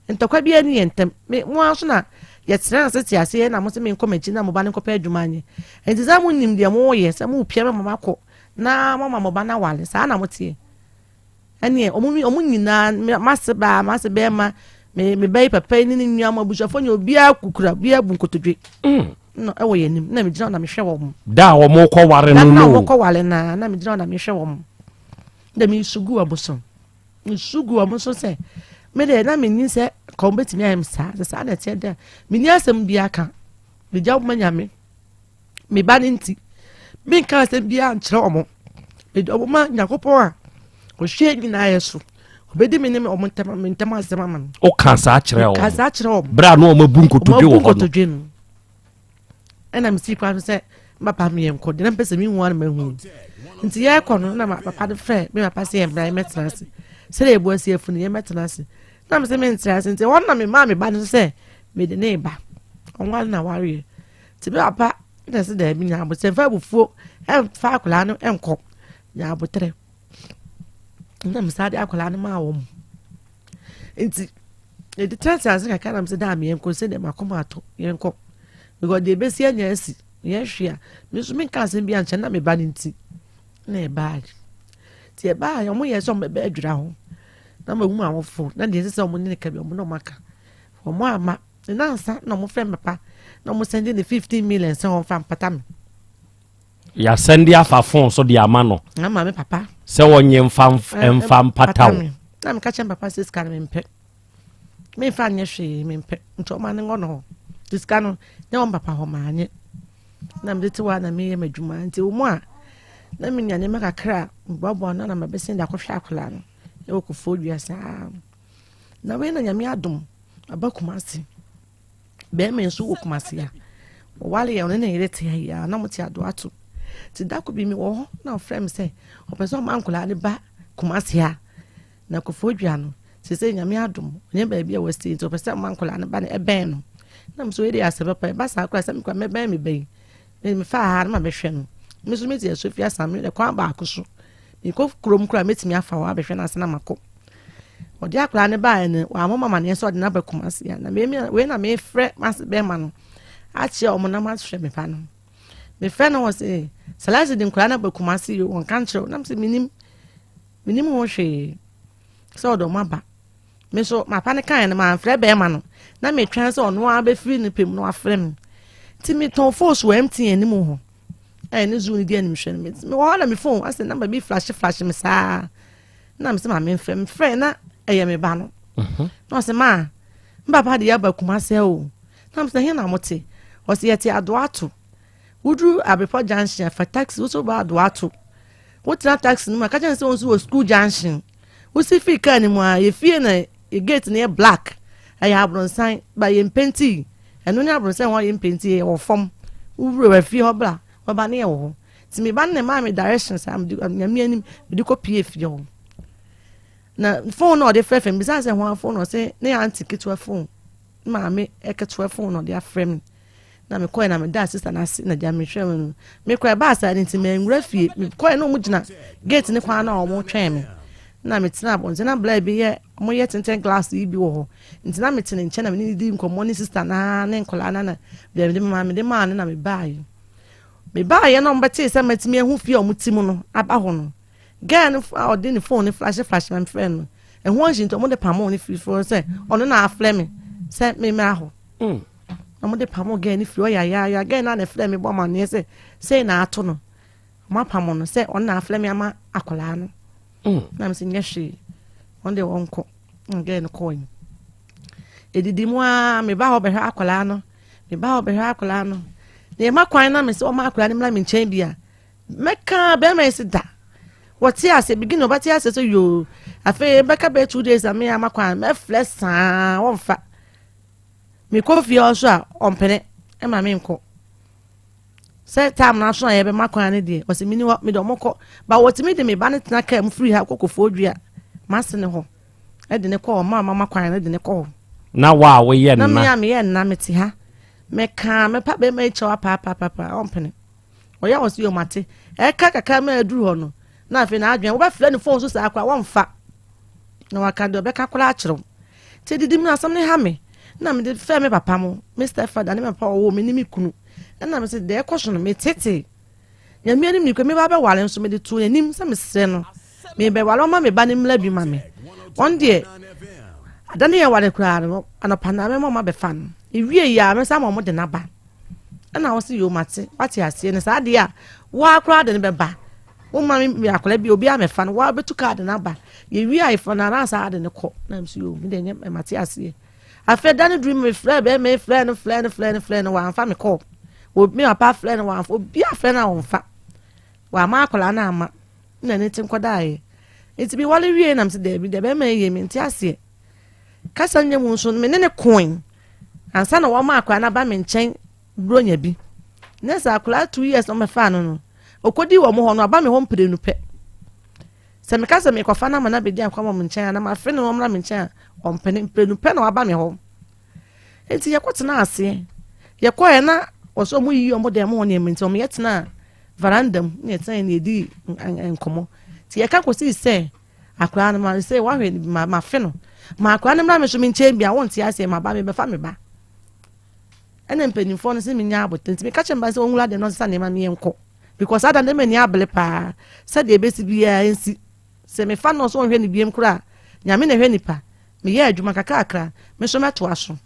Ntɔkwa biara nni yɛn ntam. Me, mo ara nso na yɛtenaa ase te aseɛ na mose menkɔ m'akyi na mo ba no nkɔpɛ adwuma nyɛ. Enti sɛ monim deɛ moreyɛ, sɛ morepia me ma makɔ na moama mo ba no aware, saa na moteɛ. Ɛneɛ, wɔn, wɔn nyinaa, m'ase baa, m'ase bɛrima, me, me ba yi papa yi ne ne nua, mo abusuafoɔ nyɛ obiara kukura, obiara bu nkotodwe. Na ɛwɔ yɛn anim, na megyina hɔ na mehwɛ wɔn. Da a wɔn kɔ ware no no. Da a wɔn kɔ ware no, na megyina hɔ na mehwɛ wɔn. Na mesu gu wɔn so. Mesu gu wɔn so sɛ, me deɛ na menni sɛ ka wɔn bɛtumi ayɛ me saa, sɛ saa na ɛteɛ dɛ, menni asɛm biara ka. Megya wɔn ma Nyame. Me ba no nti, menka asɛm biara nkyerɛ wɔn. Mede wɔn ma Nyankopɔn a ɔhwɛ nyinaa yɛ so. Ɔbɛdi me ne wɔn ntam me ntam asɛm ama me. Woka saa kyerɛ wɔn? Ka saa kyerɛ wɔn. Berɛ a na wɔn abu nkotodwe wɔ hɔ no. Nkotodwe no. Ɛna mesi kwan so sɛ papa me yɛn kɔ deɛ na mpɛ sɛ mehu ano mahu. Nti yɛrekɔ no na papa no frɛ me papa sɛ yɛn mmra yɛmmɛtena ase. Sɛdeɛ yɛbu asi afu no yɛmmɛtena ase. Na me sɛ mentena ase nti wɔn na me maa me ba no sɛ mede ne ba. Ɔnwale na wareɛ. Nti me papa na ɛsɛ daabi nya aboterɛ mfa abufuo mfa akwadaa no nkɔ nya aboterɛ na mesan de akwadaa no maa wɔn nti yɛde tenatena ase kakra na mesɛ daa meɛnkɔ sɛ deɛ makoma ato yɛnkɔ because deɛ ɛbɛsi anya asi yɛhwe a me nso menka asɛm bi ankyɛ na meba no nti na ɛbaa nti ɛbaa wɔn yɛ sɛ wɔn bɛbɛ adwira ho na wɔn ahu awofo na deɛ ɛsɛ sɛ wɔn ne ne ka bi wɔn na wɔn aka wɔn ama. Ne nansa na ɔmo frɛ me papa na ɔmo sɛnde ne 15 million sɛ ɔmfa mpata me. Yɛasɛnde afa fon so de ama no. Ama me papa. Sɛ ɔnye mfa mfa mpata wo. Na meka kyerɛ me papa sɛ sika no mempɛ. Memfa nyɛ hwee mempɛ. Nti ɔma no ngɔ no hɔ. Nti sika no nyɛ wɔn papa hɔ maanye. Na mede te hɔ a na meyɛ m'adwuma. Nti wɔ mu a na menya nneɛma kakra a meboaboa no na mabɛsen de akɔhwɛ akwadaa no. Ɛwɔ Kofoɔ Dua saa. Na wei na Nyame adom. Aba Kumasi. Bɛrima nso wɔ Kumasi a. Wɔware yɛ ɔne ne yere te ha yi a na wɔte Adoato. Nti da ko bi mewɔ hɔ na ɔfrɛ me sɛ ɔpɛ sɛ ɔma nkwadaa no ba Kumasi ha. Na Koforidua no. Seesei Nyame adom, ɔnya baabi a wasi nti ɔpɛ sɛ ɔma nkwadaa no ba no ɛbɛn no. Na me nso wei deɛ asɛm papa, ɛba saa koraa sɛ me koraa mɛbɛn me ba yi. Me mefaa ha na mabɛhwɛ no. Me nso mete Asofie Asan, me kwan baako so. Mekɔ kurom koraa mɛtumi afa hɔ abɛhwɛ no ansa na makɔ. Ɔde akwadaa no baeɛ no, wammɔ me amaneɛ sɛ ɔde no aba Kumasi a. Na wei na mefrɛ m'ase bɛrima no akyerɛ wɔn na mahwɛ me ba no. Mefrɛ no wɔ se, Salasi de nkwadaa no aba Kumasi o, wɔnka nkyerɛ wo. Na mesɛ menim, menim ho hwee sɛ ɔde wɔn aba. Me nso mapa no kaeɛ no mamfrɛ bɛrima no. Na metwɛn sɛ ɔno ara bɛfiri ne pɛ mu na wafrɛ me. Nti metɔn fos wɔ MTN no mu hɔ. Ɛne zoo no di animhwɛ no. Mewɔ hɔ na me phone asɛ number bi flashe flashe me saa. Na mesɛ ma memfrɛ. Mefrɛ na ɛyɛ me ba no. Mhm. Na ɔsɛ ma me papa de yɛaba Kumase o. Na mesɛ he na mote? Ɔsɛ yɛte Adoato. Woduru Abepɔ junction fa taxi wo so ba Adoato. Wotena taxi no mu a ka kyerɛ no sɛ wo nso wɔ school junction. Wosi fii kaa no mu a yɛ fie na yɛ gate no yɛ black. Ɛyɛ abronsan ba yɛ mpenti. Ɛno ne abronsan hɔ yɛ mpenti yɛ wɔ fam. Wowura fie hɔ bra wɔba ne yɛ wɔ hɔ. Nti me ba no na ɛmaa me directions a mede nyame anim mede kɔ pie fie hɔ. Na phone na ɔde frɛfrɛ me bisa sɛ ho phone ɔsɛ ne auntie ketewa phone. Ne maame ketewa phone na ɔde afrɛ me. Na mekɔɛ na medaa sista no ase na gya mehwɛ me no. Mekɔɛ baa saa no nti manwura fie. Mekɔɛ na wɔn gyina gate ne kwan na wɔn twɛn me. Na metena abɔnten na bla bi yɛ wɔn yɛ tenten glass yi bi wɔ hɔ. Nti na mete ne nkyɛn na me ne di nkɔmmɔ ne sista na ne nkɔlaa na na deɛ mede maa mede maa no na mebaeɛ. Mebaeɛ na wɔbɛtee sɛ matumi ahu fie a wɔn ti mu no aba hɔ no. Girl no a ɔde ne phone no flashe flashe ma mefrɛ no. Ɛho ahyi nti wɔde pamoo no firi fie sɛ ɔno na afrɛ me sɛ memmra hɔ. Mm. Na wɔde pamoo girl no firi hɔ yayaaya. Girl no a na ɛfrɛ me bɔ amanneɛ sɛ sei na ato no. Wɔapamo no sɛ ɔno na afrɛ me ama akwadaa no. Mm. Na mesɛ nyɛ hwee. Wɔn deɛ wɔnkɔ. Na girl no kɔɔ yi. Ɛdidi mu ara meba hɔ bɛhwɛ akwadaa no. Meba hɔ bɛhwɛ akwadaa no. Na yɛma kwan na mesɛ wɔma akwadaa no mmra me nkyɛn bi a Mɛka bɛrima yi se da. Wɔte ase beginning ɔbɛte ase sɛ yoo afei bɛka bɛyɛ 2 days a me ama kwan mɛfrɛ saa wɔmfa. Mekɔ fie hɔ nso a ɔmpene ɛma menkɔ. Sɛ time no aso a yɛbɛma kwan no deɛ ɔsɛ meni hɔ mede ɔmo kɔ ba wɔtumi de me ba no tena kaa mu firi ha kɔ Kofoɔ Dua m'ase ne hɔ ɛde ne kɔ ɔmo a mama kwan no de ne kɔ hɔ. Na wo a woyɛ nna. Na me a meyɛ nna mete ha mɛka mɛpa bɛrima yi kyɛw apaapapapa ɔmpene. Ɔyɛ wɔn so yɛ mate. Ɛka kakra ma aduru hɔ no, na afei n'adwene wobɛfrɛ ne fon so saa koraa wɔmfa. Na waka deɛ ɔbɛka koraa akyerɛ wo. Nti didi mu no asɛm no ha me. Na mede fɛ me papa mo, me stepfather ne me papa ɔwɔ me ne me kunu. Ɛna me sɛ deɛ ɛkɔ so no metete. Nyame anim ni kɔ me ba bɛware nso mede too n'anim sɛ mesrɛ no. Mebɛware ɔma me ba no mmla bi ma me. Wɔn deɛ ada ne yɛ ware koraa no anɔpa na mɛma ɔma bɛfa no. Ewie yi a mɛsa ma ɔmo de n'aba. Ɛna ɔse yoo mate, wate aseɛ no saa deɛ a woa koraa de no bɛba woma me akwadaa bi obi amɛfa no woa bɛtu kaa de no aba yɛwie ayeforɔ no ara saa de no kɔ na mso yoo me deɛ nyɛ mate aseɛ afei da no duru me frɛ bɛrima yi frɛ no frɛ no frɛ no frɛ no wamfa me kɔɔ me papa frɛ no wamfa obi afrɛ no a wɔmfa wama akwadaa no ama na ne ti nkɔdaeɛ nti me wale wie na mese daabi deɛ bɛrima yi yɛ me nte aseɛ kasa nyɛ mu nso me ne ne koe Ansa na wɔma akwadaa no aba me nkyɛn buronya bi. Na sɛ akwadaa 2 years na wɔbɛfaa no no, ɔkɔdii wɔn hɔ no, aba me hɔ mprenu pɛ. Sɛ meka sɛ mekɔfa no ama no abɛdi akwa wɔ me nkyɛn a, na mafe no ɔmmra me nkyɛn a, ɔmpene. Mprenu pɛ na waba me hɔ. Nti yɛkɔtena aseɛ. Yɛkɔɛ na wɔsɛ wɔn yiyi wɔn dan mu hɔ nneɛma nti wɔn yɛtena veranda mu na yɛtena yɛ na yɛdi nkɔmmɔ. Nti yɛka kɔsii sɛ Akwadaa no ma sɛ wahwɛ no bi ma mafe no ma akwadaa no mmra me so me nkyɛn bi a wonte aseɛ ma ba mebɛfa me ba ɛna mpanimfoɔ no sɛ menya abotire nti meka kyerɛ mba sɛ wɔnwura deɛ no ɔsesa nneɛma meɛ nkɔ because ada no m'ani abere paa sɛdeɛ ɛbɛsi biara nsi sɛ mefa no sɛ ɔnhwɛ ne biem koraa nyame na ɛhwɛ nipa meyɛ adwuma kakrakra me nso mɛtoa so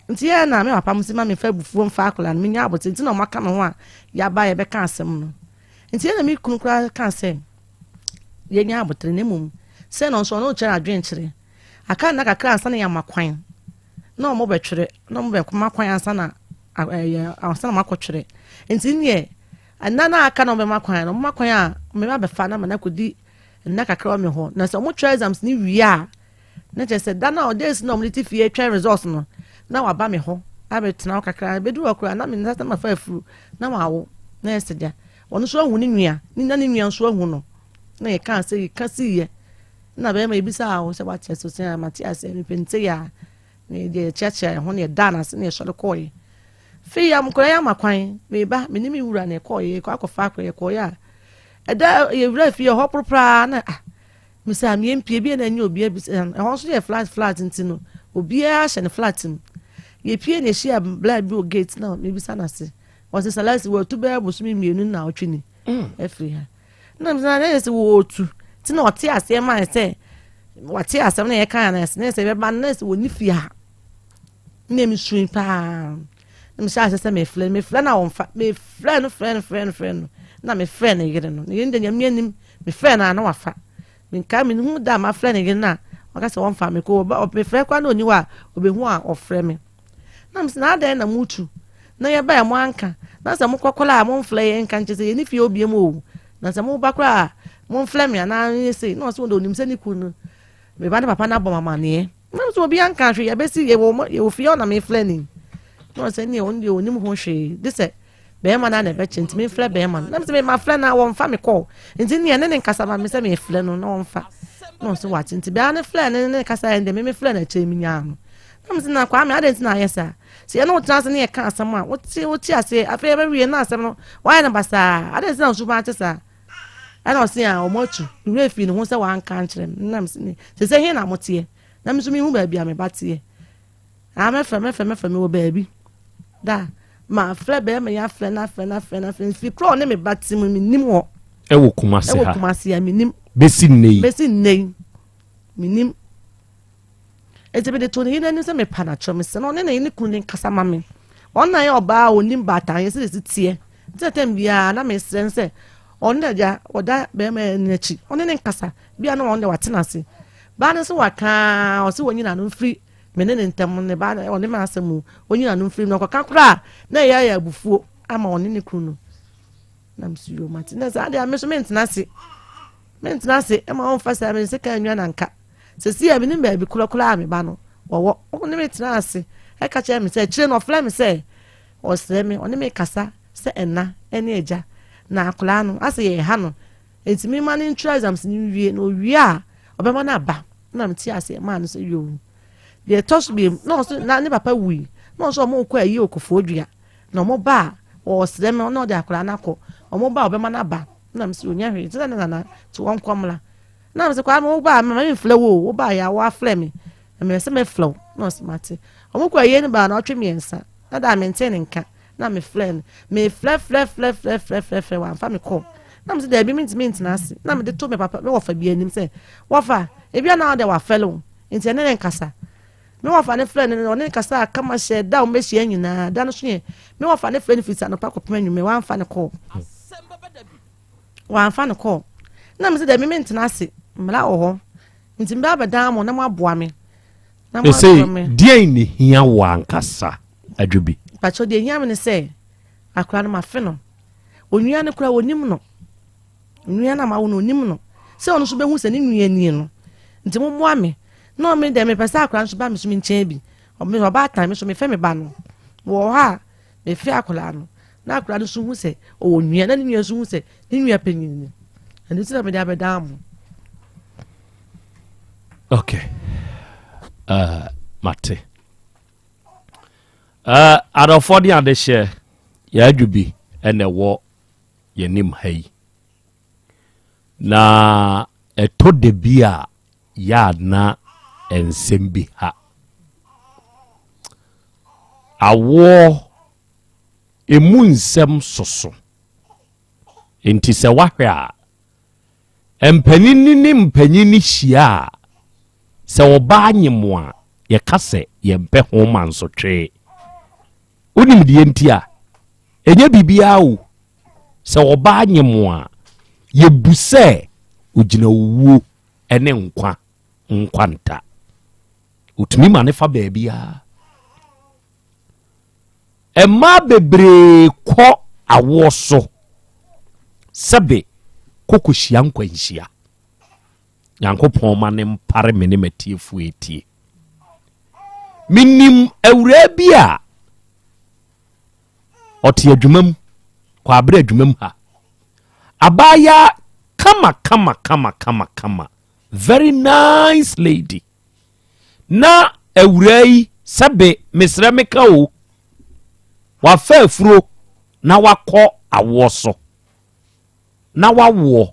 nti yɛ na me papa mo si ma mefa abufuo mfa akwadaa no menya abotire nti na ɔmo aka me ho a yɛaba yɛbɛka asɛm no nti yɛ na me kunu koraa ka sɛ yɛnya abotere na mmom sɛ na ɔnso ɔno rekyerɛ adwenkyerɛ. Aka nna kakra ansa na yɛama kwan na wɔn bɛtwerɛ na wɔn bɛma kwan ansa na ɛyɛ ansa na wɔakɔtwerɛ. Nti neɛ nna na aka na wɔbɛma kwan no wɔma kwan a mɛma bɛfa na ma no akɔdi nna kakra wɔ me hɔ na sɛ wɔtwerɛ exams no wie a na kyerɛ sɛ da no a days na wɔde te fie twɛn results no na waba me hɔ abɛtena hɔ kakra bɛduru hɔ koraa na me nsa ma fa afuru na wawo na ɛsɛ gya ɔno nso ahu ne nua ne na ne nua nso ahu no na yɛkaa sɛ yɛka siiɛ. Na bɛrima yi bisaa wo sɛ wate ase ɔsɛ a mate ase mepɛ nte yɛ a na yɛde yɛkyeakyea yɛn ho na yɛdaa no ase na yɛsɔre kɔɔeɛ. Fei ya nkwadaa yi ama kwan meba me ne me wura na yɛkɔɔeɛ yɛkɔ akɔfa akwadaa yɛkɔɔeɛ a ɛda yɛwura fie hɔ poropraa na ah mesɛ a meɛmpie bi na ɛnyɛ obiara bi ɛhɔ nso yɛ flat flat nti no obiara hyɛ ne flat mu yɛpie na yɛhyia bla bi wɔ gate na mebisa no ase wɔse salasi wɔatu bɛyɛ bosome mmienu na ɔtwe ni mm. afiri ha Na na na sɛ wɔretu nti na ɔte aseɛ maa sɛ wate asɛm na yɛka na ɛsɛ na sɛ ɛbɛba no na sɛ wɔni fie ha na mesui paa na mehyɛ aseɛ sɛ mefrɛ no mefrɛ no a wɔmfa mefrɛ no frɛ no frɛ no frɛ no na mefrɛ ne yere no ne yere no deɛ nyame anim mefrɛ no a na wafa menka mehu da a mafrɛ ne yere no a ɔka sɛ wɔmfa mekɔ mefrɛ koraa na ɔni hɔ a ɔbɛhu a ɔfrɛ me Na mese, Na adɛn na motu? Na yɛbae a moanka. Na sɛ mokɔ koraa a, momfrɛ yɛn nka nkyerɛ sɛ yɛnni fie hɔ biom o. Na sɛ moba koraa a, momfrɛ me anaa nyɛ sei. Na ɔse ɔde onim sɛ ne kunu no, me ba ne papa no abɔ me amaneɛ. Na mese obi anka hwee, yɛbɛsi yɛwɔ yɛwɔ fie hɔ na mefrɛ no yi. Na ɔsɛ neɛ ɔno deɛ ɔnim ho hwee, gye sɛ bɛrima no a na ɛbɛkyɛ nti memfrɛ bɛrima no. Na mese mema frɛ no a wɔmfa me kɔɔ. Nti neɛ ne ne nkasa ma me sɛ mefrɛ no na ɔmfa. Na ɔse wate nti bɛrima no frɛ no ne ne kasa yɛ deɛ me mefrɛ no akyire menyaa no. Na mese, na Kwame, adɛn nti na ayɛ saa? Sɛ yɛne wo tena ase ne yɛka asɛm a, wote wote aseɛ. Afei yɛbɛwie na asɛm no, woayɛ no basaa. Adɛn nti na wo suban te saa? Ɛna ɔse a wɔn atu. Ne werɛ fii ne ho sɛ wanka ankyerɛ me. Na mese, ne sɛ sɛ he na moteɛ? Na me nso mehu baabi a me ba teɛ. Ah, mɛfrɛ, mɛfrɛ, mɛfrɛ, mewɔ baabi. Da, mafrɛ bɛrima yi afrɛ no afrɛ no afrɛ no afrɛ no. Firi korɔ ɔne me ba te mu, menim hɔ. Ɛwɔ Kumase ha. Ɛwɔ Kumase ha, menim. Bɛsi nnɛ yi. Bɛsi nnɛ yi, menim. Enti mede too ne yere anim sɛ mepa no akyɛw. Mesrɛ no ɔne ne ne kunu no nkasa ma me. Ɔno na yɛ ɔbaa a ɔnim baatanyɛ sɛdeɛ ɛsi teɛ. Nti na tɛm biara na mesrɛ no sɛ ɔno na agya ɔda bɛrima no akyi. Ɔne ne nkasa. Bia na ɔno deɛ wate no ase. Baa no nso waka ara ɔse wɔnyina no mfiri me ne ne ntam ne ba ɔne m'asɛm mu. Ɔnyina no mfiri no ɔkɔka koraa na ɛyɛ ayɛ abufuo ama ɔne ne kunu no. Na mese yoo mate. Na saa deɛ me nso mentena ase. Mentena ase ma ɔmfa saa me nse ka nnwa na nka. Seesei a minnim baabi korɔ koraa a me ba no wɔ. Ɔne me tenaa ase ka kyerɛɛ me sɛ, akyire no ɔfrɛɛ me sɛ ɔresrɛ me, ɔne me rekasa sɛ ɛna ne agya. Na akwadaa no, asɛ yɛreha no, enti memma no ntwerɛ exams no nwie, na ɔwie a, ɔbɛma no aba. Na metee aseɛ maa no sɛ yoo. Deɛ ɛtɔ so mmienu, na ɔso na ne papa wui, na ɔso wɔn rekɔ ayie wɔ Koforidua, na wɔn ba a, ɔresrɛ me na ɔde akwadaa no akɔ, wɔn ba a ɔbɛma no aba. Na mese ɔnya hwee, nti sɛ ne nana te wɔn nkɔ mmra. Na mese Kwame wo baa mema memfrɛ wo o, wo baa yɛ a woafrɛ me na mepɛ sɛ mefrɛ wo. Na ɔse mate. Ɔmo kɔ ayie no baa naawɔtwe mmiɛnsa na daa mentee ne nka na mefrɛ no. Mefrɛ frɛ frɛ frɛ frɛ frɛ frɛ wamfa me kɔɔ. Na mese daabi mentumi ntena ase. Na mede to me papa me wɔfa bi anim sɛ wɔfa ebia na ɔde wafɛle wo nti ɛne ne nkasa. Me wɔfa no frɛ no ɔne ne kasaa kama hyɛɛ da a wɔbɛhyia nyinaa da no so yɛ me wɔfa no frɛ no firi anɔpa kɔpem anwummerɛ wamfa ne kɔɔ. Wɔamfa no kɔɔ. Na mese daabi mentena ase, mmara wɔ hɔ. Nti mebɛ abɛdan mo na moaboa me. Na moaboa me. Deɛn na ehia wo ankasa, Adwobi? Mpakyɛw deɛ ehia me ne sɛ akora no mafe no. Onua no koraa onim no. Onua no a mawo no onim no. Sɛ ɔno nso bɛhu sɛ ne nua nie no. Nti mommoa me. Na ɔme deɛ mepɛ sɛ akora no nso ba me so me nkyɛn bi. Ɔbaatan me so mefɛ me ba no. Wɔ hɔ a mefe akwadaa no. Na akwadaa no nso hu sɛ ɔwɔ nua, na ne nua nso hu sɛ ne nua panyin ni. Ɛno nti na mede abɛdan mo. Okay. Uh, mate. Uh, adɔfoɔ ne adehyeɛ yɛadwo bi ɛna ɛwɔ yɛnim ha yi na ɛtɔ da bi a yɛ a na nsɛm bi ha awoɔ Emu nsɛm soso. Enti sɛ woahwɛ a, mpanin ne mpanyin hyia a, sɛ ɔbaa nyem a, yɛka sɛ yɛmpɛ ho mansotwe. Wonim deɛ nti a? Ɛnyɛ biribiara o. Sɛ ɔbaa nyem a, yɛbu sɛ ɔgyina owuo ne nkwa nkwanta. Ɔtumi ma ne fa baabiara. Mmaa bebree kɔ awoɔ so sɛbe kɔ kɔhyia nkwanhyia. Nyankopɔn ma ne mpare me ne m'atiefoɔ etie. Menim awuraa bi a ɔte adwuma mu, kwaabere adwuma mu ha. Abaayaa kama kama kama kama kama. Very nice lady. Na awuraa yi sɛbe mesrɛ meka o, wafa afuro na wakɔ awoɔ so. Na wawoɔ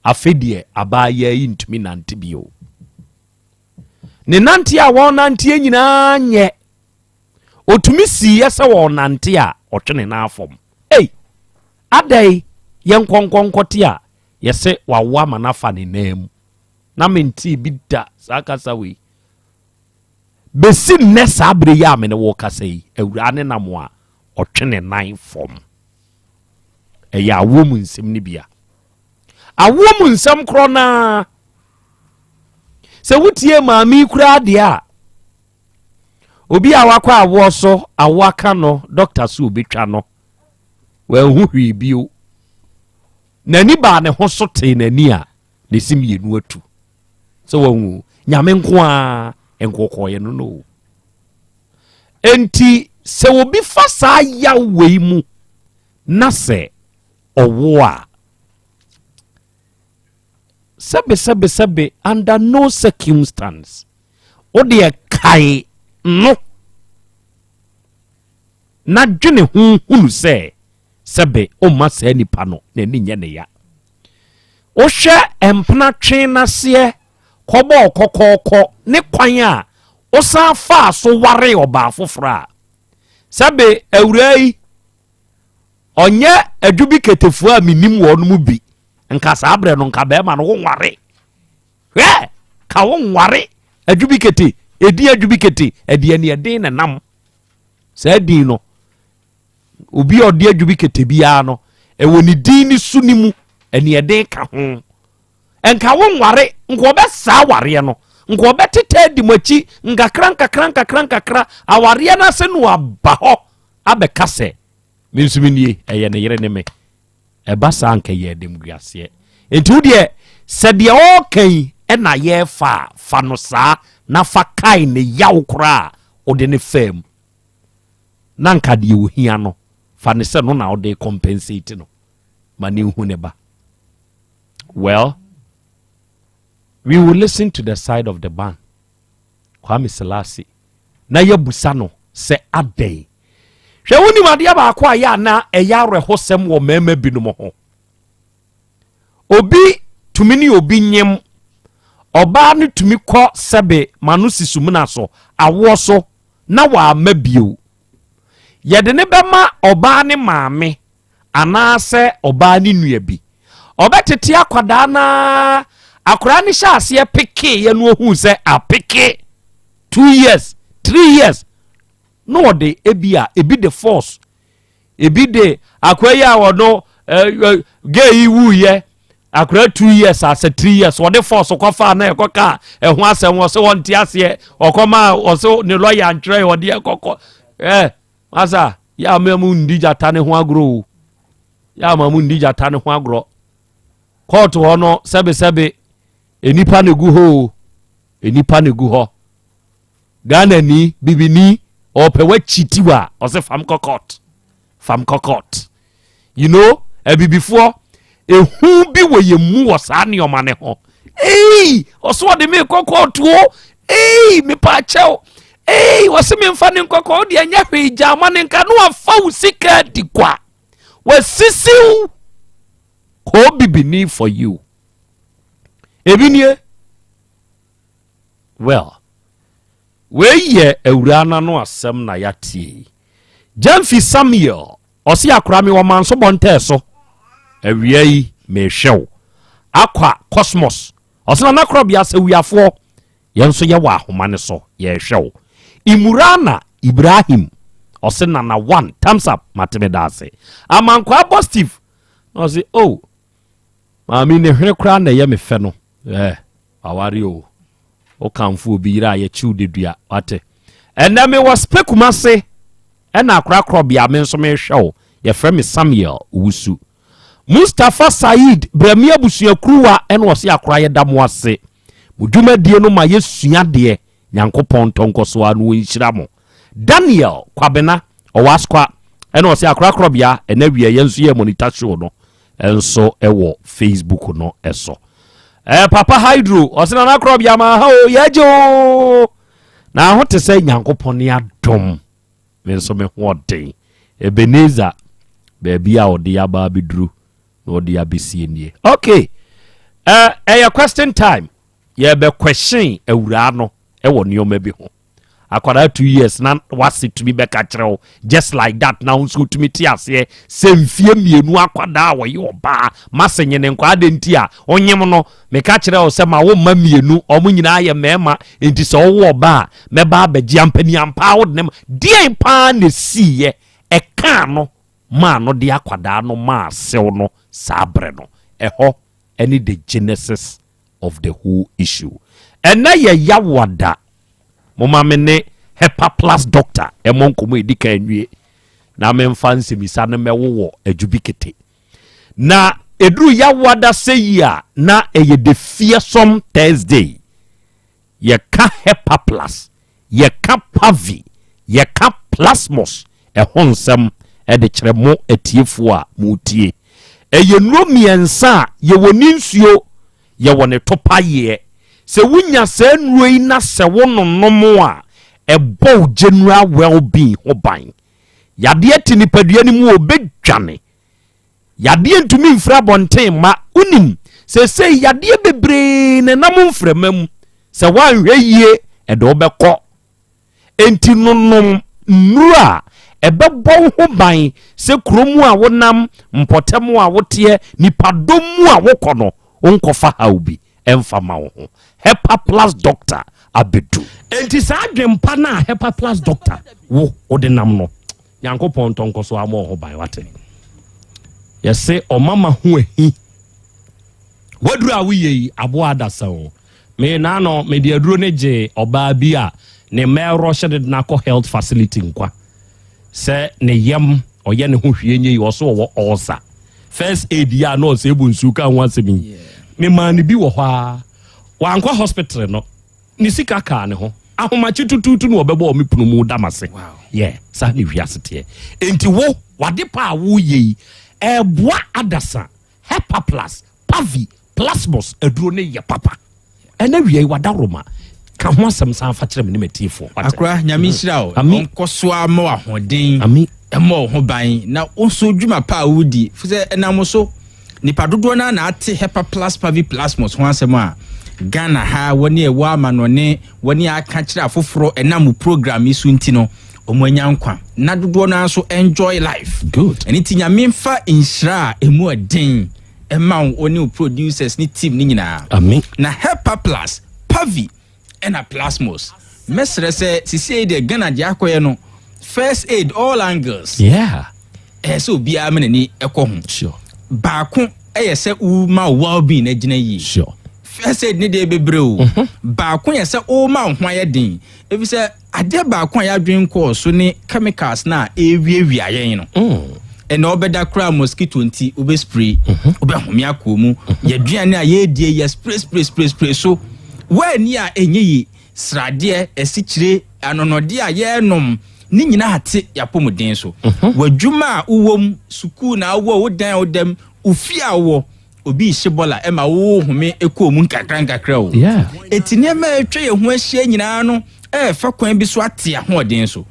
afe deɛ abaayaa yi ntumi nante bio. Ne nante a wɔnanteɛ nyinaa nyɛ. Ɔtumi siiɛ sɛ wɔnante a ɔtwe ne nan fam. Ei! Adɛn yɛnkɔnkɔnkɔte a yɛse wawo ama no afa ne nan mu. Na mentee bi da saa kasa wei. Bɛsi nnɛ saa berɛ yi a me ne wo kasa yi, awuraa ne nam a ɔtwe ne nan fam. Ɛyɛ awoɔ mu nsɛm no bi a. Awoɔ mu nsɛm korɔ no ara. Sɛ wotie maame yi koraa deɛ a, obi a wakɔ awoɔ so awoɔ aka no, dɔkta so obɛtwa no, wanhu hwee bio. N'ani baa ne ho so tee n'ani a, ne se mmienu atu. Sɛ wahu nyame nko a nkɔkɔɔyɛ no no. Enti sɛ obi fa saa yaw wei mu na sɛ ɔwo a, sɛbe sɛbe sɛbe under no circumstance wo deɛ kae no na dwene ho hunu sɛ sɛbe ɔmma saa nipa no n'ani nyɛ ne ya. Wohwɛ mpena twe n'aseɛ kɔbɔɔ kɔkɔɔkɔ ne kwan a wosan faa so waree ɔbaa foforɔ a, sɛbe awuraa yi ɔnyɛ adwubi ketefoɔ a menim wɔn mu bi, nka saa berɛ no nka bɛrima no wonware. Hwɛ, ka wonware adwubi kete, ɛdin adwubi kete, ɛde aniɛden na nam. Saa din no, obi a ɔde adwubi kete biara no, ɛwɔ ne din ne su ne mu, aniɛden ka ho. Nka wonware, nka ɔbɛsaa awareɛ no, nka ɔbɛtetɛ adi mo akyi nkakra nkakra nkakra nkakra, awareɛ no ase no aba hɔ abɛka sɛ, me nso me nie, ɛyɛ ne yere ne me. Ɛba saa nka yɛ animguaseɛ. Enti wo deɛ, sɛ deɛ ɔreka yi na yɛrefa a, fa no saa na fa kae ne yaw koraa a wode no faa mu. Na nka deɛ ohia no, fa no sɛ no na wode compensate no ma ne nhu ne ba. Well, we will listen to the side of the man, Kwame Selassie, na yɛabusa no sɛ adɛn. Hwɛ, wonim adeɛ baako a yɛ ana ɛyɛ awerɛhosɛm wɔ mmarima binom ho. Obi tumi ne obi nyem, ɔbaa no tumi kɔ sɛbe ma no si sumina so, awoɔ so, na wamma bio. Yɛde ne bɛma ɔbaa ne maame anaasɛ ɔbaa ne nua bi. Ɔbɛtete akwadaa no ara, akwadaa no hyɛ aseɛ pekeeɛ no ohuu sɛ apeke 2 years, 3 years, na ɔde ebi a ebi de force, ebi de akwadaa yi a ɔno ɛɛ gay yi wuiɛ akwadaa 2 years asɛ 3 years, ɔde force kɔfa na ɛkɔka ɛho asɛm wɔ sɛ wɔnte aseɛ, ɔkɔma ɔsɛ ne lɔya ntwerɛ ɔde ɛkɔkɔ masa yɛ ama mu ndi gyata ne ho agorɔ o, yɛ ama mu ndi gyata ne ho agorɔ. Kɔɔto hɔ no, sɛbesɛbe, enipa na egu hɔ o, enipa na egu hɔ. Ghana ni bibini ɔpɛ wakyi tiw a ɔsɛ fam kɔ court, fam kɔ court. Abibifoɔ ehu bi wɔ yɛn mu wɔ saa nneɛma ne ho. Ei, ɔso ɔde me kɔ court o, ei, mepa akyɛw, ei, ɔse me nfa ne nkɔkɔ, ɔde ɛnyɛ hwee, gya ama ne nka no afa wo sika di kwa, wasisiw kɔɔ bibini for you. Ebi nie. Well, wei yɛ awuraa n'ano asɛm na yɛatie yi. Gyamfi Samuel, ɔse akora me wɔ manso bɔntɛɛ so. Awia yi mehwɛ wo. Akwa Cosmos, ɔse nana korɔbea sɛ wiafoɔ, yɛn nso yɛwɔ ahoma ne so, yɛhwɛ wo. Imurana Ibrahim, ɔse nana one, thumbs up, mate me da ase. Amankwaa Bɔ Steve, na ɔse oh, maame ne hwene koraa na ɛyɛ me fɛ no. Waware o. Wokamfo obi yere a yɛkyew dedua. Wate? Ɛnɛ mewɔ Spekum ase ɛna akorakorɔbea me nso mehwɛ wo. Yɛfrɛ me Samuel Owusu. Mustapha Said Brɛme abusuakuruwa ɛna ɔse akora yɛda mo ase. Mo dwumadie no ma yɛsua deɛ. Nyankopɔn ntɔ nkɔso ara na ɔnhyira mo. Daniel Kwabena ɔwɔ Asokwa ɛna ɔse akorakorɔbea ɛnɛ awia yɛn nso yɛ monitor show no nso wɔ Facebook no so. Eh, Papa Hydro, ɔsɛ Nana Korɔbea ma ha o, yɛagye o. Na ho te sɛ Nyankopɔn ne adom. Me nso me ho ɔden. Ebenezer, baabi a ɔde aba abɛduru na ɔde abɛsie nie. Okay, eh, ɛyɛ question time. Yɛbɛ question awuraa no ɛwɔ nneɛma bi ho. Akwadaa 2 years na wase tumi bɛka kyerɛ wo just like that, na wo nso wotumi te aseɛ sɛ mfie 2 akwadaa a wɔyɛ ɔbaa mase nye ne nkwa ade nti a onyem no. Meka kyerɛ wo sɛ ma wo mma mmienu, ɔmo nyinaa yɛ mmarima, nti sɛ ɔwo ɔbaa a mɛba abɛgye ampani ampa. Wode ne ma deɛn paa na esiiɛ ɛkaa no maa no de akwadaa no maa sew no saa berɛ no? Ɛhɔ ɛne the genesis of the whole issue. Ɛnɛ yɛ Yawoada. Moma me ne Hepa Plus doctor ɛmɔ nkɔmmɔ ɛdi kan nwie na memfa nsɛmisa no mɛwowɔ adwubi kete. Na ɛduru Yawoada sɛ yi a, na ɛyɛ the fearsome Thursday. Yɛka Hepa Plus, yɛka Pavi, yɛka Plasmos ɛho nsɛm ɛde kyerɛ mo atiefoɔ a motie. Ɛyɛ nnuro mmiɛnsa a yɛwɔ ne nsuo, yɛwɔ ne topayeɛ. Sɛ wonya saa nnuro yi na sɛ wo nonom a, ɛbɔ wo general well-being ho ban. Yadeɛ te nipadua no mu, ɔbɛdwane. Yadeɛ ntumi mfiri abɔnten ma wonim. Seesei yadeɛ bebree na ɛnam mframa mu. Sɛ woanhwɛ yie, ɛde wobɛkɔ. Enti nonom nnuro a ɛbɛbɔ wo ho ban sɛ kurom a wonam, mpɔtam a woteɛ, nipadɔm mu a wokɔ no, wonkɔfa haw bi ɛmfa ma wo ho. Hepa Plus doctor abɛdu. Enti saa adwempa no a Hepa Plus doctor wo wode nam no, Nyankopɔn ntɔ nkɔ so ama wo ho ban. Wate? Yɛse ɔmama ho ahi. Waduru a woyɛ yi aboa adasa o. Me naano mede aduro no gye ɔbaa bi a ne mma ɛrɔhyɛ de no akɔ health facility nkwa sɛ ne yam ɔyɛ ne ho hwie nye yi, ɔso ɔwɔ ulcer. First aid yi a na ɔsɛ ebu nsuo ka ho asɛm yi, memaa ne bi wɔ hɔ a wankɔ hospital no, ne sika kaa ne ho. Ahomakye tutuutu na ɔbɛbɔ ɔme pono mu dam ase. Yɛ saa ne wiase teɛ. Enti wo wade pa a woyɛ yi ɛɛboa adasa. Hepa Plus, Pavi, Plasmos aduro no yɛ papa. Ɛnɛ wia yi wadaworoma ka ho asɛm san fa kyerɛ me ne m'atiefoɔ. Wate? Akora, Nyame nhyira wo. Ami. Ɔnkɔ so ara mma wo ahoɔden. Ami. Ɛmmɔ wo ho ban na wo nso dwuma pa a wodi fi sɛ ɛnam wo so nipa dodoɔ no ara na ate Hepa Plus Pavi Plasmos ho asɛm a Ghana ha wɔne ɛwɔ amanɔne wɔne aka kyerɛ afoforɔ ɛnam wo program yi so nti no wɔn anya nkwa na dodoɔ no ara nso enjoy life. Good. Ɛno nti Nyame mfa nhyira a ɛmu ɛden ɛma wo ne wo producers ne team ne nyinaa. Amen. Na Hepa Plus, Pavi ɛna Plasmos. Mɛsrɛ sɛ sisiei deɛ Ghana deɛ akɔyɛ no first aid all angles. Yeah. Ɛyɛ sɛ obiara ma n'ani ɛkɔ ho. Sure. Baako ɛyɛ sɛ woma wo well being agyina yie. Sure. First aid ne deɛ bebree o. Baako yɛ sɛ woma wo ho ayɛ den. Efisɛ adeɛ baako a yɛadwen kɔɔ so ne chemicals no a ɛrewiawia yɛn no. Ɛnna ɔbɛda koraa mosquito nti wobɛ spray, wobɛhome akɔ mu. Yɛaduane a yɛredie yɛ spray spray spray spray so. Woanni a ɛnyɛ yie. Sradeɛ, asikyire, anɔnɔdeɛ a yɛrenom ne nyinaa te yɛapɔmuden so. W'adwuma a wowɔ mu, sukuu na wowɔ, wo dan a woda mu, wo fie a wowɔ, obi rehye bɔla ɛma wo home kɔɔ mu nkakra nkakra o. Eti nneɛma a atwa yɛn ho ahyia nyinaa no ɛrefa kwan bi so ate ahoɔden so.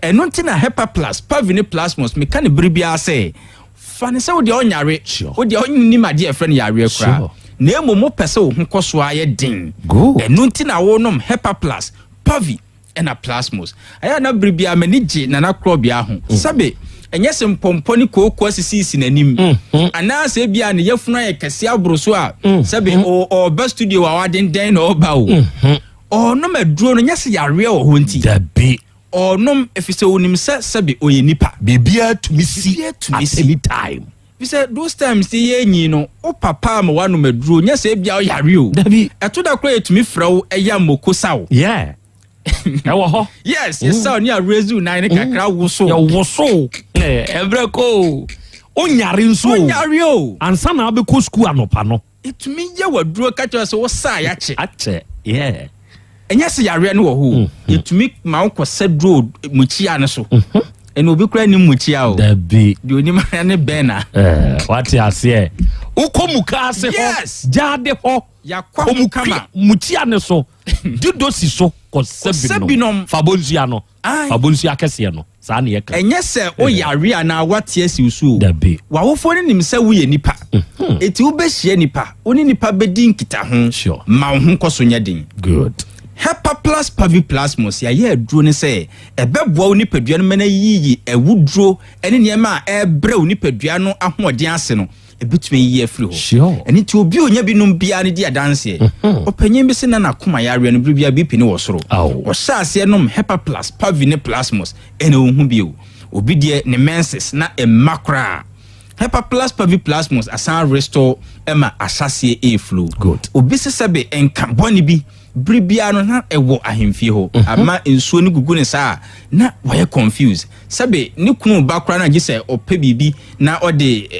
Ɛno nti na Hepa Plus, Pavi ne Plasmos meka no bere biara sɛ fa no sɛ wo deɛ ɔnyare, wo deɛ ɔnnim adeɛ a ɛfrɛ no yareɛ koraa. Na mmom wopɛ sɛ wo ho kɔ so ara yɛ den. Ɛno nti na wonom Hepa Plus, Pavi ɛna Plasmos. Ɛyɛ a na bere biara m'ani gye Nana Korɔbea ho. Sɛbe, ɛnyɛ sɛ mpɔmpɔ ne kooko asisisisi n'anim, anaasɛ ebia ne yafunu ayɛ kɛse aboro so a, sɛbe ɔreba studio a wadendɛn na ɔreba o. Ɔrenom aduro no, nyɛ sɛ yareɛ wɔ hɔ nti. Dabi. Ɔrenom efisɛ onim sɛ sɛbe ɔyɛ nipa. Biribiara tumi si Biribiara tumi at si. any time. Efisɛ those times yi yɛnyin no, wo papa ama woanom aduro, nyɛ sɛ ebia ɔyare o. Dabi. Ɛto da koraa yɛtumi frɛ wo ɛyam moko sa wo. Yeah. Ɛwɔ hɔ. Yes, yɛsa wo ne a raise wo nan ne kakra woso. Yɛwoso. Ɛbrɛ kɔ o. Onyare nso o. Onyare o. Ansa na abɛkɔ sukuu anɔpa no. Ɛtumi yɛ w'aduro ka kyerɛ sɛ wo saa yɛakye. Akyɛ, yeah. Ɛnyɛ sɛ yareɛ no wɔ hɔ o. Yɛtumi ma wo kɔsɛ duro mukyia no so. Ɛna obi koraa nim mukyia o. Dabi. Deɛ onim ara ne bɛn na. Wate aseɛ. Wokɔ muka ase hɔ. Yes. Gyaade hɔ. Yɛakɔ ho kama. Mukyia ne so, didosi so, kɔsɛ binom. Fa bonsua no, fa bonsua kɛseɛ no, saa ne yɛka. Ɛnyɛ sɛ woyare anaa woate asi wo so o. Dabi. W'awofoɔ no nim sɛ woyɛ nipa. Enti wobɛhyia nipa, wo ne nipa bɛdi nkitaho. Sure. Ma wo ho nkɔ so nyɛ den. Good. Hepaplas paviplasmus, yɛayɛ aduro no sɛ ɛbɛboa wo nipadua no ma no ayiyi awuduro ne nneɛma a ɛrebrɛ wo nipadua no ahoɔden ase no. Ɛbɛtumi ayiyi afiri hɔ. Sure. Ɛno nti obi a ɔnya bi nom biara no di adanseɛ. Ɔpanyin bi se na n'akoma yareɛ no bere biara BP no wɔ soro. Ɔhyɛɛ aseɛ nom Hepaplas, Pavi ne Plasmos ɛna ɔnhu bio. Obi deɛ ne menses na ɛmma koraa. Hepaplas, Pavi, Plasmos asan restore ma ahyɛaseɛ ɛreflow. Good. Obi se sɛbe nka bɔne bi bere biara no na ɛwɔ ahemfie hɔ. Ama nsuo no gugu ne saa a na wayɛ confused. Sɛbe ne kunu ba koraa no gye sɛ ɔpɛ biribi na ɔde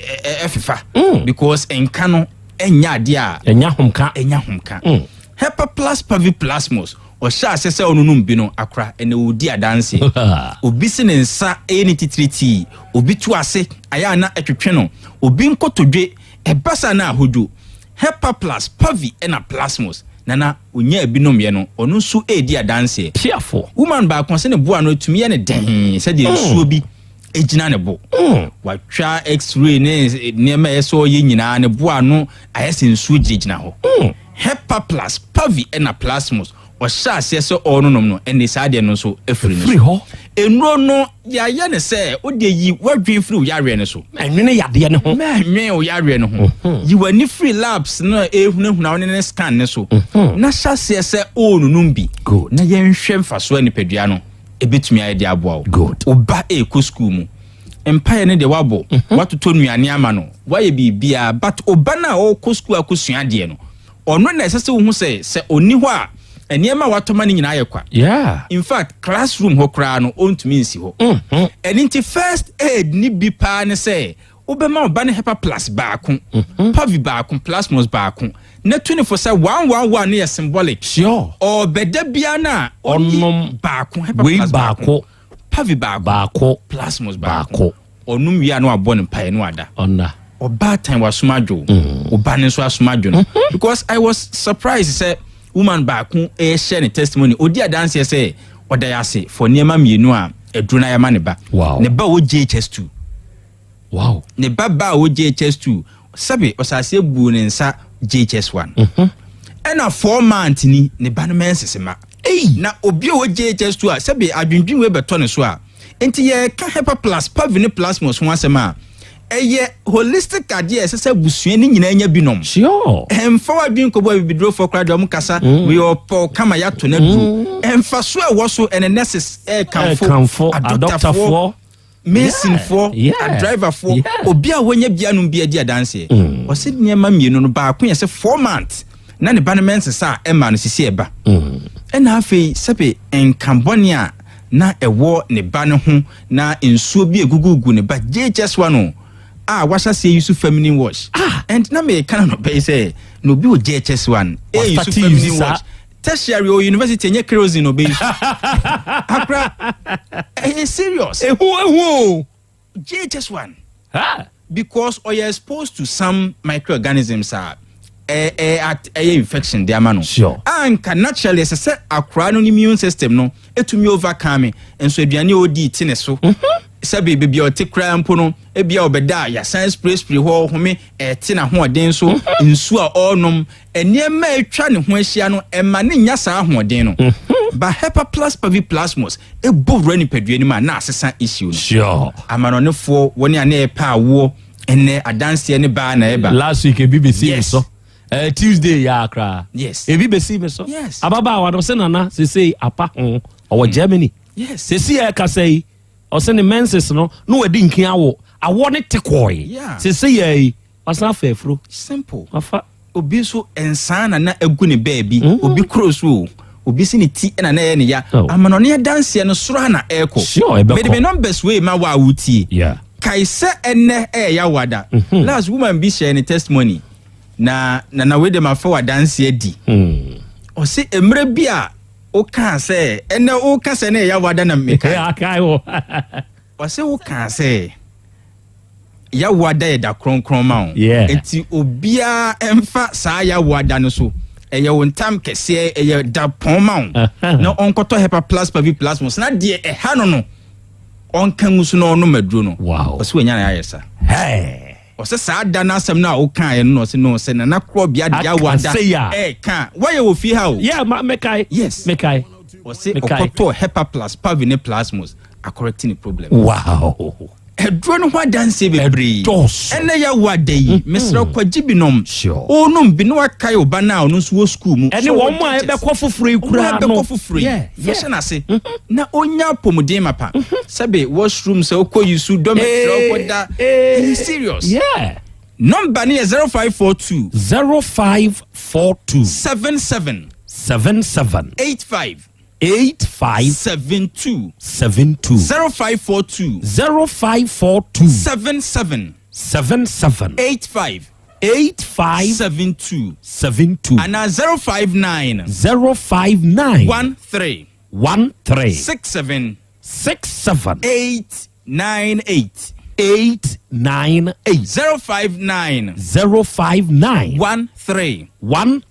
ɛfefa mm. because nka no ɛnyɛ adeɛ a ɛnya homka ɛnya homka mm. Hepaplas paviplasmus ɔhyɛ ase sɛ ɔnonom bi no akora ɛna ɔdi adanse obi se ne nsa ɛyɛ ne titiritii obi to ase ayɛ ana ɛtwetwe no obi nkotodwe ɛba sa na ahodwo Hepaplas pavi ɛna plasmus nana Onyaa bi nomyɛ no, ɔno nso redi adanseɛ. Piafo. Woman baako ɔse ne bo ano tumi yɛ no dɛn sɛdeɛ nsuo bi gyina ne bo. Watwa x-ray ne nneɛma a ɛyɛ sɛ ɔyɛ nyinaa ne bo ano ayɛ sɛ nsuo gyinagyina hɔ. Hepaplus, Pavi ɛna Plasmus ɔhyɛ aseɛ sɛ ɔrenonom no ɛnde saa adeɛ no nso afiri ne so. Nnuro no yɛayɛ no sɛ wodeɛ yi w'adwene firi wo yareɛ no so. Mɛnwene yadeɛ no ho. Mɛnwene wo yareɛ no ho. Mhm. Yi w'ani firi labs no a ɛrehunahuna wo ne ne scan no so. Mhm. Na hyɛ aseɛ sɛ ɔrenunum bi. Good. Na yɛnhwɛ mfasoɔ a nipadua no ɛbɛtumi ayɛ de aboa wo. Good. Wo ba ɛrekɔ sukuu mu. Mpaeɛ no deɛ woabɔ, mhm. woatotɔ nnuane ama no, woayɛ biribiara but wo ba no a ɔrekɔ sukuu akɔsua adeɛ no, ɔno na ɛsɛ sɛ wohu sɛ sɛ ɔnni hɔ a nneɛma a watɔ ma no nyinaa yɛ kwa. Yeah. In fact, classroom hɔ koraa no ɔntumi nsi hɔ. Mm-hmm. Ɛno nti first aid ne bi paa ne sɛ wobɛma ɔba no hepa plus baako, mm-hmm. pavi baako, plasmos baako. Na tu ne fo sɛ 111 no yɛ symbolic. Sure. Ɔbɛda biara no a ɔnom baako, hepa wei plus baako, baako, pavi baako, baako, plasmos baako. baako. Ɔnom wie a na wabɔ no mpaeɛ na wada. Ɔnna. Ɔbaatan wasom adwo. Mm. Ɔba no nso asom adwo no. Mm-hmm. Because I was surprised sɛ woman baako ɛrehyɛ ne testimony. Ɔdi adanseɛ sɛ ɔda yɛ ase for nneɛma mmienu a aduro no ayɛ ma ne ba. Wow. Ne ba wɔ JHS2. Wow. Ne ba ba a wɔ JHS2 sɛbe ɔsase buu ne nsa JHS1. Mm-hmm. Ɛna 4 months ni ne ba no mɛnsese ma. Ei. Na obi a wɔ JHS2 a sɛbe adwendwen wei bɛtɔ ne so a Nti yɛreka Hepaplus, Pavi ne Plasmos ho asɛm a, ɛyɛ holistic adeɛ a ɛsɛ sɛ abusua no nyinaa nya bi nom. Sure. Ɛmfa w'adwene nkɔbɔ abibidurofoɔ koraa deɛ wɔn kasa mm. wei ɔpɔw kama yɛato no aduro. Mm. Mfaso a ɛwɔ so ɛne nurses ɛrekamfo, adɔktafoɔ, masonfoɔ, adriverfoɔ, obi a wɔnya bi anom bi adi adanseɛ. Mm. Ɔsɛ nneɛma mmienu no baako yɛ sɛ 4 months na ne ba no mɛnsesa a ɛma no sisi ɛba. Ɛna afei sɛbe nka bɔne a na ɛwɔ ne ba no ho na nsuo bi egugugu ne ba JHS one o a wahyɛ aseɛ use feminine wash. Ah! And na meka no nɔpɛ yi sɛ na obi wɔ JHS one e use feminine wash tertiary o university ɛnyɛ kerosene obe use akora ɛyɛ serious. Ehu ehu o. JHS one. Ah. Because ɔyɛ exposed to some microorganisms a ɛyɛ ɛyɛ infection de ama no. Sure. A nka naturally ɛsɛ sɛ akora no immune system no etumi overcome nso aduane a odi te ne so. Mm-hmm. Sɛbi beebi a ɔte koraa mpo no ebi a ɔbɛda a yasan spray spray hɔ home ɛte n'ahoɔden so mm-hmm. nsuo a ɔrenom nneɛma a atwa ne ho ahyia no ɛma ne nya saa ahoɔden no. Mm-hmm. Ba Hepaplus paviplasmus ebɔ wura nipadua no mu a na asesa issue no. Sure. Amanɔnefoɔ wɔne a na ɛpɛ awoɔ ɛnɛ adanseɛ ne baa na ɛba. Last week ebi besi mi Yes. so. Tuesday yɛ akra. Yes. Ebi besi mi so. Yes. Ababaawa no sɛ nana sese apa ho ɔwɔ Germany. Yes. Sese yɛ kasa yi ɔsɛ ne menses no na wadi nkin awo awɔ ne te kɔɛ. Yeah. Sese yɛ yi wasan afa afuro. Simple. Wafa. Obi nso nsaa na na agu ne baabi. Obi kuro so o. Obi si ne ti na na ɛyɛ ne ya. Oh. Amanɔne adanseɛ no soro a na ɛrekɔ. Sure, ɛbɛkɔ. Mede me numbers wei ma wo a wotie. Yeah. Kae sɛ ɛnnɛ ɛyɛ Yawada. Last woman bi hyɛɛ ne testimony. Na nana wei de ma fa w'adanseɛ di. Ɔse mmerɛ bi a wokaa sɛ ɛnnɛ woka sɛ na ɛyɛ Yawada na mekae. Akae wɔ. Ɔse wokaa sɛ Yawoada yɛ da kronkron ma wo. Enti obiara mfa saa Yawoada no so. Ɛyɛ wo ntam kɛseɛ, ɛyɛ da pɔn ma wo. Na ɔnkɔtɔ Hepa Plus Pavi Plasmos na deɛ ɛha no no, ɔnka ngu so na ɔnom aduro no. Ɔsɛ wanya na ayɛ sa. Ɔsɛ saa da no asɛm no a wokaeɛ no na ɔsɛ no sɛ Nana Korɔbea de Yawoada ɛɛka. Woayɛ wɔ fie ha o. Yeah, ma mekae. Yes. Mekae. Ɔsɛ ɔkɔtɔɔ Hepa Plus Pavi ne Plasmos akɔrɛte ne problem. Wow. Aduro no ho adanseɛ bebree. Ɛdɔɔso. Ɛnɛ yɛawo ada yi, mesrɛ wo kɔgye bi nom. Sure. Wonom bi na wakae wo ba no a ɔno nso wɔ sukuu mu. Ɛne Sɛ ɔwɔ wɔn a teachers. ɛbɛkɔ foforɔ yi Wɔn a koraa no. ɛbɛkɔ foforɔ yi. Yeah, Fa yeah. hyɛ n'ase na ɔnya apɔmuden mapa. Sɛbe washroom sɛ wokɔ yi su dormitory Eh, wokɔda. eh. Ɛyɛ serious. Yeah. Nɔmba no yɛ 0542 0542 77 77 85 85 72 72 0542 0542 77 77 85 85 72 72 anaa 059 059 13 13 67 67 898 898 059 059 13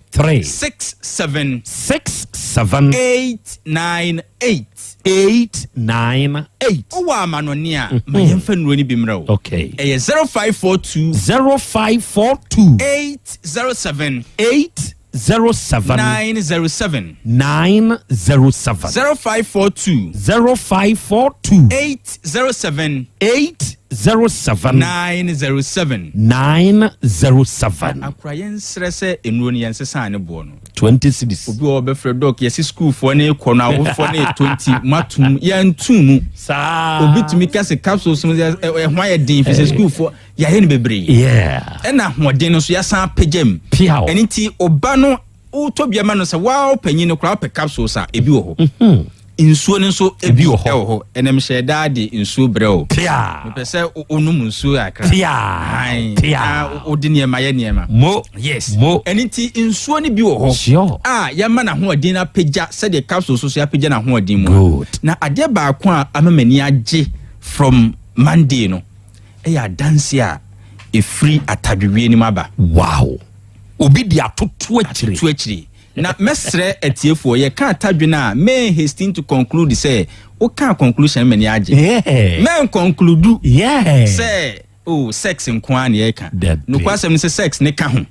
13 67 67 898 898. Wowɔ amanɔne a, ma yɛmfa nnuro no bi mmerɛ wo. Okay. Ɛyɛ 0542 0542 807 807 907 907 0542 0542 807 807 907 907. Akora yɛnsrɛ sɛ nnuro no yɛnsesaa ne boɔ no. 20 cedis. Obi wɔ hɔ bɛfrɛ dɔk yɛsi sukuufoɔ ne kɔ no awofoɔ ne ɛtɔ nti moatom yɛnto mu. Saa. Obi tumi ka sɛ capsules no ɛho ayɛ den fi sɛ sukuufoɔ yɛayɛ no bebree. Yeah. Ɛna ahoɔden no nso yɛasan apagya mu. Piaw. Ɛno nti ɔba no wotɔ bi ama no sɛ waa ɔpanyin no koraa wopɛ capsules a ebi wɔ hɔ. Nsuo no nso ebi wɔ hɔ. ɛwɔ hɔ. Ɛnam hyɛ daa de nsuo brɛ o. Piaw. Mepɛ sɛ wonom nsuo akra. Piaw. Ae. Piaw. Na wode nneɛma yɛ nneɛma. Mo. Yes. Mo. Ɛno nti nsuo no bi wɔ hɔ. Sure. A yɛama n'ahoɔden no apagya sɛdeɛ capsules nso yɛapagya n'ahoɔden mu. Good. Na adeɛ baako a ama m'ani agye from Monday no ɛyɛ adanse a ɛfiri atadwewie no mu aba. Wow. Obi de atoto akyire. Atoto akyire. Na mɛsrɛ atiefoɔ, yɛka atadwe no a, may hasten to conclude sɛ woka conclusion m'ani agye. Yeah. Mɛn conclude Yeah. sɛ oh sex nko ara na yɛka. Dabi. Nokwasɛm ne sɛ sex ne ka ho.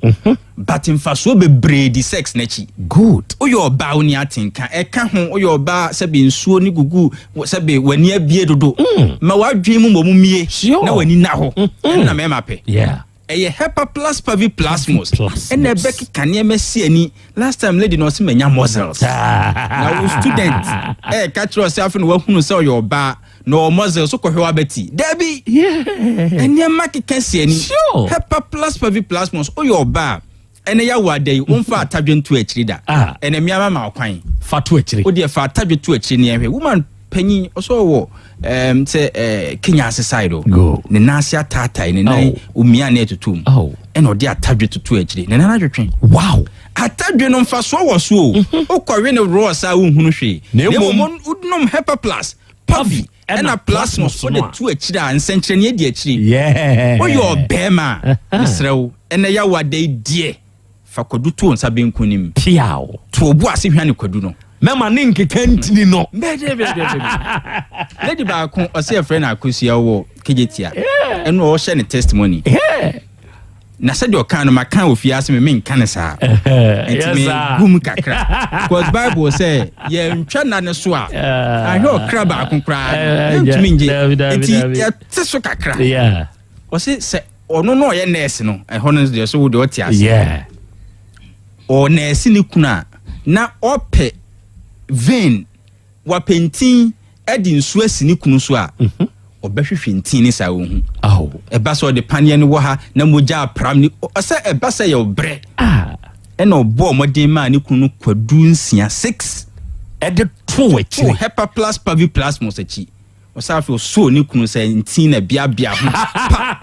But mfasoɔ bebree di sex n'akyi. Good. Woyɛ ɔbaa wo ni atenka ɛka ho woyɛ ɔbaa sɛbe nsuo ne gugu sɛbe w'ani abie dodo ma w'adwene mu mmom mie Sure. na w'ani na hɔ ɛno na mmarima pɛ. Yeah. Ɛyɛ Hepa plus Pavi Plasmos Plasmos. ɛna ɛbɛkeka nneɛma si ani. Last time lady na ɔse manya muscles. Na wo student ɛɛka kyerɛ ɔsɛ afei na wahunu sɛ ɔyɛ ɔbaa na ɔwɔ muscles so kɔhwɛ w'abati. Dabi! Yeah. Nneɛma keka si ani. Sure. Hepa plus Pavi Plasmos woyɛ ɔbaa ɛnɛ yɛawo ada yi womfa atadwe nto akyiri da. Ah. Ɛnɛ mmea ma ma kwan. Fa to akyiri. Wodeɛ fa atadwe to akyiri ne yɛnhwɛ. Woman panyin ɔsɛ ɔwɔ um, sɛ uh, Kenya ase side o. Go. Ne nan ase ataatae ne nan Oh. omia na ɛtoto mu. Oh. Ɛna ɔde atadwe toto akyiri. Ne nan atwetwe. Wow. Atadwe no mfasoɔ wɔ so o. Wokɔwe no raw saa wonhunu hwee. Na mmom- Na mmom wonom Hepa Plus, Pavi ɛna Plasmos no wode a. to akyiri a nsɛnkyerɛnneɛ di akyiri. Yeah. Woyɛ ɔbɛrima a mesrɛ wo ɛnɛ yɛawo ada yi deɛ fa kwadu to wo nsa benkum no mu. Piaw. To wo bo ase hwane kwadu no. Mɛma ne nkeka ntini no. Bɛdɛbɛdɛbɛdɛ. Lady baako ɔsɛ yɛfrɛ no Akosua wɔ Kejetia. Ɛno ɔhyɛ ne testimony. Yeah. Na sɛdeɛ ɔka no maka wɔ fie ase me menka ne saa. Nti Yes, sir. me gum kakra. Because Bible sɛ yɛntwa nna ne so a ahwɛ ɔkra baako koraa Eh, yɛntumi ngye. dabi, dabi, Nti dabi. yɛte so kakra. Yeah. Ɔse sɛ ɔno na ɔyɛ nurse no ɛhɔ no deɛ so wo deɛ ɔte ase. Yeah. Ɔnɛɛse ne kunu a na ɔpɛ vein wapɛntin de nsuo asi ne kunu so a ɔbɛhwehwɛ ntin ne saa ohu. Oh. Ɛba sɛ ɔde paneɛ no wɔ ha na mogya apram ne ɔsɛ ɛba sɛ yɛ ɔbrɛ. Ah. Ɛna ɔbɔɔ mmɔden maa ne kunu no kwadu nsia six Ɛde to to akyiri. Hepa plus Pavi Plasmos akyi. Ɔsɛ afei ɔsoo ne kunu sɛ ntin na biabia ho pa.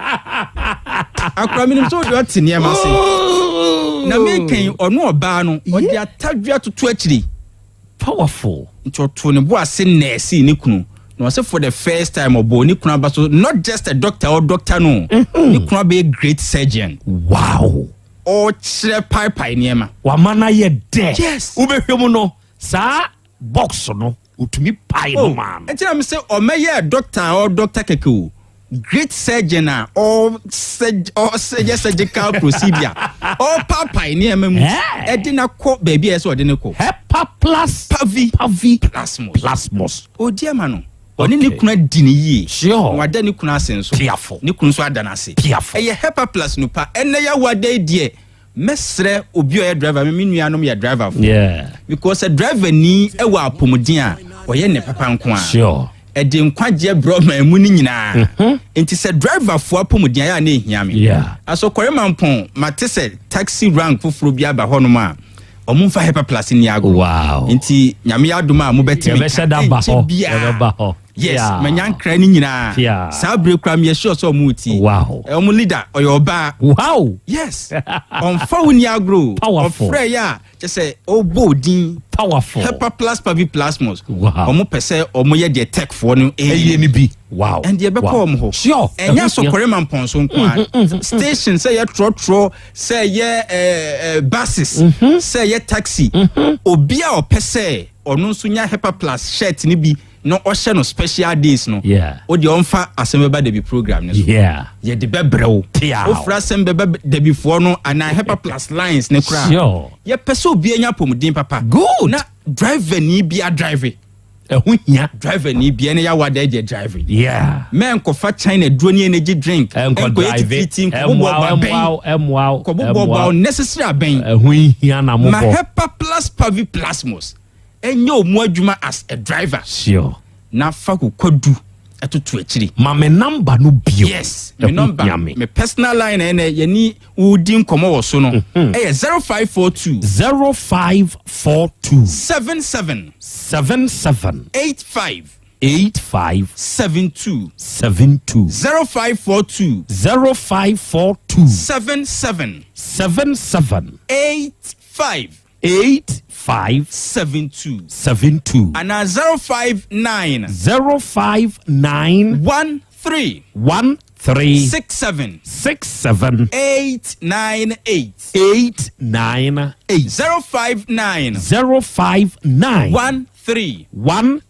Akora menim sɛ wode ɔte nneɛma ase. Na mekɛn ɔno ɔbaa no ɔde atadwe atoto akyiri. Powerful. Nti ɔtoo ne bo ase nɛɛsee ne kunu na Na ɔsɛ for the first time ɔbɔ ne kunu aba so, not just a doctor or doctor no, ne kunu abɛyɛ great surgeon. Wow. Ɔkyerɛ paepae nneɛma. Wama no ayɛ dɛ. Yes. Wobɛhwɛ mu no, saa box no, otumi pae no maa no. Nti na me sɛ ɔmɛyɛ doctor or doctor kɛkɛ o, great surgeon a ɔsɛ surgical procedure, ɔpaapae nneɛma mu ɛde na kɔ baabi a ɛsɛ ɔde ne kɔ. Hepa plus pavi pavi plasmos plasmos. Odi ama no, ɔne ne kunu adi ne yie. Sure. Na wada ne kunu ase nso. Piafo. Ne kunu nso ada n'ase. Piafo. Ɛyɛ hepa plus no pa. Ɛnɛ yɛ awada yi deɛ, mɛsrɛ obi a ɔyɛ driver, me nuanom yɛ driver fo. Because sɛ driver ni ɛwɔ apɔmuden a, ɔyɛ ne papa nko a. Ɛde nkwagyeɛ brɛ ɔman mu no nyinaa. Nti sɛ driver foɔ apɔmuden ayɛ a, na ehia me. Asɔkɔre Mampɔn, mate sɛ taxi rank foforɔ bi aba hɔnom a ɔmo nfa hepa plus ni agorɔ. Nti Nyame yɛ adom a, mobɛte me Yɛbɛhyɛ da ba hɔ. ɛnkyɛ biara. Yɛbɛba hɔ. Yes, manya nkra no nyinaa. Saa bere kora meyɛ sure sɛ ɔmo tie. Ɔmo leader ɔyɛ ɔbaa. Yes, ɔmfa wo ni agorɔ. Powerful. Ɔfrɛ yɛ a, kyɛ sɛ ɔbɔ odin. Powerful. Hepa plus pavi plasmos. Ɔmo pɛ sɛ ɔmo yɛ deɛ tech foɔ no ɛyɛ no bi. Wow. Ɛnde ɛbɛkɔ ɔmo hɔ. Ɛnyɛ asɔkɔre ma mpɔnso nko a. Station sɛ yɛ trɔtrɔ, sɛ yɛ buses, sɛ yɛ taxi, obi a ɔpɛ sɛ ɔno nso nya hepa plus shirt no bi na ɔhyɛ no special days no, o deɛ ɔmfa Asɛm Bɛba Dabi program no so. Yɛde bɛbrɛ wo. Wofra Asɛm Bɛba Dabifoɔ no anaa hepa plus lines ne koraa. Yɛpɛ sɛ obi anya apɔmuden papa. Good. Na driver ni bi adrive. Ɛho hia. Driver ni bia ne yawa da deɛ drive. Mɛnkɔfa China duro ne energy drink. Ɛnkɔ Ɛnkɔyɛ drive. tititi Ɛmmoa nkɔbobɔ abɛn. ɛmmoa ɛmmoa. Kɔbobɔ unnecessary abɛn. Ɛho hia na Ma mobɔ. hepa plus pavi plasmos ɛnyɛ ɔmo adwuma as a driver. Na fa kokwadu ɛtoto akyiri. Ma me number no bio. Yes, me Ɛho number, hia me. me personal line ɛnɛ yɛni wodi nkɔmɔ wɔ so no ɛyɛ 0542 0542 77 77 85 85 72. 72. 0542 0542 77 77 85 85 72. 72. Ana 059 059 13 13 67 67 898. 898. 059 059 13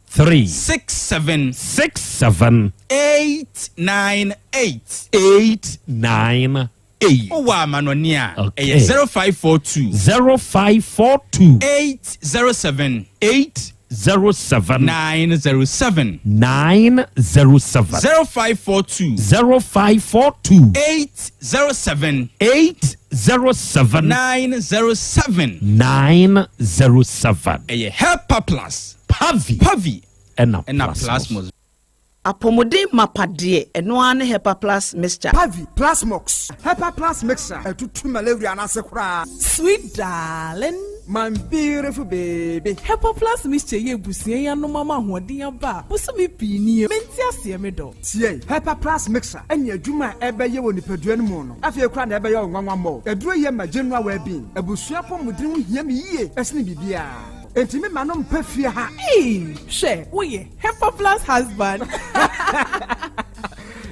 13 67 67 898. 898. Wowɔ amanɔne a, ɛyɛ 0542 0542 807 807 907. 907. 0542 0542 807 807 907. 907. Ɛyɛ Helper Plus Pavi Pavi ɛna ɛna Plasmos. Plasmos. Apɔmuden mapa deɛ, ɛno ara ne Hepa Plus mixture. Pavi Plasmox Hepa Plus mixture ɛtutu malaria n'ase koraa. Sweet darling. My beautiful baby. Hepa Plus mixture yɛ abusua yi anom ama ahoɔden aba a bosome pii nie. Mente aseɛ, me dɔ. Tie, Hepa Plus mixture ɛne adwuma a ɛbɛyɛ wɔ nipadua no mu no, afei koraa na ɛbɛyɛ wo nwanwa mmɔ. Aduro yɛ ma general well-being. Abusua pɔmuden ho hia me yie ɛsene biribiara. Enti me ma no mpɛ fie ha. Ee, hwɛ, woyɛ Hepa Plus husband.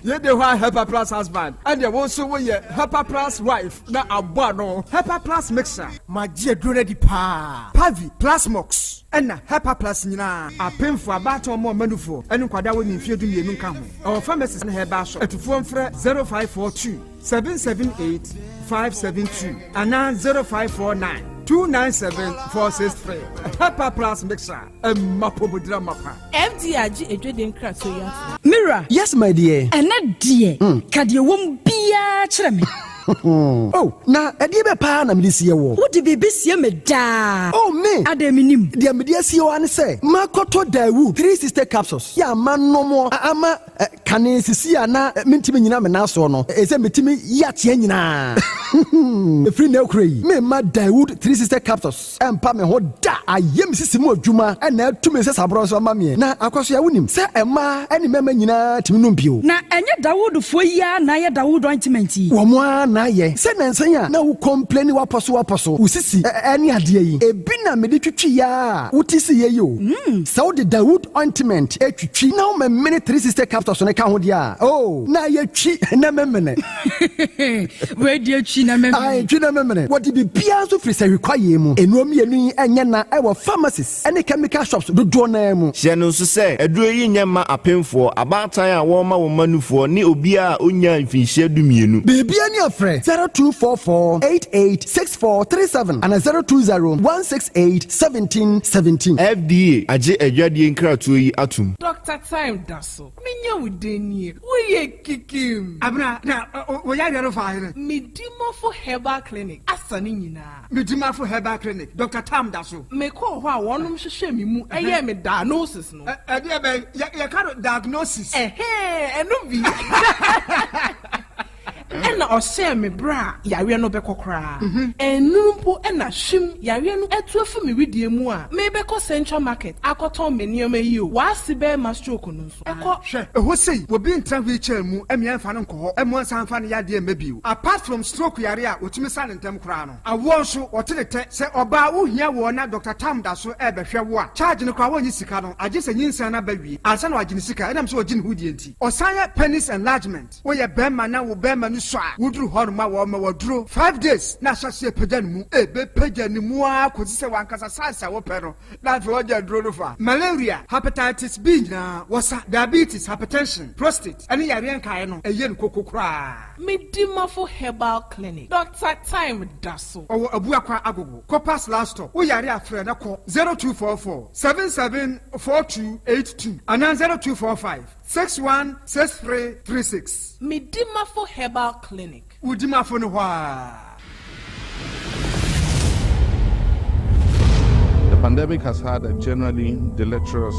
Yɛde hɔ a, Hepa Plus husband, ɛdeɛ wo nso woyɛ Hepa Plus wife na abɔ ano. Hepa Plus mixture. Magye aduro no adi paa. Pavi Plasmox ɛna Hepa Plus nyinaa. Apemfo, abaatan, ɔmo ɔmanufoɔ ɛne nkwadaa wɔ ne mfeɛ 12 nka ho. Ɛwɔ pharmacies ne herbal shop. Atufoɔ mfrɛ 0542 778 572 anaa 0549 297 463. Hepa Plus mixture, ɛma pomodira mapa. FDA agye edwede nkratoɔ yi ato. Mira. Yes, my dear. Ɛnɛ deɛ, ka deɛ wɔm biara kyerɛ me. Oh, na ɛdeɛ bɛ paa na mede sie wɔ? Wode biribi sie me daa. Oh, me. Adɛn, menim? Deɛ mede asie wɔ ne sɛ makɔtɔ Daewoo 360 capsules yɛ ama nnomoɔ ama kane sisi a na mentumi nyina me nan soɔ no, ɛsɛ metumi yi ateɛ nyinaa. Ɛfiri na akura yi, memma Daewoo 360 capsules ɛmpa me ho da. Ayɛ me sisi mu adwuma ɛna atumi sɛ saborɔ nso ama meɛ. Na Akɔso a, wonim sɛ ɛmmaa ne mmarima nyinaa tumi nom bio. Na ɛnyɛ Dawoodfoɔ yi ara na ayɛ Dawood ointment yi? Wɔn ara. na ayɛ sɛ nansa yi a na wo complaini wapɔ so wapɔ so, wo sisi ɛne adeɛ yi, ebi na mede twitwi yɛ a wote si yɛ yi o. Sɛ wode Dawood ointment twitwi na womemene 360 capsules no ka ho deɛ a, oh, na ayɛ twi na memene. Wei deɛ twi na memene. Ae, twi na memene. Wɔde biribiara nso firi sahwi kwaeɛ mu. Nnuro mmienu yi nyɛ na ɛwɔ pharmacies ne chemical shops dodoɔ no ara mu. Hyɛ no nso sɛ, aduro yi nyɛ mma apemfoɔ, abaatan a wɔrema wɔn mma nufoɔ, ne obiara a ɔnnyaa mfinhyia dumienu. Biribiara ni a frɛ 0244 88 6437 anaa 020 168 17 17. FDA agye adwadie nkratoɔ yi atom. Doctor Time da so. Menya wo dɛn nie? Woyɛ kikim. Abena, na wo yareɛ no faa hene? Medimafo Herbal Clinic asa ne nyinaa. Medimafo Herbal Clinic, Doctor Tam da so. Mekɔɔ hɔ a wɔnom hwehwɛɛ me mu yɛɛ me diagnosis no. Ɛdeɛ bɛn? Yɛka no diagnosis. Ɛhɛɛ, ɛno bi. Ɛna ɔhyɛɛ me berɛ a yareɛ no bɛkɔ koraa. Ɛnnuru mpo na hwim, yareɛ no atu afi me wedeɛ mu a merebɛkɔ Central Market akɔtɔn me nneɛma yi o, w'ase bɛrima stroke no nso ɛkɔ. Hwɛ, ɛhɔ sei, obi ntra wheelchair mu mmea mfa no nkɔ hɔ mmoa nsan mfa no yadeɛ mma bio. Apart from stroke yare a wɔtumi sa no ntɛm koraa no, awoɔ nso wɔte ne tɛ. Sɛ ɔbaa wohia woɔ na Doctor Tam da so rebɛhwɛ wo a, charge no koraa wɔnnye sika no, agye sɛ nyinsɛn no aba wie ansa na wɔagye ne sika ɛnam sɛ ɔgye ne ho die nti. Ɔsan yɛ penis enlargement. Woyɛ bɛɛma na wo bɛɛma no sɔ a, woduru hɔ nom a wɔma wo aduro five days na ahyɛ aseɛ pagya ne mu. Ɛbɛpagya ne mu ara kɔsi sɛ w'ankasa size a wopɛ no na afei wagya aduro no fa. Malaria, Hepatitis B nyinaa wɔsa, diabetes, hypertension, prostate ɛne yareɛ nkaeɛ no ɛyɛ no koko koraa. Medimafo Herbal Clinic, Doctor Time da so. Ɔwɔ Abuakwa Agogo, Copas last stop. Wo yare a frɛ na kɔ 0244 77 4282 anaa 0245. 616336. Medimafo Herbal Clinic. Wo dimafo no hɔ aa. The pandemic has had a generally deleterious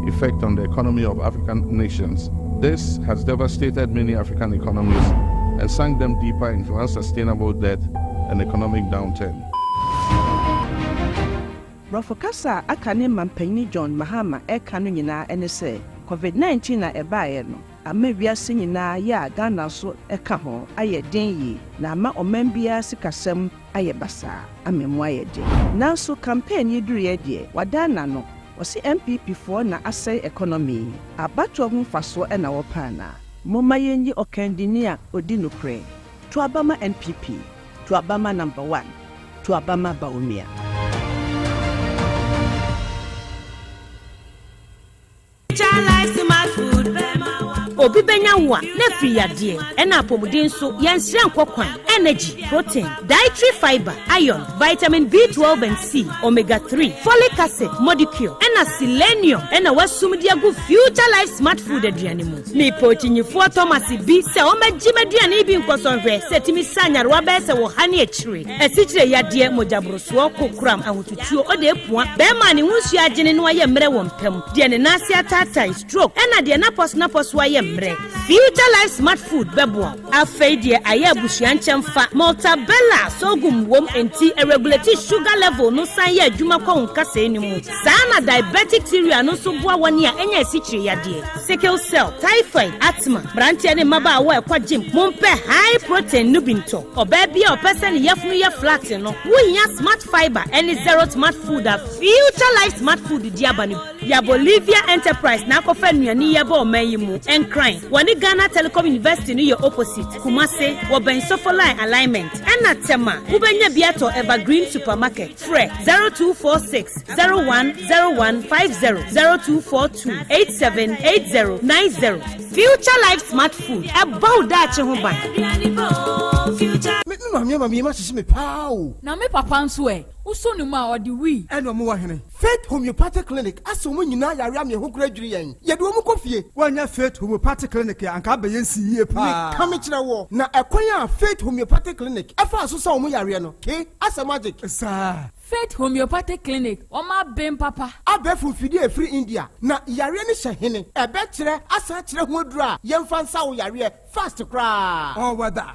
effect on the economy of African nations. This has devastated many African economies and sunk them deeper into unsustainable debt and economic downturn. Borɔfo kasa a aka ne mampanyin John Mahama reka no nyinaa ne sɛ Covid 19 a ɛbaeɛ no ama wiase nyinaa yɛ a Ghana nso ka ho ayɛ den yie na ama ɔman biara sikasɛm ayɛ basaa ama emu ayɛ den. Nanso campaign yi duruiɛ deɛ wadan n'ano, ɔse NPP foɔ na asɛe economy yi. Abatoɔ ho mfasoɔ na wɔpɛ anaa? Momma yɛnyi ɔkandini a ɔdi nokorɛ. To aba ma NPP. To aba ma number one. To aba ma Bawumia. Obi bɛnya wo a, na afiri yadeɛ, ɛna apɔmuden nso, yɛnsrɛ nkɔ kwan. Energy, protein, dietary fiber, iron, vitamin B12 and C, omega 3, folic acid, modicure, ɛna selenium ɛna wasum de agu Future Life Smart Food aduane mu. Mepɛ okyinyifoɔ Thomas bi sɛ ɔmmɛgye m'aduane yi bi nkɔsɔ nhwɛ sɛ ɛtumi sa nyarewa bɛyɛ sɛ ɔha ne akyire, asikyire yadeɛ, mogyaborosoɔ, kokoram, ahotutuo, ɔda apua, bɛrima a ne ho nsuo agyene na wayɛ mmerɛ wɔ mpa mu, deɛ ne nan ase ataatae, stroke, ɛna deɛ n'apɔso-n'apɔso ayɛ mmerɛ. Future Life Smart Food bɛboa wo. Afei deɛ ayɛ abusua nkyɛmfa, Maltabella sorghum wom enti ɛregulate sugar level no san yɛ adwuma kɔ wo nkasɛɛ no mu. Saa na diabetic cereal no nso boa wɔn a anya asikyire yadeɛ, sickle cell, typhoid, asthma. Mmeranteɛ ne mmabaawa a ɛkɔ gym, mompɛ high protein no bi ntɔ. Ɔbaa bi a ɔpɛ sɛ ne yafunu yɛ flat no, wohia Smart Fiber ne Zero Smart Food a Future Life Smart Food de aba no bi. Ya Bolivia Enterprise na akɔfa nnuane yi aba ɔman yi mu. Nkran, wɔne Ghana Telecom University no yɛ opposite. Kumase, wɔbɛn Sofoline Alignment. Ɛna Tema, wobɛnya bi atɔ Evergreen Supermarket. Frɛ 0246 01 01 50, 0242 87 80 90. Future Life Smart Food, ɛbɔ wo daakye ho ban. Me me maame ama me yam ahyehye me paa o. Na me papa nso ɛ? Wosɔ ne mu a, ɔde wii. Ɛna ɔmo wɔ hene? Faith Homeopathic Clinic asɛ wɔn nyinaa yare ama yɛn ho koraa dwiri yɛn. Yɛde wɔn kɔ fie. Woannya Faith Homeopathic Clinic a, anka abɛyɛ nsi yie paa. Meka mekyerɛ woɔ, na ɛkwan a Faith Homeopathic Clinic faa so sa wɔn yareɛ no, ke, asɛ magic. Saa. Faith Homeopathic Clinic, wɔn aben papa. Abɛɛfo mfidie a ɛfiri India, na yareɛ no hyɛ hene? Ɛbɛkyerɛ asan akyerɛ ho aduro a yɛmfa nsa wo yareɛ fast koraa. All weather.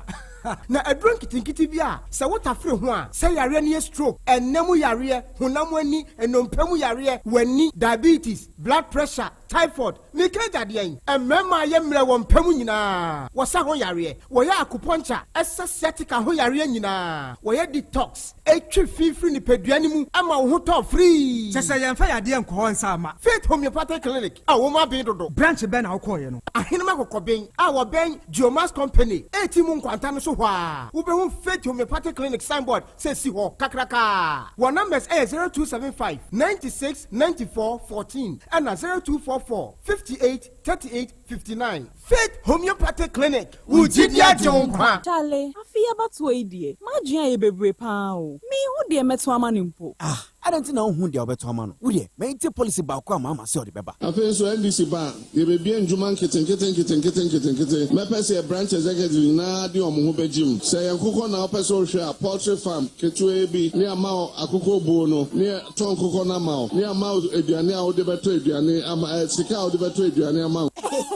Na aduro nketenkete bi a sɛ wotafere ho a, sɛ yareɛ no yɛ stroke, ɛnna mu yareɛ, honam ani, nnompe mu yareɛ, w'ani, diabetes, blood pressure, typhoid, meka agya deɛn? Mmarima a yɛ mmerɛ wɔ mpa mu nyinaa, wɔsa ho yareɛ, wɔyɛ acupuncture, ɛsa sciatica ho yareɛ nyinaa, wɔyɛ detox, ɛtwe fi firi nipadua no mu ma wo ho tɔ firii. Kyɛ sɛ yɛmfa yadeɛ nkɔ hɔ nsa mma. Faith Homeopathic Clinic a wɔn aben dodo. Branch bɛn na wokɔeɛ no? Ahenem Akokɔben a wɔbɛn Geomax Company reti mu nkwanta no so hɔ ara, wobɛhu Faith Homeopathic Clinic signboard sɛ si hɔ kakrakaa. Wɔn numbers yɛ 0275 96 94 14 ɛna 0244 58 38 59. Faith Homeopathic Clinic, wo gyidi agye wo nkwa. Charlie, afe yi abatoɔ yi deɛ, m'adwene ayɛ bebree paa o. Menhu deɛ mɛto ama no mpo. Ah, adɛn nti na wonhu deɛ wobɛto ama no? Wo deɛ, ma yɛntie policy baako a Mahama sɛ ɔde bɛba. Afei nso NDC ba a, yɛbɛbue ndwuma nketenkete nketenkete nketenkete. Mɛpɛ sɛ yɛ branch executive nyinaa de wɔn ho bɛgye mu. Sɛ ɛyɛ nkokɔ na wopɛ sɛ wohwɛ a, poultry farm ketewaa bi ne ama wo akokɔ buo no ne yɛtɔ nkokɔ no ama wo ne ama wo aduane a wode bɛtɔ aduane ama eh, sika a wode bɛtɔ aduane ama wo.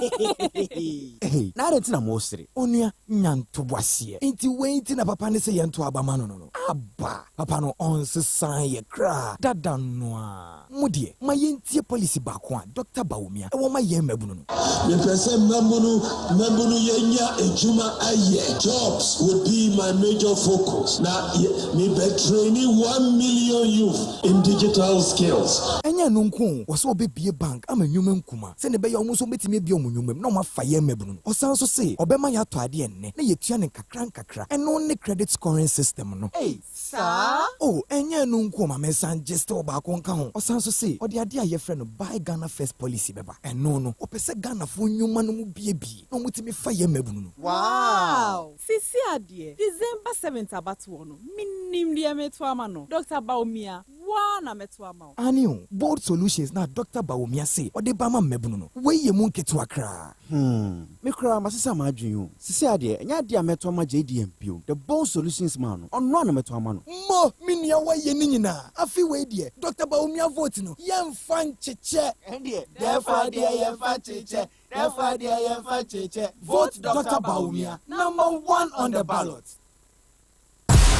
Hey, na adɛn nti na moresere? Onua, nya ntoboaseɛ. Nti wei nti na papa no se yɛnto aba ma no no no? Aba! Papa no ɔnsesaa yɛ koraa dada no ara. Mo deɛ, ma yɛntie policy baako a Dɔkta Bawumia wɔ ma yɛn mmabunu no. Mepɛ sɛ mmabunu mmabunu yɛnya adwuma ayɛ, jobs would be my major focus, na me bɛ traini 1 million youth in digital skills. Ɛnyɛ ɛno nko o, ɔsɛ ɔbɛbue bank ama nnwuma nkuma sɛdeɛ ɛbɛyɛ a wɔn nso wɔbɛtumi abue wɔn nnwuma mu na wɔafa yɛn mmabunu no. Ɔsan nso se ɔbɛma yɛatɔ adeɛ nnɛ na yɛatua no nkakra nkakra. Ɛno ne credit scoring system no. Ei, saa? Oh, ɛnyɛ ɛno nko o, ma mensan gye still baako nka ho. Ɔsan nso se ɔde adeɛ a yɛfrɛ no Buy Ghana First policy bɛba. Ɛno no, ɔpɛ sɛ Ghanafoɔ nnwuma no mu buebue na wɔtumi fa yɛn mmabunu no. Wow! Sisi adeɛ, December 7th abatoɔ no, menim deɛ meto ama no. Dr. Bawumia, wo ara na mɛto ama wo. Aane o, Bold Solutions na Dr. Bawumia se ɔde ba ma mmabunu no, wei yɛ mu nketewa koraa. Hmm, me koraa masesa m'adwene o. Sesei adeɛ, ɛnyɛ adeɛ a mɛtɔ ama JDM bio. The Bold Solutions man no, ɔno ara na mɛtɔ ama no. Mo, me nua woayɛ ne nyinaa. Afe wei deɛ, Doctor Bawumia vote no, yɛmfa nkyekyɛ. Ɛndeɛ, dɛɛfa deɛ yɛmfa nkyekyɛ, dɛɛfa deɛ yɛmfa nkyekyɛ. Vote Doctor Bawumia, number one on the ballot.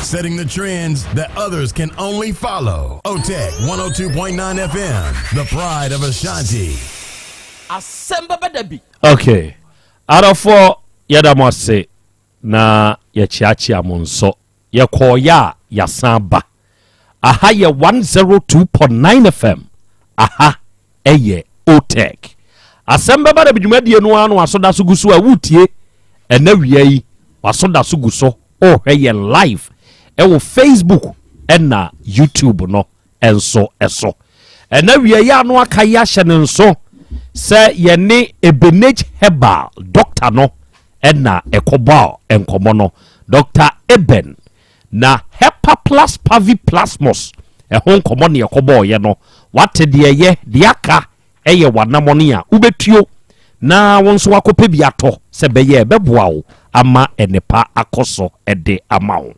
Setting the trends that others can only follow. OTEC 102.9 FM, the pride of Ashanti. Asɛm bɛba da bi. Okay. Adɔfoɔ yɛda mo ase na yɛkyeakyea mo nso. Yɛkɔɔyɛ a yɛasan ba. Aha yɛ 102.9 FM. Aha ɛyɛ OTEC. Asɛm bɛba da bi dwumadie no ara na waso da so gu so a wotie ɛna wia yi waso da so gu so ɔrehwɛ yɛn live ɛwɔ Facebook ɛna YouTube no nso ɛso. Ɛna wia yi ano aka yi ahyɛ ne nso sɛ yɛne Ebenage Herbal doctor no ɛna ɛkɔbɔ nkɔmmɔ no. Dr. Eben na Hepaplus Paviplasmos ɛho nkɔmmɔ ne ɛkɔbɔɔyɛ no wate deɛ yɛ deɛ aka ɛyɛ w'anamɔne a wobɛtuo na wo nso wakɔpɛ bi atɔ sɛ bɛyɛ ɛbɛboa wo ama ɛnepa akɔ so ɛde ama wo.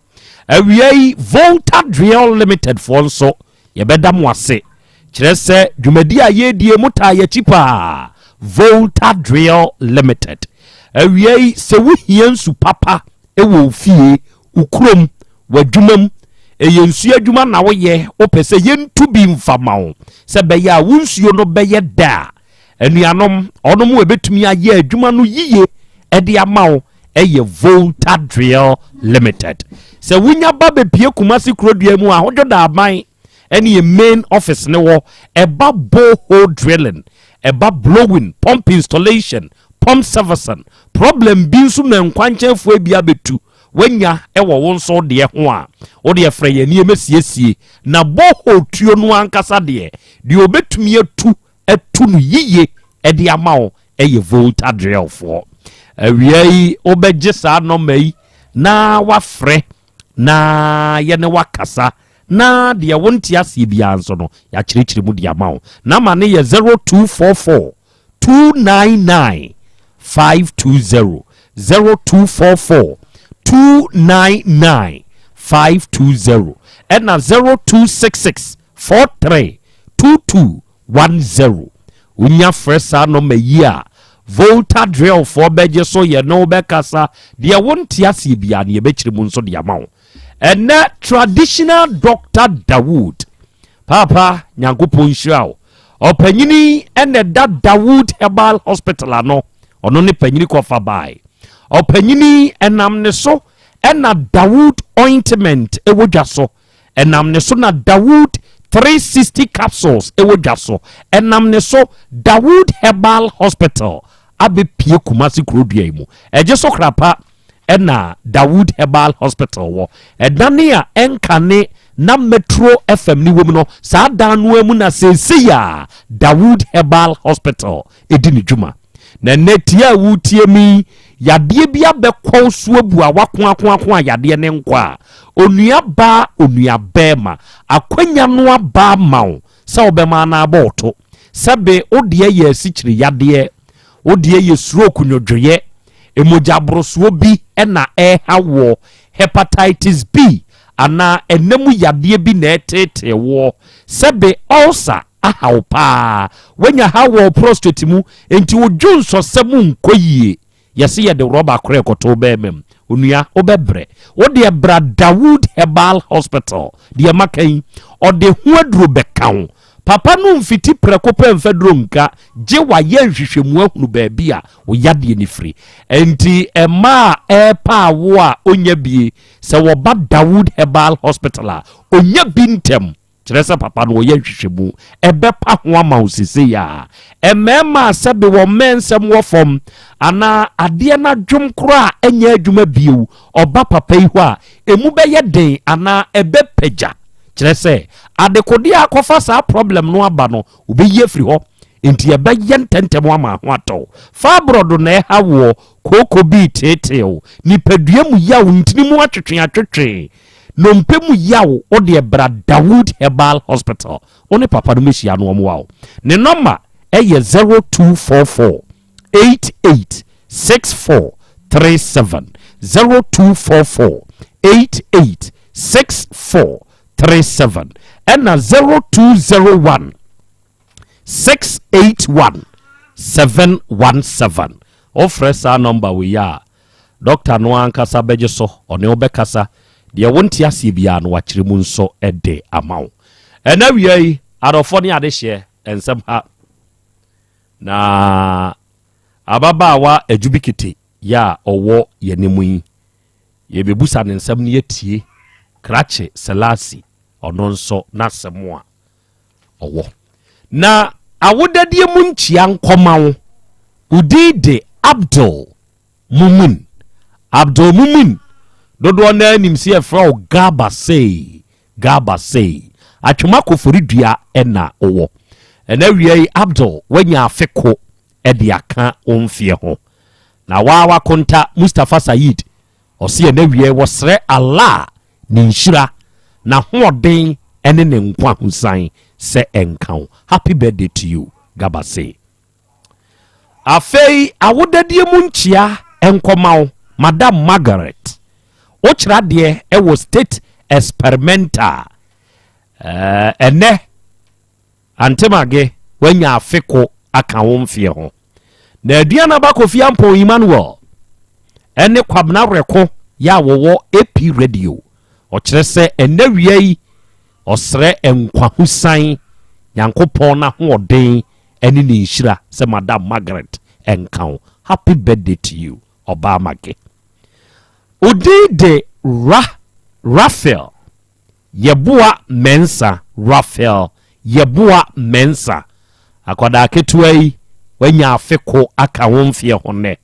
Awia yi Volta Drill Limited foɔ nso yɛbɛda mo ase kyerɛ sɛ dwumadi a yɛredie mu taa yɛakyi paa. Volta Drill Limited, awia yi sɛ wohia nsu papa ɛwɔ wo fie, wo kurom, w'adwuma mu, ɛyɛ nsuo adwuma na woyɛ, wopɛ sɛ yɛntu bi mfa ma wo sɛ bɛyɛ a wo nsuo no bɛyɛ da a, anuanom ɔnom ɛbɛtumi ayɛ adwuma no yie ɛde ama wo ɛyɛ Volta Drill Limited. Sɛ wonya ba bɛpie Kumasi kurodua mu a, Ahodwo Daaban ɛne yɛ main office ne wɔ. Ɛba borehole drilling, ɛba blowing, pump installation, pump servicing, problem bi nso na nkwankyɛnfoɔ bi abɛtu wanya ɛwɔ wo nso deɛ ho a, wodeɛ frɛ yɛn nneɛma siesie. Na borehole tuo no ankasa deɛ, deɛ obɛtumi atu atu no yiye ɛde ama wo ɛyɛ Volta Drillfoɔ. Awia yi wobɛgye saa nɔma yi na wafrɛ na yɛne wakasa na deɛ wonte aseɛ biara nso no yɛakyerɛkyerɛ mu de ama wo. Nama ne yɛ 0244 299 520, 0244 299 520 ɛna 0266 43 22 10. Wonya frɛ saa nɔma yi a, Volta Drill foɔ bɛgye so yɛne wo bɛkasa. Deɛ wonte aseɛ biara no yɛbɛkyerɛ mu nso de ama wo. Ɛnɛ Traditional Doctor Dawood Paapa Nyankopɔn nhyira wo. Ɔpanyini ɛna ɛda Dawood Herbal Hospital ano. Ɔno ne panyini kɔfa bae. Ɔpanyini ɛnam ne so ɛna Dawood ointment ɛwɔ dwa so. Ɛnam ne so na Dawood 360 capsules ɛwɔ dwa so. Ɛnam ne so Dawood Herbal Hospital abɛpie Kumasi kurodua yi mu. Ɛgye so krapa ɛna Dawood Herbal Hospital wɔ. Ɛdane a ɛnkane na Metro FM ne wɔ mu no, saa dan no mu na seesei a Dawood Herbal Hospital ɛdi ne dwuma. Na ɛnɛ tie a wotie mi, yadeɛ bi abɛkɔ so abu a wakoakoako a yadeɛ ne nkɔ a, onua baa, onua bɛɛma, akwanya no aba ama wo sɛ wobɛma no abɔ wo to. Sɛbe wodeɛ yɛ asikyire yadeɛ, wodeɛ yɛ stroke nwodwoeɛ, emogya borosoɔ bi ɛna ɛha wɔ, hepatitis B anaa ɛnam yadeɛ bi na ɛtetee woɔ, sɛbe ulcer ahaw paa, wanya ha wɔ prostate mu, nti wodwo nsɔsɛm nkɔ yie, yɛse yɛde rɔba korɛ kɔtɔ bɛɛma mu. Onua, wobɛbrɛ wodeɛ bra Dawood Herbal Hospital. Deɛ maka yi, ɔde ho aduro bɛka wo. Papa no mfiti prɛko pɛ mfa duro nka gye wayɛ nhwehwɛmu ahunu baabi a woyadeɛ no firi. Enti ɛma a ɛɛpa awo a ɔnya bie sɛ wɔba Dawood Herbal Hospital a, ɔnya bi ntɛm. Kyerɛ sɛ papa no wɔyɛ nhwehwɛmu ɛbɛpa ho ama wo sesei a mmarima a sɛbe wɔ mmɛ nsɛm wɔ fam anaa adeɛ no adwom koraa a ɛnyɛ adwuma bio, ɔba papa yi hɔ a, emu bɛyɛ den anaa ɛbɛpagya. Kyerɛ sɛ adekodeɛ a akɔfa saa problem no aba no, wobɛyi afiri hɔ, nti ɛbɛyɛ ntɛntɛm ama ho atɔw. Fibroid na ɛha woɔ, kooko bi teeteew, nipadua mu yaw, ntini mu atwetwe atwetwe, nnompe mu yaw, wode bra Dawood Herbal Hospital. Wo ne papa no mɛhyia no, ɔmoa wo. Ne nɔma ɛyɛ 0244 88 64 37, 0244 88 64 37, ɛna 0201 681 717. Wofrɛ saa nɔmba wei a, dɔkta no ankasa bɛgye so, ɔne wobɛkasa. Deɛ wonte aseɛ biara no, wakyerɛ mu nso de ama wo. Ɛna wia yi, adɔfoɔ ne adehyeɛ, nsɛm ha na ababaawa Adwubi Kete yɛ a ɔwɔ yɛne mu yi, yɛbɛbusa ne nsɛm no, yɛtie Krakye Selasi, ɔno nso n'asɛm a ɔwɔ. Na awodadeɛ mu nkyia nkɔma wo. Wodin de Abdul Mumin. Abdul Mumin, dodoɔ no anim sɛ yɛfrɛ wo Gaba Sei. Gaba Sei, Atwoma Koforidua ɛna wowɔ. Ɛna wia yi, Abdul, wanya afe ko ɛde aka wo mfeɛ ho. Na waa wakonta Mustapha Said ɔse ɛna wia yi wɔsrɛ Allah ne nhyira, n'ahoɔden ɛne ne nkwa hosan sɛ ɛnka wo. Happy birthday to you, Gaba Sei. Afei awodadie mu nkyia nkɔma wo, Madam Margaret. Wokyerɛ adeɛ ɛwɔ State Experimental. Ɛnɛ Antemage wanya afe ko aka wo mfeɛ ho. Na Aduana ba Kofi Ampɔn Emmanuel ɛne Kwabena Werɛko yɛ a wɔwɔ AP Radio, ɔkyerɛ sɛ ɛnɛ wia yi ɔsrɛ nkwahosan, Nyankopɔn n'ahoɔden ɛne ne nhyira sɛ Madam Margaret ɛnka wo. Happy birthday to you, ɔbaa Mage. Odin de Ra Raphael Yɛboa Mɛnsa. Raphael Yɛboa Mɛnsa, akwadaa ketewa yi wanya afe ko aka wo mfeɛ ho nnɛ.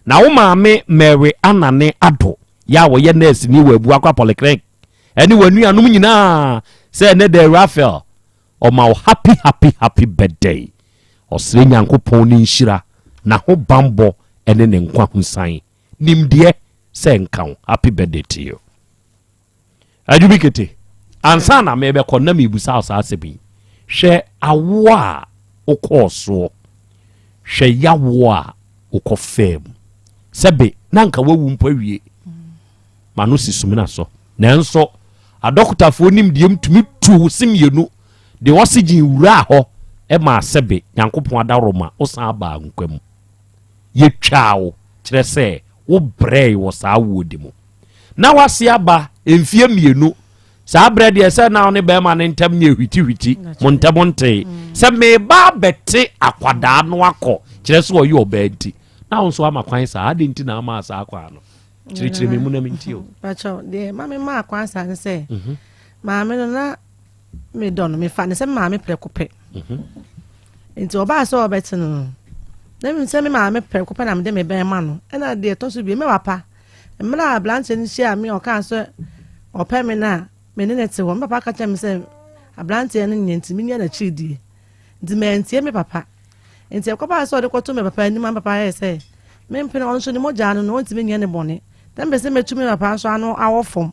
Na wo maame Mary Anane Ado yɛ a wɔyɛ nurse ni wɔ Abuakwa Polyclinic ɛne w'anuanom nyinaa sɛ ɛnɛ dɛ Raphael ɔma wo happy happy happy birthday. Ɔsrɛ Nyankopɔn ne nhyira, n'aho bambɔ ɛne ne nkwa hosan, nimdeɛ sɛ nka wo. Happy birthday to you, Adwubi Kete. Ansa na mebɛkɔ na mebusa wo saa asɛm yi, hwɛ awoɔ a wokɔɔ soɔ, hwɛ yawoɔ a wokɔ faa mu, sɛbe na nka wawu mpo awie ma no si sumina so, nanso adɔkotafoɔ nimdeɛ mu tumi tu wo se mmienu de oxygen wuraa hɔ, ɛma sɛbe Nyankopɔn adaworo ma wosan baa nkwa mu. Yɛtwaa wo, kyerɛ sɛ, wobrɛe wɔ saa woɔ di mu. Na w'ase aba mfeɛ mmienu. Saa berɛ deɛ sɛ na wo ne bɛrima no ntam nyɛ hwitihwiti, mo ntam ntee. Sɛ meba abɛte akwadaa no akɔ, kyerɛ sɛ ɔyɛ ɔbaa nti, na wo nso ama kwan saa. Adɛn nti na amaa saa kwan no? Kyerɛkyerɛ me mu na mentie o. Pakyɛ, deɛ ma me maa kwan saa ne sɛ, mhm. maame no na medɔ no, mefa ne sɛ maame prɛko pɛ. Mhm. Nti ɔbaa sɛ ɔbɛte no no, na menim sɛ me maame prɛko pɛ na mede me bɛn ma no. Ɛna deɛ ɛtɔ so bio, me papa, mmerɛ a aberanteɛ no hyiaa me a ɔkaa sɛ ɔpɛ me no a, me ne no te hɔ. Me papa ka kyerɛɛ me sɛ aberanteɛ no nyɛ nti mennya n'akyiri die. Nti mantie me papa. Nti ɛkɔbaa sɛ ɔde kɔtoo me papa anim a me papa yɛɛ sɛ mempene, ɔno nso ne mogya no no, ɔntumi nyɛ ne bɔne. Na mepɛ sɛ mɛtu me papa nso ano awɔ fam.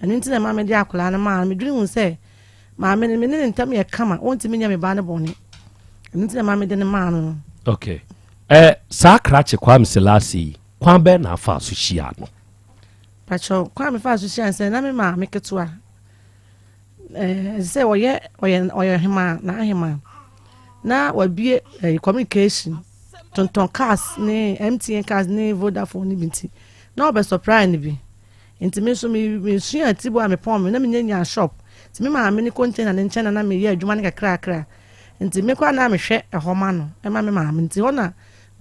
Ɛno nti na ɛma mede akwadaa no maa no. Medwene hu sɛ maame no, me ne ne ntam yɛ kama, ɔntumi nyɛ me ba no bɔne. Ɛno nti na ɛma mede no maa no no. Okay. Eh, saa krakye Kwame Selasi yi, kwan bɛn na afaa so hyiaa no? Pakyɛw, kwan a mefaa so hyiaa no sɛ na me maame ketewa eh, ɛsɛ sɛ ɔyɛ ɔyɛ ɔyɛ hemaa na ahemaa na wabie eh, communication tontɔn cars ne MTN cars ne Vodafone ne bi nti na ɔbɛ supply no bi nti me nso me mesua atibo a mepɔn me na menya nya shop nti me maame ne container ne nkyɛn na na meyɛ adwuma no kakrakra nti me koraa na mehwɛ ɛhɔ ma no ɛma me maame nti hɔ na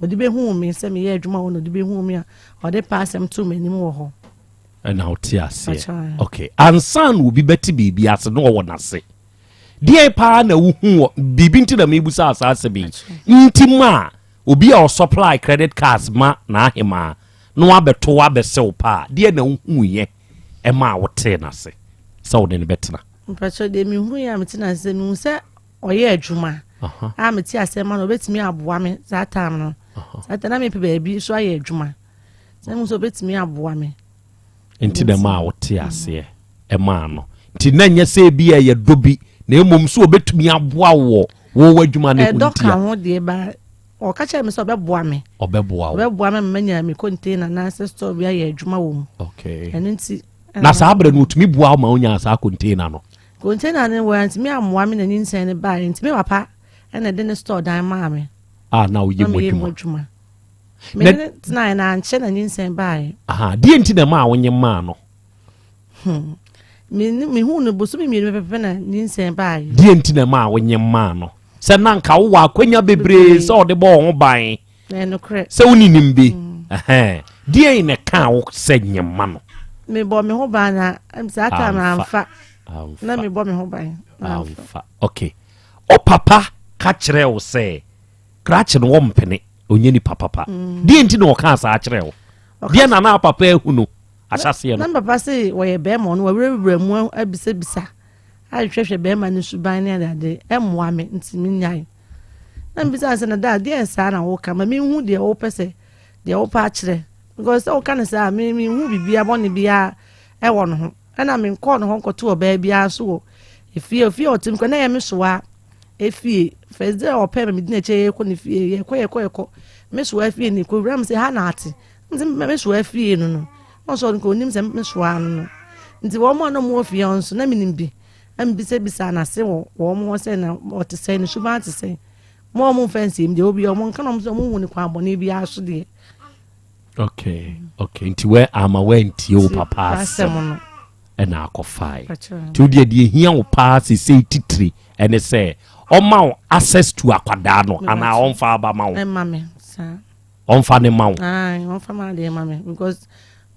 Ɔde bɛhuu me sɛ meyɛ adwuma wɔ na ɔde bɛhuu me a ɔde pɛ asɛm too m'anim wɔ hɔ. Ɛna wote aseɛ. Ok, ansa na obi bɛte biribi ase na ɔwɔ n'ase. Deɛn paa na wohu wɔ biribi nti na mebusa saa asɛm yi nti ma obi a ɔsupply credit cards ma n'ahemaa na wabɛto wabɛsɛ wo paa deɛ na wohuiɛ ɛma a wotee n'ase sɛ wode no bɛtena? Mpakyɛ deɛ mehuiɛ a mete n'ase sɛ mehu sɛ ɔyɛ adwuma a mete asɛm ma no ɔbɛtumi aboa me saa time no saa time na mepɛ baabi so ayɛ adwuma sɛ mu sɛ ɔbɛtumi aboa me nti na ɛma a wote aseɛ ɛmaa no nti na nyɛ sɛ bi a ɛyɛ dɔ bi na mmom so ɔbɛtumi aboa wɔ wɔwɔ adwuma no ho ɛdɔ ka ho deɛ ba ɔka kyerɛ me sɛ ɔbɛboa me ɔbɛboa wo ɔbɛboa me manya me container anaasɛ store bi ayɛ adwuma wɔ mu okay ɛno nti na saa berɛ no ɔtumi boa wo ma wonyaa saa container no Container no wantumi ammoa me na nyinsɛn no baeɛ nti me papa na ɛde ne store dan maa me. A na woyɛ mu adwuma. adwuma. Me ne no tenaeɛ na ankyɛ na nyinsɛn baeɛ. Aha, deɛ nti na ɛmaa wonye maa no? Hmm. Me mehuu no bosome mmienu pɛpɛpɛ na nyinsɛn baeɛ. Deɛ nti na ɛmaa wonye maa no? Sɛ na nka wowɔ akwanya bebree sɛ ɔde bɔ wo ho ban. Sɛ woninim bi. Mm. Deɛn na ɛkaa wo sɛ nye ma no? Mebɔ me ho ban na saa time amfa. Na mebɔ me ho ban. Amfa. Okay. O papa ka kyerɛ wo sɛ krakye no wɔmpene ɔnyɛ nipa papa. Mm. Deɛ nti na ɔkaa saa kyerɛ wo? Deɛ na na papa ahu no ahyɛseɛ no. Na papa se wɔyɛ bɛrima ɔno wɔwerɛwerɛ mu abisabisa ahwehwɛhwɛ bɛrima no suban ne adeade ɛmmoa me nti menyae. Na mebisa no sɛ, na daa deɛn saa na woka? Ma menhu deɛ wopɛ sɛ deɛ wopɛ akyerɛ. Because sɛ woka no saa a, me menhu biribiara bɔne biara ɛwɔ ne ho. Ɛna menkɔɔ ne hɔ nkɔto ɔbaa biara nso wɔ efie. Efie a ɔte mu kora na ɛyɛ me soa efie. First day a ɔpɛ me medi n'akyi yɛkɔ ne fie yɛkɔ yɛkɔ yɛkɔ. Me soa fie ne kɔwura me sɛ ha na ate. Nti me soa fie no no. Na ɔsɛ ɔno onim sɛ me soa no no. Nti wɔn a na wɔwɔ fie hɔ nso na menim bi. Na mebisabisaa n'ase wɔ wɔn hɔ sɛ na ɔte sɛn, ne suban te sɛn. Mo a wɔmfa nsie me deɛ, obi a wɔnka na wɔn sɛ wɔnhu ne kwan bɔne biara so deɛ. Okay, okay. Nti wɛ ama wantie wo papa asɛm no ɛna akɔfae. Nti wo deɛ deɛ hia wo paa sesei titiri ɛne sɛ ɔma wo access to akwadaa no anaa ɔmfa aba ma wo. Ɛma me saa. Ɔmfa ne ma wo. Ae, ɔmfa ma adeɛ ma me because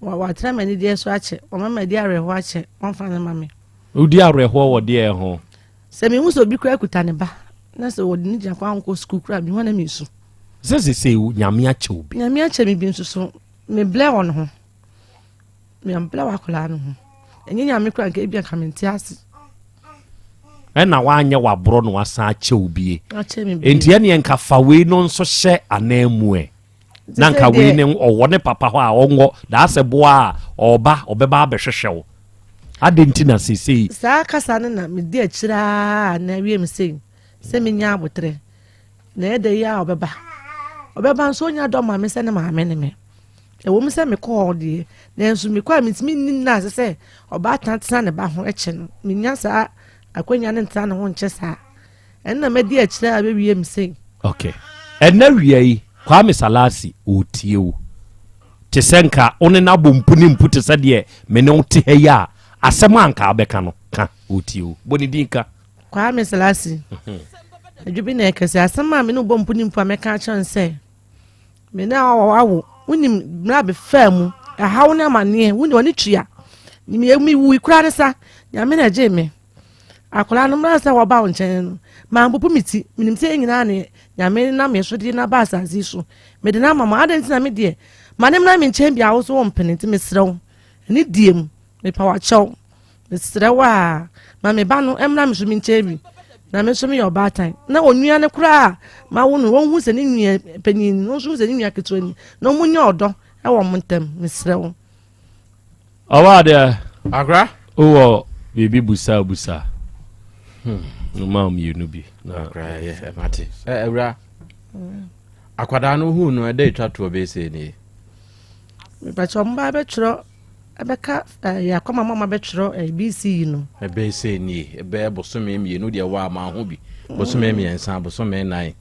watena m'ani deɛ so akyɛ, ɔma m'adi awerɛhoɔ akyɛ, ɔmfa ne ma me. Wodi awerɛhoɔ wɔ deɛ ho? Sɛ mehu sɛ obi koraa kuta ne ba na sɛ wɔde ne gyina kwan kɔ sukuu koraa mehu na mesu. Sɛ sesei Nyame akyɛ wo bi. Nyame akyɛ me bi nso so meblɛ wɔ ne ho. Meblɛ wɔ akwadaa no ho. Ɛnyɛ Nyame koraa nka ebia nka mente ase. Ɛna wanyɛ waborɔ na wasan akyɛ wo bie. Akyɛ me bie. Enti ɛneɛ nka fa wei no nso hyɛ ananmu ɛ. Na nka wei ne ɔwɔ ne papa hɔ a ɔngɔ daasɛ boa a ɔba ɔbɛba abɛhwehwɛ wo. Adɛn nti na seesei. Saa kasa no na medi akyire ara na awie me sei sɛ menya aboterɛ na ɛyɛ dɛ yi a ɔbɛba. Ɔbɛba nso ɔnya dɔ ma me sɛ ne maame ne me. Ɛwɔ mu sɛ mekɔ hɔ deɛ nanso mekɔ a mentumi nni nna ase sɛ ɔbaatan tena ne ba ho kyɛ no. Mennya saa akwanya no ntena ne ho nkyɛ saa. Ɛno na madi akyire a bɛwie me sei. Okay. Ɛnɛ wia yi. Kwame Salasi ɔretie wo. Te sɛ nka wo ne no abɔ mpu ne mpu te sɛ deɛ me ne wo te ha yi a, asɛm a nka wobɛka no, ka, ɔretie wo. Bɔ ne din ka. Kwame Salasi, Adwo bi na ɛkɛsɛ asɛm a me ne wo bɔ mpu ne mpu a mɛka akyerɛ no sɛ, me ne awo, wonim mmerɛ a mefaa mu, ɛhaw ne amanneɛ, wonim ɔne tua. Mewui koraa ne sa, Nyame na ɛgyee me. Akwadaa no mmra sɛ wɔba wo nkyɛn no, mampopo me ti. Menim sɛ yɛn nyinaa ne Nyame nam yɛn so de no aba asase yi so. Mede no ama mo. Adɛn nti na me deɛ, ma ne mmra me nkyɛn bi a wo so wompene? Nti mesrɛ wo, ɛne die mu, mepa wo akyɛw. Mesrɛ wo a, ma me ba no mmra me so me nkyɛn bi. Na me nso meyɛ ɔbaatan. Na onua no koraa a mawo no, wɔnhu sɛ ne nua panyin no nso hu sɛ ne nua ketewa ni. Na wɔnyɛ ɔdɔ wɔ wɔn ntam. Mesrɛ wo. Ɔwɔ adeɛ. Akra. Wowɔ biribi busa busa. Hmm. Mma mmienu bi. Akra yɛ ɛmate. Ɛ awura. Akwadaa no hu no ɛdɛ etwa toɔ bɛyɛ sɛ nie. Mepakyɛ ɔmo ba bɛtwerɛ ɛbɛka ɛyɛ akɔma mo ama bɛtwerɛ ɛyɛ BC yi no. Ɛbɛyɛ sɛ nie ɛbɛyɛ bosome mmienu deɛ wɔ ama ho bi bosome mmiɛnsa bosome nan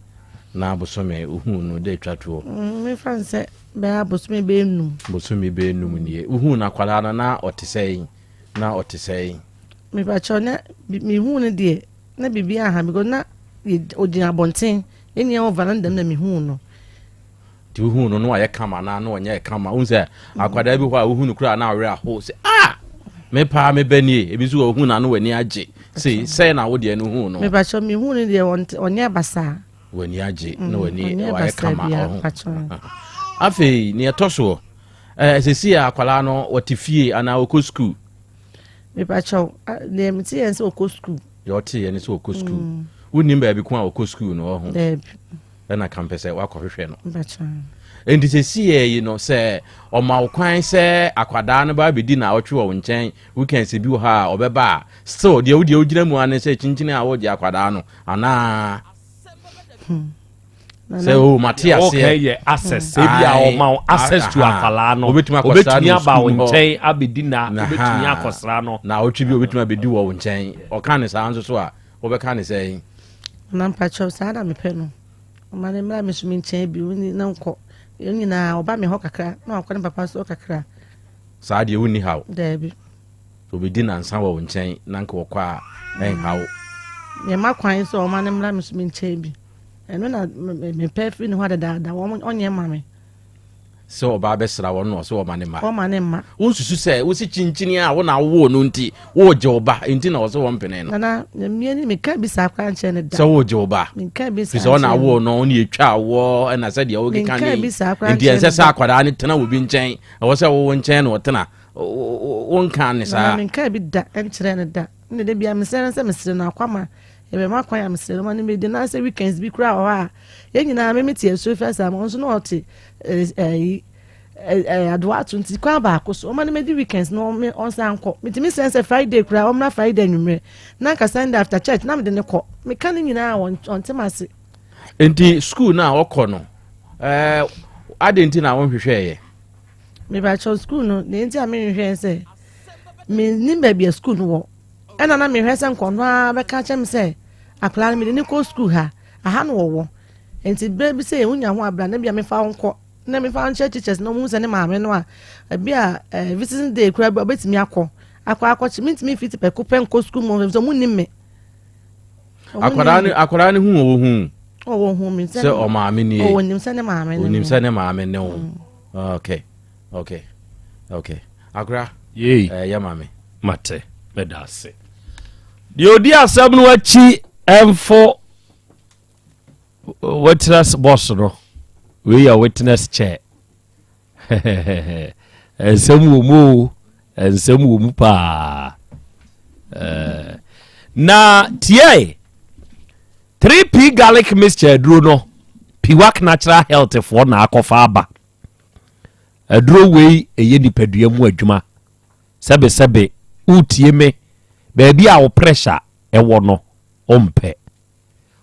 na bosome ohun no dɛ etwa toɔ. Mefa nsɛ Bɛyɛ abosome bɛyɛ num. Bosome bɛyɛ num nie. Wohuu no akwadaa no na ɔte sɛn? Na ɔte sɛn? Mepakyɛw na mehuu no deɛ na biribi aha because na ɔgyina abɔnten yɛn nyinaa wɔ veranda mu na mehuu no. Nti wohuu no na wayɛ kama anaa na ɔnyɛ kama? Wohu sɛ akwadaa bi hɔ a wohu no koraa na awerɛ aho sɛ ah me paa me ba nie. Ebi nso wɔ wohu no a na w'ani agye. Sei sɛn na wo deɛ no huu no? Mepakyɛw mehuu no deɛ ɔnyɛ basaa. W'ani agye na w'ani wayɛ kama ɔho. Afei nea ɛtɔ soɔ ɛɛ sɛsi a akwadaa no wɔte fie anaa wɔkɔ sukuu. Mepakyɛw deɛ mete yɛn sɛ wɔkɔ sukuu. Deɛ ɔte yɛn sɛ wɔkɔ sukuu. Mm. Wonim baabi ko a wɔkɔ sukuu no ɔho. Daabi. Ɛna ka mpɛ sɛ wakɔhwehwɛ no. Enti sɛsi yɛ yi no sɛ ɔma wo kwan sɛ akwadaa no ba abɛdi na ɔtwe wɔ wo nkyɛn weekends bi wɔ hɔ a ɔbɛba a still deɛ wodeɛ wogyina mu ane sɛ kyinkyini a wogye akwadaa no anaa sɛ o oh, mate aseɛ ɔka yɛ access sɛ bi a ɔma wo access to akwadaa no obetumi aba wo nkyɛn abɛdi na obetumi akɔsra no na ɔtwe bi obetumi abɛdi wɔ wo nkyɛn ɔka ne saa nso so a wɔbɛka ne sɛn. Na mpakyɛw saa na mepɛ no ɔma ne mmra me so me nkyɛn bi na nkɔ yɛn nyinaa ɔba me hɔ kakra na wakɔ ne papa so kakra. Saa deɛ wonni haw. Daabi. Obedi nnansa wɔ wo nkyɛn na anka ɔkɔ a, ɛnha wo. Mema kwan sɛ ɔma no mmra me so me nkyɛn bi. Ɛno na mepɛ firi ne hɔ dedaada, ɔnyɛ mma me. Sɛ ɔba abɛsra wɔn na ɔsɛ ɔma ne mma. Ɔma ne mma. Wonsusu sɛ wosi kyinkyini a wo na wowoo no nti woregye wo ba nti na ɔsɛ wɔmpene no. Nana, mmea ni menka bi saa koraa nkyerɛ no da. Sɛ woregye wo ba. Menka bi saa nkyerɛ no. Firi sɛ ɔna woo no, ɔne etwa woɔ ɛna sɛdeɛ wokeka ne. Menka bi saa koraa nkyerɛ no da. Nti ɛnsɛ sɛ akwadaa no tena obi nkyɛn, ɛwɔ sɛ wo nkyɛn na ɔtena. Wonkaa ne saa? Nana menkaa bi da nkyerɛɛ no da. Ɛna da biara mesrɛ no sɛ mesrɛ no akwama yɛbɛma kwan a mesrɛ no ma no mɛdi na sɛ weekends bi koraa wɔ hɔ a yɛn nyinaa me mete asuo fi asa ma ɔnso na ɔte ɛyi adoato nti kwan baako so ɔma no mɛdi weekends na ɔnsan nkɔ metumi srɛ sɛ Friday koraa ɔmmra Friday anwummerɛ na nka Sunday after church na mede ne kɔ meka ne nyinaa ɔnte m'ase. Nti school no a ɔkɔ no ɛɛ adɛn nti na wonhwehwɛeɛ? Mepakyɛw sukuu no deɛ nti a menhwehwɛ sɛ mennim baabi a sukuu no wɔ ɛna na mehwɛ sɛ nkɔno ara bɛka kyerɛ me sɛ akwadaa no mede ne kɔ sukuu ha aha no wɔwɔ nti berɛ bi sɛ wonya ho abira na bia mefa wo nkɔ na mefa wo nkyerɛ teachers na wɔhu sɛ ne maame no a ebi a eh, visiting day koraa bi ɔbɛtumi akɔ akɔ akɔkye mentumi mfiti pɛko pɛ nkɔ sukuu mu sɛ ɔmo nim me akwadaa no akwadaa no hu wɔ hu ɔwɔ hu mi sɛ ɔmaame nie ɔwɔ nim sɛ ne maame ne onim sɛ ne maame ne wo mm. Okay, okay, okay. Akora, yei. Eh, yɛ maame. Mate, meda ase. Deɛ ɔdi asɛm no akyi ɛmfo witness box no. Wei yɛ witness chair. Nsɛm wɔ mu o, nsɛm wɔ mu paa. Eh, na tiɛ 3P garlic mixture aduro no, Piwak Natural Health foɔ na akɔfa aba. Aduro wei ɛyɛ nipadua mu adwuma. Sɛbesɛbe, wotie me, baabi a wo pressure ɛwɔ no, wompɛ.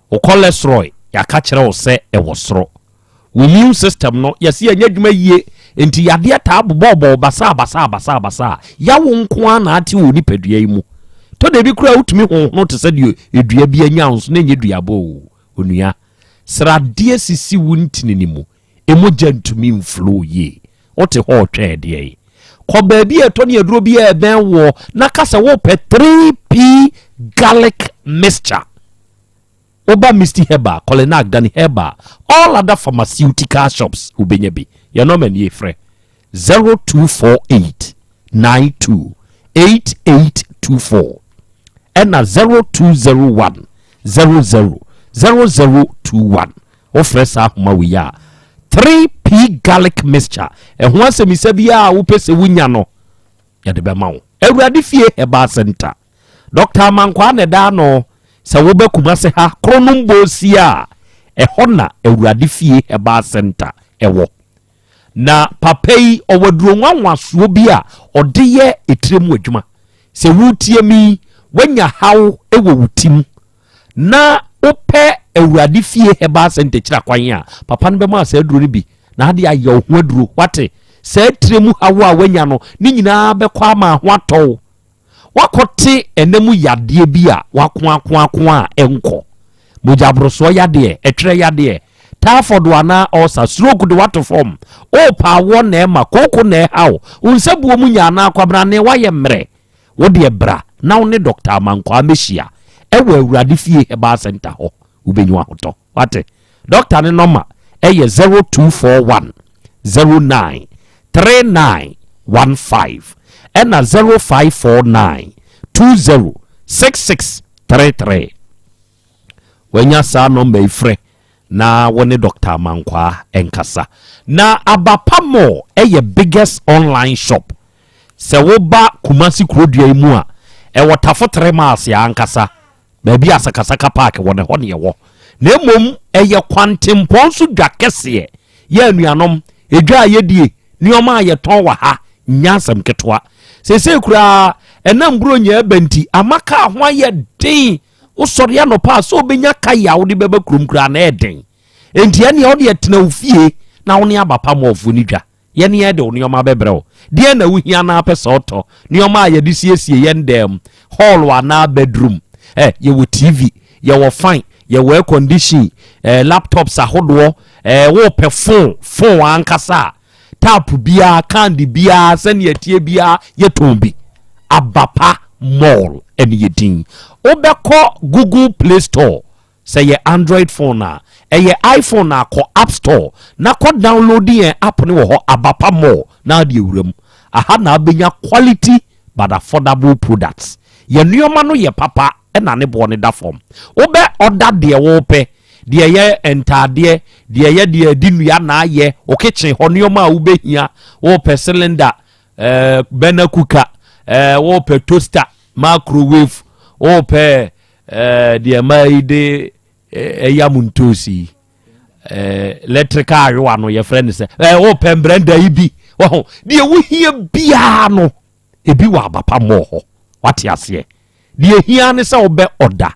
Wo cholesterol, yɛaka kyerɛ wo sɛ ɛwɔ soro. Wo immune system no, yɛse ɛnyɛ adwuma yie, enti yadeɛ taa bobɔɔbɔ wo basaa basaa basaa basaa. Yawo nko ara na ate wɔ wo nipadua yi mu. Tɔ da bi koraa wotumi honhono te sɛ deɛ dua bi anya wo nso na ɛnyɛ duabɔ o, onua. Sradeɛ sisi wo ntini no mu. Mogya ntumi mflow yie. Wote hɔ retwɛn ɛdeɛn? Kɔ baabi a ɛtɔ ne aduro bi a ɛbɛn woɔ na ka sɛ wopɛ 3P garlic mixture. Woba Misty Herbal, Colenac, Danny Herbal, all other pharmaceutical shops wobɛnya bi. Yɛn nɔma nie frɛ 0248 92 8824 ɛna 0201 00 0021. Wofrɛ saa ahoma wei a 3P garlic mixture ɛho asɛmisa biara a wopɛ sɛ wonya no yɛde bɛma wo. Awurade Fie Herbal Center, Dr. Amankwaa na ɛda ano. Sɛ wobɛ Kumase ha Kronom Bosie a, ɛhɔ na Awurade Fie Herbal Center ɛwɔ. Na papa yi ɔwɔ aduro nwanwasoɔ bi a ɔde yɛ etire mu adwuma. Sɛ woretie me yi, woanya haw wɔ wo ti mu na wopɛ Awurade Fie Herbal Center kyira kwan a, papa no bɛma saa aduro no bi na ade ayɛ wo ho aduro. Wate? Saa tire mu haw a woanya no, ne nyinaa bɛkɔ ama ho atɔ wo. Woakɔte ɛna mu yadeɛ bi a woakoakoako a ɛnkɔ. Mogyaborosoɔ yadeɛ, ɛtwerɛ yadeɛ, typhoid anaa ulcer, stroke de woato fam, worepa awoɔ na ɛma, kooko na ɛha wo, wo nsabuo mu nya anaa kwabrane woayɛ mmerɛ. Wo deɛ bra na wo ne Dɔkta Amankwaa mmɛhyia ɛwɔ Awurade Fie Herbal Center hɔ, wobɛnya ahotɔ. Wate? Dɔkta ne nɔma ɛyɛ 0241 09 39 15 ɛna 0549 20 66 33. Wanya saa nɔmba yi frɛ na wo ne Dr. Amankwaa nkasa. Na Abapa Mall ɛyɛ biggest online shop. Sɛ woba Kumasi kurodua yi mu a, ɛwɔ Tafo 3 miles ya ankasa, baabi a Sakasaka Park wɔ ne hɔ ne ɛwɔ. Na mmom ɛyɛ kwantempɔn so dwa kɛseɛ. Yɛ anuanom, edwa a yɛdie, nneɛma a yɛtɔn wɔ ha nyɛ asɛm ketewa. Seesei koraa ɛnam Buronya ɛba nti ama kaa ho ayɛ den. Wosɔre anɔpa a sɛ wobɛnya kae a wode bɛba kurom koraa na ɛyɛ den. Enti ɛnea wode ɛtena wo fie na wo ne Abapa Mallfoɔ no dwa. Yɛne yɛn de wo nneɛma bɛbrɛ wo. Deɛn na wohia na apɛ sɛ ɔtɔ? Nneɛma a yɛde siesie yɛn dan mu, hall anaa bedroom. Eh, yɛwɔ TV, yɛwɔ fan, yɛwɔ air condition, eh, laptops ahodoɔ, eh, wopɛ phone, phone ankasa a, tap biara, candy biara, sɛnea ɛteɛ biara, yɛtɔn bi. Abapa Mall ɛne yɛ din. Wobɛkɔ Google Play Store, sɛ yɛ Android phone a, ɛyɛ iPhone a kɔ App Store na kɔ download yɛn app no wɔ hɔ, Abapa Mall, na ade awura mu. Aha na abɛnya quality but affordable products. Yɛn nneɛma no yɛ papa ɛna ne boɔ no da fam. Wobɛ ɔda deɛ wɔpɛ, deɛ yɛ ntaadeɛ, deɛ yɛ deɛ di nnua na ayɛ, wo kitchen hɔ nneɛma a wobɛhia, wopɛ cylinder, burner cooker, wopɛ toaster, microwave, wopɛ deɛ mmaa yi de ɛyam ntoosi yi, electrical ayowa no yɛfrɛ no sɛ, wopɛ mbrɛnda yi bi wɔho, deɛ wohia biara no ebi wɔ Abapa Mall hɔ. Wate aseɛ? Deɛ hia ne sɛ wobɛ ɔda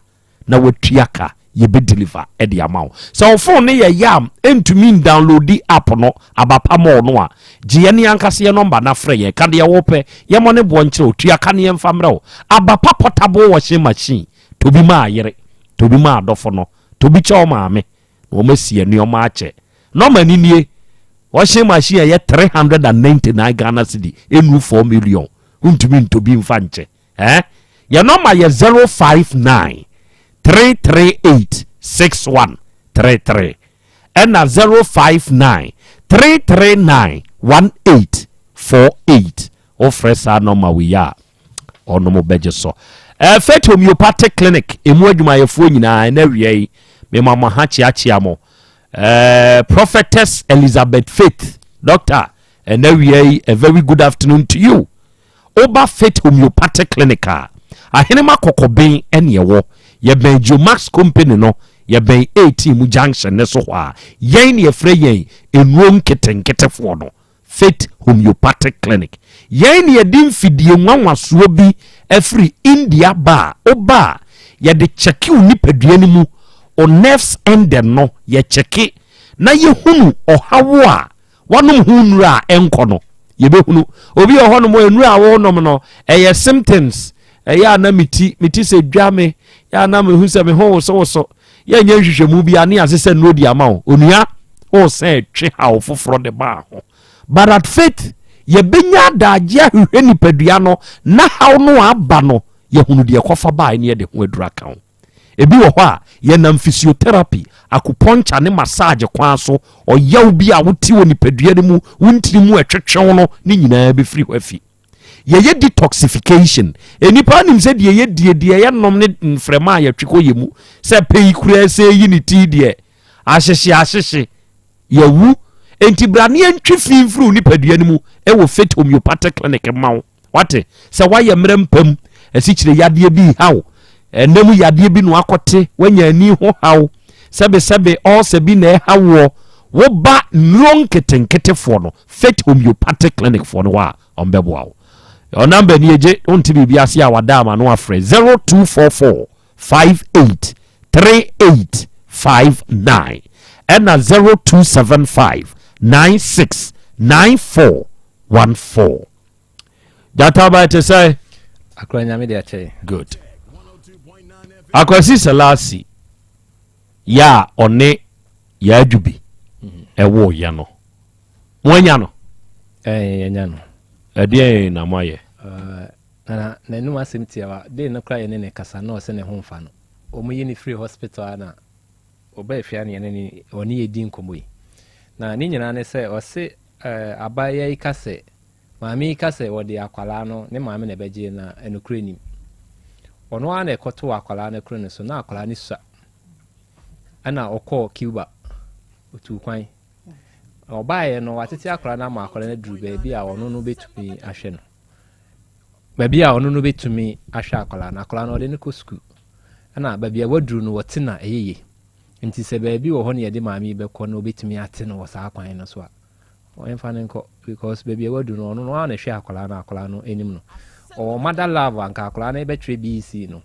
na watua ka, yɛbɛ deliver ɛde ama wo. Sɛ wo phone no yɛ yam ɛntumi ndownload app no Abapa Mall no a, gye yɛne ankasa yɛ nɔmba na frɛ yɛn, ka deɛ wopɛ, yɛmmɔ ne boɔ nkyerɛ wo, tua ka ne yɛmfa mmerɛ wo. Abapa portable washing machine, tobi ma ayere, tobi ma adɔfo no, tobi kyɛ wo maame na wɔn asi nneɛma akyɛ. Nɔmba ni nie: washing machine ɛyɛ 399 Ghana cedi, ɛnuru 4 million, wontumi ntobi mfa nkyɛ. Eh? Yɛ nɔmba yɛ 059 338 6133 ɛna 059 339 1848. Wofrɛ saa nɔmba wei a, ɔnom bɛgye so. Faith Homeopathic Clinic emu adwumayɛfoɔ nyinaa, ɛna awia yi mema mo ha kyeakyea mo. Prophetess Elizabeth Faith, doctor, ɛna awia yi a very good afternoon to you. Woba Faith Homeopathic Clinic a, Ahenema Kɔkɔben ɛne ɛwɔ. Yɛbɛn Geomax company no, yɛbɛn 18 mu junction ne so hɔ a yɛn ne yɛfrɛ yɛn nnuro nketenketefoɔ no. Faith Homeopathic Clinic, yɛn ne yɛde mfidie nwanwasoɔ bi afiri India ba a woba a yɛde kyɛke wo nipadua no mu, o nerves ending no yɛkyɛke na yɛhunu ɔhawo a wanom ho nnuro a ɛnkɔ no. Yɛbɛhunu obi wɔ hɔnom a nnuro a wɔnom no ɛyɛ symptoms, ɛyɛ a na meti meti sɛ dwa me, yɛ a na mehu sɛ me ho wosowoso. Yɛnyɛ nhwehwɛmu bi a ne ase sɛ nnuro di ama wo. Onua, Wosan twe haw foforɔ de baa ho. But at faith, yɛbɛnya adagye ahwehwɛ nipadua no na haw no a aba no, yɛhunu deɛ ɛkɔfa baeɛ na yɛde ho aduru aka ho. Ebi wɔ hɔ a, yɛnam physiotherapy, acupuncture ne massage kwan so, ɔyaw bi a wote wɔ nipadua no mu, wo ntini mu ɛtwetwe wo no, ne nyinaa bɛfiri hɔ afi. Yɛyɛ detoxification. Nnipa nim sɛ deɛ yɛdie, deɛ yɛnom ne mframa a yɛtwe kɔ yɛ mu, sɛ pɛ yi koraa sɛ yi ne ti deɛ, ahyehye ahyehye, yɛwu. Enti bra ne yɛntwe fi mfiri wo nipadua no mu wɔ Faith Homeopathic Clinic mma wo. Wate? Sɛ woayɛ mmerɛ mpam, asikyire yadeɛ bi reha wo, ɛnna mu yadeɛ bi na wakɔte, woanya ani ho haw, sɛbesɛbe ɔɔsa bi na ɛha woɔ, woba nnuro nketenketefoɔ no, Faith Homeopathic Clinic foɔ no hɔ a, wɔbɛboa wo. Ɔ namba ni egye, wonte biribi ase a wada ama no afrɛ 0244 58 38 59 ɛna 0275 96 94 14. Gyata ba ɛte sɛ? Akora nyame de akyɛ. Good. Akwasi Selasi yɛ a ɔne Yaadwubi ɛwoo yɛ no. Mo anya no? Ɛɛ yɛnya no. Ɛdeɛn na mo ayɛ? Nana n'anum asɛm tiawa de no kora yɛne ne kasa na ɔsɛ ne ho mfa no. Wɔn yi ne firi hospital a na ɔbaa fie a na yɛne ne ɔne yɛ di nkɔmmɔ yi. Na ne nyinaa ne sɛ ɔse ɛɛ abaayewa yi ka sɛ Maame yi ka sɛ wɔde akwadaa no, ne maame na ɛbɛgyee no a, nokorɛ nnim. Ɔno ara na ɛkɔtoo akwadaa no koro no so, na akwadaa no sua. Ɛna ɔkɔɔ Cuba, ɔtuu kwan. Na ɔbaeɛ no, watete akwadaa no ama akwadaa no aduru baabi a ɔno no bɛtumi ahwɛ no. Baabi a ɔno no bɛtumi ahwɛ akwadaa no, akwadaa no ɔde no kɔ sukuu. Ɛna baabi a waduru no, wɔte na ɛyɛ yie. Nti sɛ baabi wɔ hɔ na yɛde maame yi bɛkɔ na ɔbɛtumi ate no wɔ saa kwan no so a, Ɔnfa no nkɔ because baabi a wadu no ɔno no ara na ɛhwɛ akwadaa no akwadaa no anim no ɔwɔ mother love a nka akwadaa no bɛtwerɛ BEC no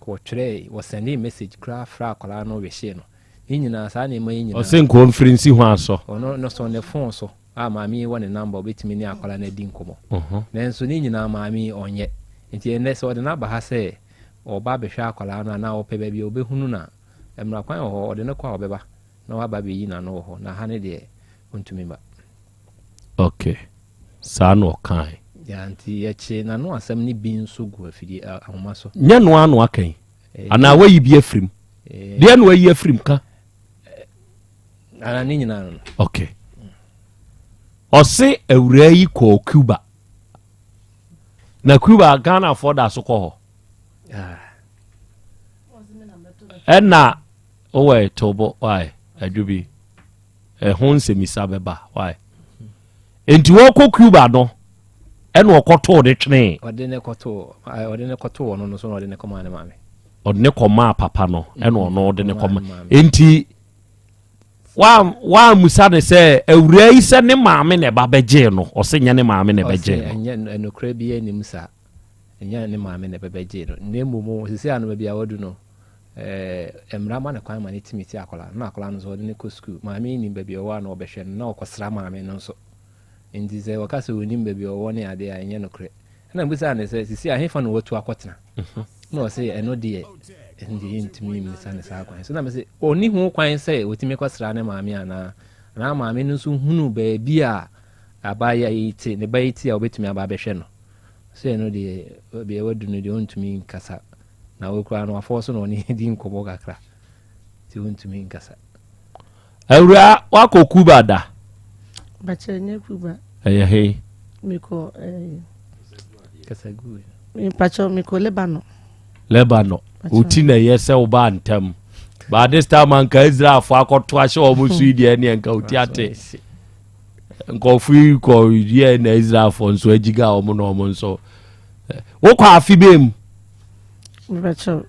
wɔtwerɛɛ wɔsɛndee message koraa frɛ akwadaa no wehyee no ne nyinaa saa nneɛma yi nyinaa Ɔse nka ɔmfiri nsi ho asɔ. Ɔno no so ne phone so a maame yi wɔ ne number ɔbɛtumi ne akwadaa no adi nkɔmmɔ nanso ne nyinaa maame yi ɔnyɛ nti ɛnnɛ sɛ ɔde no aba ha sɛ ɔreba abɛhwɛ akwadaa no anaa ɔpɛ baabi a ɔbɛhunu no a mmara kwan wɔ hɔ ɔde no kɔ a ɔbɛba na waba abɛyi n'ano wɔ hɔ na ha no deɛ Ɔntumi mma. Ok, saa na ɔkae. Yeah, nti yɛkye n'ano asɛm no bi nso gu afidie ahoma so. Nyɛ no ara na waka yi? Anaa wayi bi afiri mu? Deɛ na wayi afiri mu ka? Anaa ne nyinaa no. Ok. Ɔse awuraa yi kɔɔ Cuba. Na Cuba Ghanafoɔ da so kɔ hɔ. Ah. Ɛna wowɔ ɛtobo wae adwo bi. Ɛho nsɛmisa bɛba. Why? Enti wɔkɔ Cuba no, ɛna ɔkɔtoo ne twenee. Ɔde ne kɔtoo ɔde ne kɔtoo ɔno no so na ɔde ne kɔmaa ne maame. Ɔde ne kɔmaa papa no ɛna ɔno ɔde ne kɔma. Enti wammusa ne sɛ awuraa yi sɛ ne maame na ɛba bɛgyee no ɔsɛ nyɛ ne maame na ɛbɛgyee no. Ɔsɛ ɛnyɛ ɛnokorɛ bi anim saa ɛnyɛ ne maame na ɛbɛbɛgyee no na mmom sisi ano baabi a wadu no Ɛɛ, mmara ma no kwan ma no tumi te akwadaa no, na akwadaa no nso wɔde no kɔ sukuu. Maame yi nim baabi a ɔwɔ a na ɔbɛhwɛ no, na ɔkɔsra maame no nso. Nti sɛ wɔka sɛ ɔnim baabi a ɔwɔ ne adeɛ a, ɛnyɛ nokorɛ. Ɛna mebisaa no sɛ, sisi ahefa na watu akɔtena? Na ɔse ɛno deɛ, ɛno deɛ yɛntumi mmisa no saa kwan so. Na mese, ɔnni ho kwan sɛ ɔtumi kɔsra ne maame anaa? Anaa maame no nso hunu baabi a abaayewa yi te, ne ba yi te a ɔbɛtumi aba abɛhwɛ no? Ɔse ɛno deɛ, baabi a wadu no deɛ ɔntumi nkasa. Na wei koraa no wafɔɔso na ɔne di nkɔmmɔ kakra nti wontumi nkasa. Awuraa wakɔ Cuba da? Bakyɛ nyɛ Cuba. Ɛyɛ he? Mekɔ ɛɛ. Kasagu. Mpakyɛ mekɔ Lebanon. Lebanon. Oti na ɛyɛ sɛ wobaa ntɛm. But this time anka Israelfo akɔto ahyɛ wɔn so yi deɛ ɛneɛ nka oti ate. Nkurɔfo yi kɔ yɛ na Israelfo nso agyiga wɔn na wɔn nso. Wokɔ afe bɛn mu? Mepakyɛw,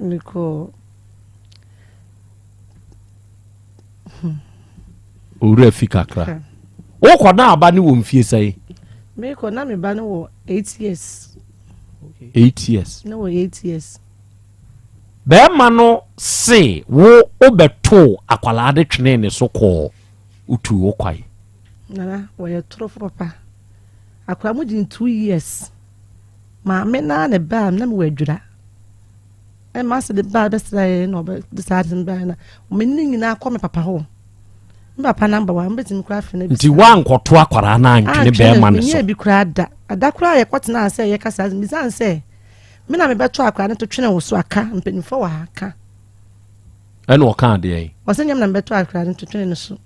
mekɔ. Hmm. Owura fi kakra. Wokɔ na aba ne wɔ mfie sɛn? Mekɔ na me ba no wɔ eight years. Eight years. Na wɔ eight years. Bɛrima no se wo wobɛtoo akwalaa de twenee ne so kɔɔ wotuu wo kwae. Nana wɔyɛ torofo papa. Akwadaa mu gyina 2 years. Maame naa na ɛbaa na mewɔ adwira. Ɛma ase de baa bɛsra yɛn na ɔbɛde saa ade no baa na me ne nyinaa kɔ me papa hɔ. Me papa number wa, mobɛtumi koraa afrɛ no abisa. Nti woankɔto akwadaa no antwene bɛrima no so? Menyɛɛ bi koraa da. Ada koraa a yɛkɔtenaa sɛ yɛka saa asɛm, mebisa no sɛ, me na mebɛto akwadaa no to twene wo so aka? Mpanimfoɔ wɔ ha, ka. Ɛna ɔkaa deɛn? Ɔsɛ nyɛ me na mebɛto akwadaa no to twene no so.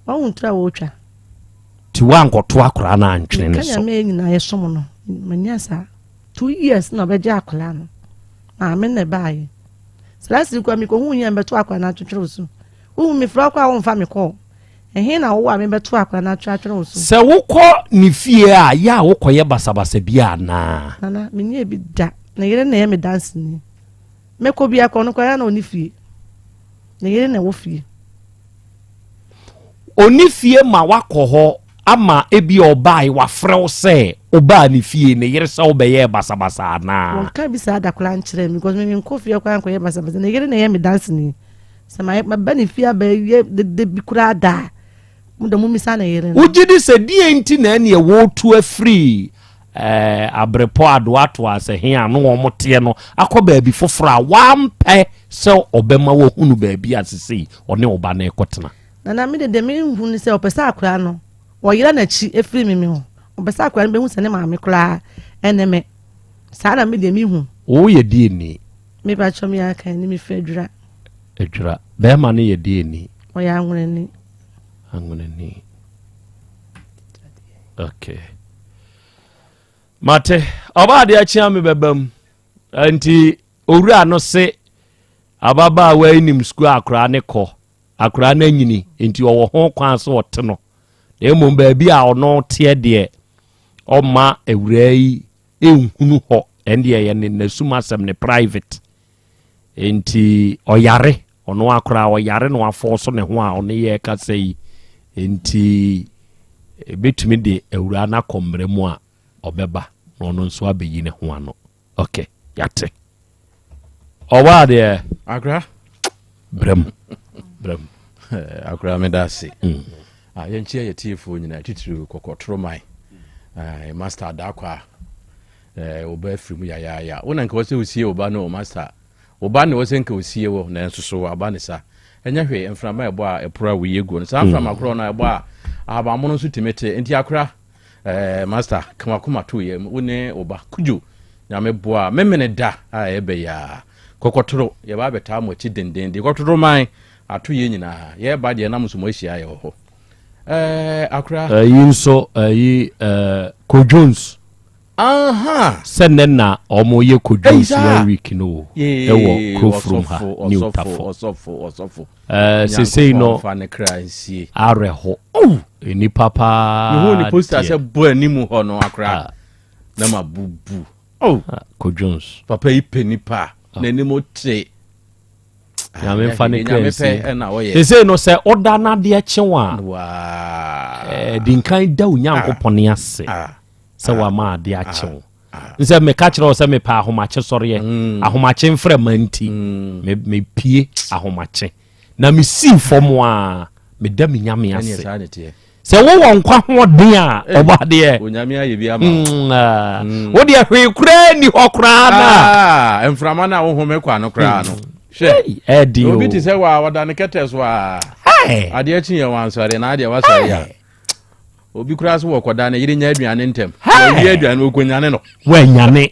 Wahu ntoro a wɔretwa. Nti woankɔto akwadaa no antwene ne so? Meka Nyame nyinaa yɛsom no, manya saa. 2 years na ɔbɛgye akwadaa no. Maame na ɛbaeɛ. Sɛ last week koraa mekɔhuu yɛn bɛto akwadaa no atwetwere wo so. Wohu me frɛ wo koraa womfa me kɔɔ. Ɛhe na wowɔ a mebɛto akwadaa no atwetwere wo so? Sɛ wokɔ ne fie a, yɛ a wokɔyɛ basabasa bi anaa? Nana, menyɛɛ bi da. Ne yere na ɛyɛ me danseni. Mɛkɔ bi akɔ no koraa na ɔne fie. Ne yere na ɛwɔ fie. Ɔni fie ma wakɔ hɔ ama ebi a ɔbaae wafrɛ wo sɛ wobaa ne fie ne yere sɛ wobɛyɛɛ basabasa anaa? Wɔnka bi saa da koraa nkyerɛ me because me menkɔ fie koraa nkɔyɛ basabasa. Ne yere na ɛyɛ me danseni. Sɛ mayɛ maba ne fie abɛyɛ dede bi koraa da a, mo de mommisa ne yere no. Wogye di sɛ deɛn nti na ɛneɛ wɔretu afiri eh, abrepɔ adoatoa sɛ he a no wɔn teɛ no akɔ baabi foforɔ a wampɛ sɛ ɔbɛma wahunu baabi a sesei ɔne ɔba no rekɔtena? Nana, me de deɛ mehu ne sɛ ɔpɛ sɛ akwadaa no ɔyera n'akyi firi me me ho. Ɔpɛ sɛ akwadaa no bɛhu sɛ ne maame koraa ɛne me. Saa na me deɛ mehu. Woyɛ deɛ ni? Me pakyɛ me aka ni me firi Adwira. Adwira. Bɛrima no yɛ deɛ ni? Ɔyɛ anwonani. Anwonani. Okay. Mate. Ɔbaa adeɛ akyea me bɛba mu. Nti owura no se ababaawa yi nim sukuu akwaraa ne kɔ. Akwaraa no anyini nti ɔwɔ ho kwan sɛ ɔte no. Na mmom baabi a ɔno teɛ deɛ ɔma awuraa yi nhunu hɔ. Ɛndeɛ ɛyɛ ne nasum asɛm ne private. Nti ɔyare ɔno akora ɔyare na wafɔɔso ne ho a ɔne yɛ kasa yi. Nti ebetumi de awuraa no akɔ mmerɛ mu a ɔbɛba na ɔno nso abɛyi ne ho ano. Ok, yate. Ɔwɔ adeɛ. Akora. Brɛm. Brɛm. Akora meda ase. Ah, yɛnkyia yɛ tiefoɔ nyinaa titiriw kɔkɔtoro man. Ah, master Adakwa. Eh, wo ba afiri mu yayaaya. Wo na nka wɔ sɛ wosie wo ba no, master. Wo ba na wɔ sɛ nka osie wo, nanso so aba ne sa. Ɛnyɛ hwee, mframa ɛbɔ a ɛporo a woyɛ guo no. Saa mframa korɔ no ɛbɔ a ahabanmono nso tumi te. Nti akora, eh, master, ka wakoma to yam. Wo ne wo ba, Kudwo, Nyame boa a, memene da a ɛbɛ yi a, kɔkɔtoro, yɛba abɛtaa mo akyi dendenden. Kɔkɔtoro man, ato yɛn nyinaa. Yɛreba deɛ nam nso mo ahyia yɛ wɔ hɔ. Eh, akora. Ɛyi nso, ɛyi, eh, Ko Jones. Aha! Sɛ nnɛ na ɔmo yɛ Ko Jones one week no o, ɛwɔ Kurofurom ha, New Tafo. Ɔsɔfo, ɔsɔfo, ɔsɔfo. Eh, sesei no, Nyankopɔn fa ne kra nsie. Awerɛho. Oh! Nnipa paa Mehu ne poster deɛ. sɛ bɔ anim hɔ no akora. Na ma bubu. Oh! Ko Jones. Papa yi pɛ nipa. N'anim te. Nyame mfa ne kra Nyame nsie. pɛ ɛna ɔyɛ. Sesei no sɛ ɔda n'adeɛ kye wo a, eh, di nkan da Onyankopɔn ase sɛ wama adeɛ akye wo. Nsɛ meka kyerɛ wo sɛ mepɛ ahomakye sɔreɛ, ahomakye mframa nti, mepie ahomakye. Na mesii fam a, meda me Nyame ase. Sɛ wowɔ nkwa hoɔden a, ɔbɔ adeɛ. Onyame ayɛ bi ama wo. Wo deɛ hwee koraa nni hɔ koraa na. Mframa no a wohome kwa no koraa no. Hwɛ. Ɛdi o. Obi te sɛ wa ɔda ne kɛtɛ so a. Adeɛ kye yɛ wansɔre na adeɛ wasɔre a. Obi koraa so wɔkɔda ne yere nya aduane ntɛm. Wɔwie aduane wɔkɔnyane no. Wɔanyane.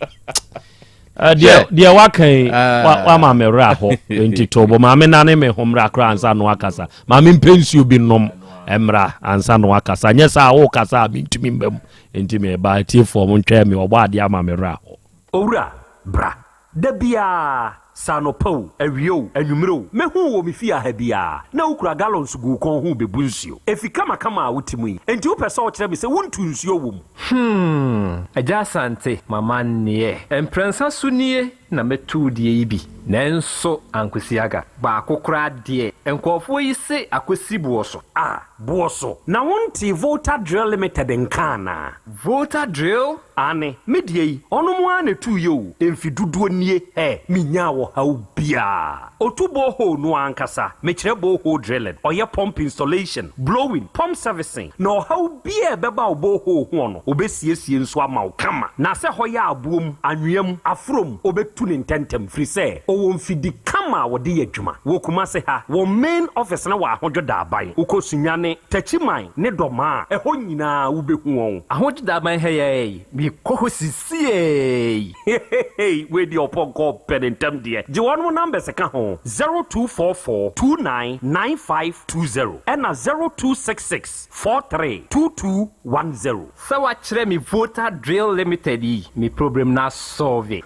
Deɛ deɛ waka yi wama me werɛ ahɔ nti to bo maame nane me ho mmra koraa ansa na wakasa maame mpɛ nsuo bi nom mmra ansa na wakasa nyɛ saa wokasa a mentumi mma mu nti meba atiefoɔ mo ntwɛn me ɔbɔ adeɛ ama me werɛ ahɔ. Owura, bra. Da biara, sɛ anɔpa o, awia o, anwummere o, mɛhu wo wɔ me fie ha biara, na wokura gallons gu wo kɔn ho rebebu nsuo. Efi kamakama a wote mu yi, enti wopɛ sɛ wokyerɛ me sɛ wontu nsuo wɔ mu? Hmm, Agya Asante, m'amanneɛ. Mprɛnsa so nie na mɛtu wo deɛ yi bi, nanso ankosi aga. Baako koraa deɛ, nkurɔfoɔ yi se akɔsi boɔ so. Ah, boɔ so? Na wontee Volta Drill Limited nka anaa? Volta Drill? Aane, me deɛ yi, ɔnom ara na ɛtuiɛ o, mfe dodoɔ nie, hɛ, menyaa ɔhaw biara. Ɔtu borehole no ara ankasa, mekyerɛ borehole drilling, ɔyɛ pump installation, blowing, pump servicing, na ɔhaw biara a ɛbɛba wo borehole hoɔ no, ɔbɛsiesie nso ama wo kama. Na sɛ hɔ yɛ aboɔ mu, anwea mu, aforɔ mu, ɔbɛtu no ntɛntɛm, firi sɛ ɔwɔ mfidi kama. Kama a wɔde yɛ adwuma. Wɔ Kumase ha, wɔn main office no wɔ Ahodwo Daaban. Wokɔ Sunyani, Takyiman ne Dɔmaa a, ɛhɔ nyinaa wobɛhu wɔn. Ahodwo Daaban ha yi ara yi, mekɔ hɔ sisiei. Hehehe wei deɛ ɔpɔnkɔ pɛ ne ntɛm deɛ. Gye wɔnom numbers ka ho, 0244 29 9520 ɛna 0266 43 2210. Sɛ wakyerɛ me Voter Drill Limited yi me problem no asɔlve.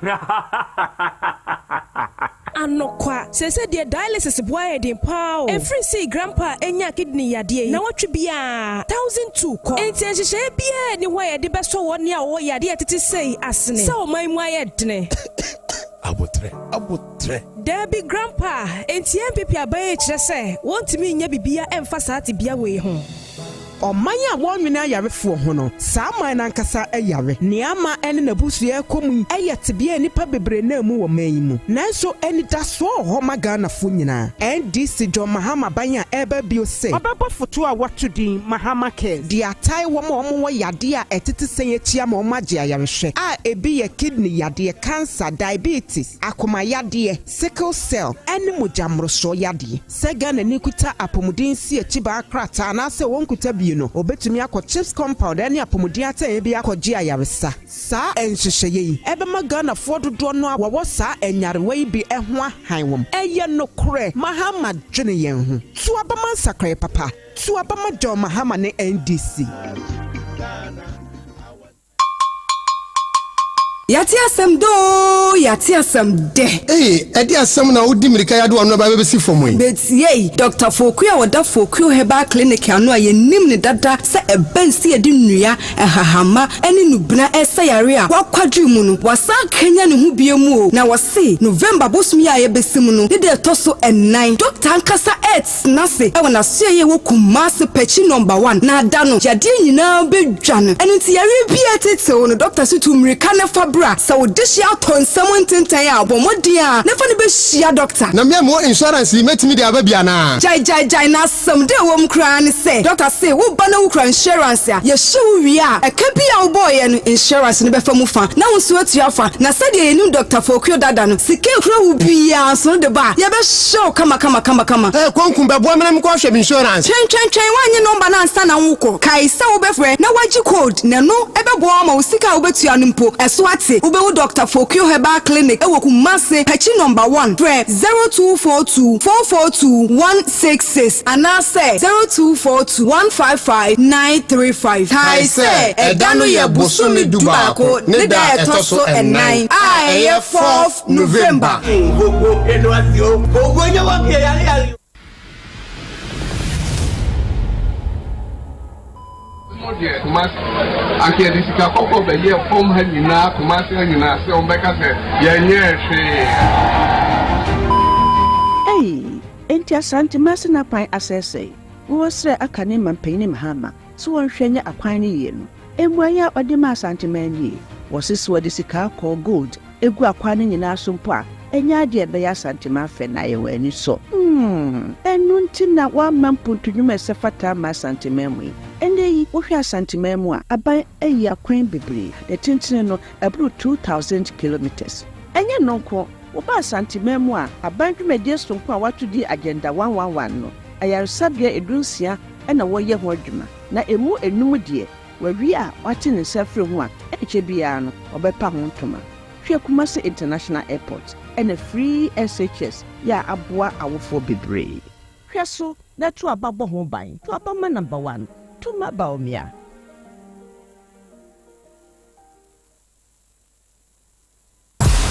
Anokwa, seesei deɛ dialysis boa yɛ den paa o. Ɛfiri sei grandpa nyaa kidney yadeɛ yi, nawɔtwe biara, 1002 kɔ. Enti nhyehyɛeɛ biara nni hɔ a yɛde bɛsɔ wɔn a wɔwɔ yadeɛ a ɛtete sei asene sɛ ɔman mu ayɛ dene. Aboterɛ, aboterɛ. Daabi grandpa, enti NPP aban yi kyerɛ sɛ wɔntumi nyɛ biribiara mfa saa tebea wei ho. Ɔman a wɔnnwene ayarefoɔ ho no, saa man no ankasa yare. Nea ama ɛne n'abusua rekɔ mu yi yɛ tebea a nnipa bebree nam mu wɔ man yi mu. Nanso anidasoɔ wɔ hɔ ma Ghanafoɔ nyinaa. NDC John Mahama aban a ɛreba bio se ɔbɛbɔ foto a wɔato din Mahama Cares de atae wɔn a wɔwɔ yadeɛ a ɛtete sɛn akyi ama wɔagye ayarehwɛ a ebi yɛ kidney yadeɛ, cancer, diabetes, akoma yadeɛ, sickle cell ne mogya mmorosoɔ yadeɛ. Sɛ Ghanani kuta apɔmuden nsiakyibaa krataa anaasɛ ɔnkuta bi no, ɔbɛtumi akɔ CHPS compound ne apɔmuden atɛeɛ bi akɔgye ayaresa. Saa nhyehyɛeɛ yi bɛma Ghanafoɔ dodoɔ no ara wɔwɔ saa nyarewa yi bi ho ahan wɔn. Ɛyɛ nokorɛ, Mahama dwene yɛn ho. To aba ma nsakraeɛ papa. To aba ma John Mahama ne NDC. Yɛate asɛm dɛ oo, yɛate asɛm dɛ. Ei, ɛde asɛm na wodi mmirika yi ade w'ano aba bɛsi fam yi? Betiei, Dɔkta Fokuo a ɔda Fokuo Herbal Clinic ano a yɛnim no dada sɛ ɛbɛn sɛ yɛde nnua, nhahamma ne nnubena resa yare a wakwadwiri mu no, wasan akanyan ne ho bio mu o, na wɔse November bosome yi a yɛbɛsi mu no ne da ɛtɔ so ɛnan, dɔkta ankasa Tena ase wɔ n'asoɛeɛ a ɛwɔ Kumasi Pɛkyi Nɔmba One na da no yadeɛ nyinaa bɛdwa no. Ɛno nti yareɛ biara a ɛtete wo no dɔkta se tu mmirika na fa bra. Sɛ wo dehyeɛ atɔ nsam ntentan a bɔ mmɔden ara na fa no bɛhyia dɔkta. Na me a mewɔ insurance yi mɛtumi de aba bi anaa? Gyae gyae gyae na asɛm deɛ ɛwɔ mu koraa ne sɛ dɔkta se wo ba na wo kura insurance a yɛhyɛ wo wie a ɛka bi a wobɔeɛ no insurance no bɛfa mu fa na wo nso atua fa. Na sɛdeɛ yɛnim Dɔkta Fokuo dada no sika ɛkura wo biara nso no de ba a yɛbɛhyɛ Hyɛ wo kama kama kama kama. Hey konku bɛboa me na menkɔ hwɛ me insurance. Twɛn twɛn twɛn woannye nɔmba no ansa na wokɔ. Kae sɛ wobɛfrɛ na woagye code na ɛno bɛboa wo ama wo sika a wobɛtua no mpo ɛso ate. Wobɛhu Dɔkta Fokuo Herbal Clinic wɔ Kumasi, Pakyi Nɔmba One. Frɛ 0242 442 166 anaasɛ 0242 155 935. Kae sɛ ɛda no yɛ bosome dubaako ne da a ɛtɔ so ɛnan a ɛyɛ fourth November. Mo deɛ Kumasi anka yɛde sika kɔkɔɔ bɛyɛɛ fam ha nyinaa Kumasi ha nyinaa sɛ wɔn bɛka sɛ yɛnyɛɛ hwee. Ei, enti Asante Masin akwan asɛesɛe? Wowɔ srɛ aka ne mampanyini Mahama sɛ wɔnhwɛ nyɛ akwan no yie no. Mmuaeɛ a ɔde maa Asanteman nie, Wɔse sɛ wɔde sika kɔɔ, gold, gu akwan no nyinaa so mpo a, ɛnyɛ adeɛ a ɛbɛyɛ Asanteman fɛ na ayɛ wɔn anisɔ. Hmm, ɛno nti na wɔamma mpuntu nnwuma a ɛsɛ fata amma Asanteman mu yi. Ɛnnɛ yi, wohwɛ Asanteman mu a, aban ayi akwan bebree, ne tentene no, ɛboro 2,000 kilometres. Ɛnyɛ ɛno nko, woba Asanteman mu a, aban dwumadie sononko a wɔato din Agenda 111 no, ayaresabea dunsia na wɔreyɛ ho adwuma. Na emu enum deɛ, wawie a wate ne nsa afiri ho a, ɛnkyɛ biara no, ɔbɛpa ho ntoma. Hwɛ Kumasi International Airport ɛna Free SHS yɛ a aboa awofoɔ bebree. Hwɛ so na to aba bɔ ho ban. To aba ma number one, to ma Bawumia.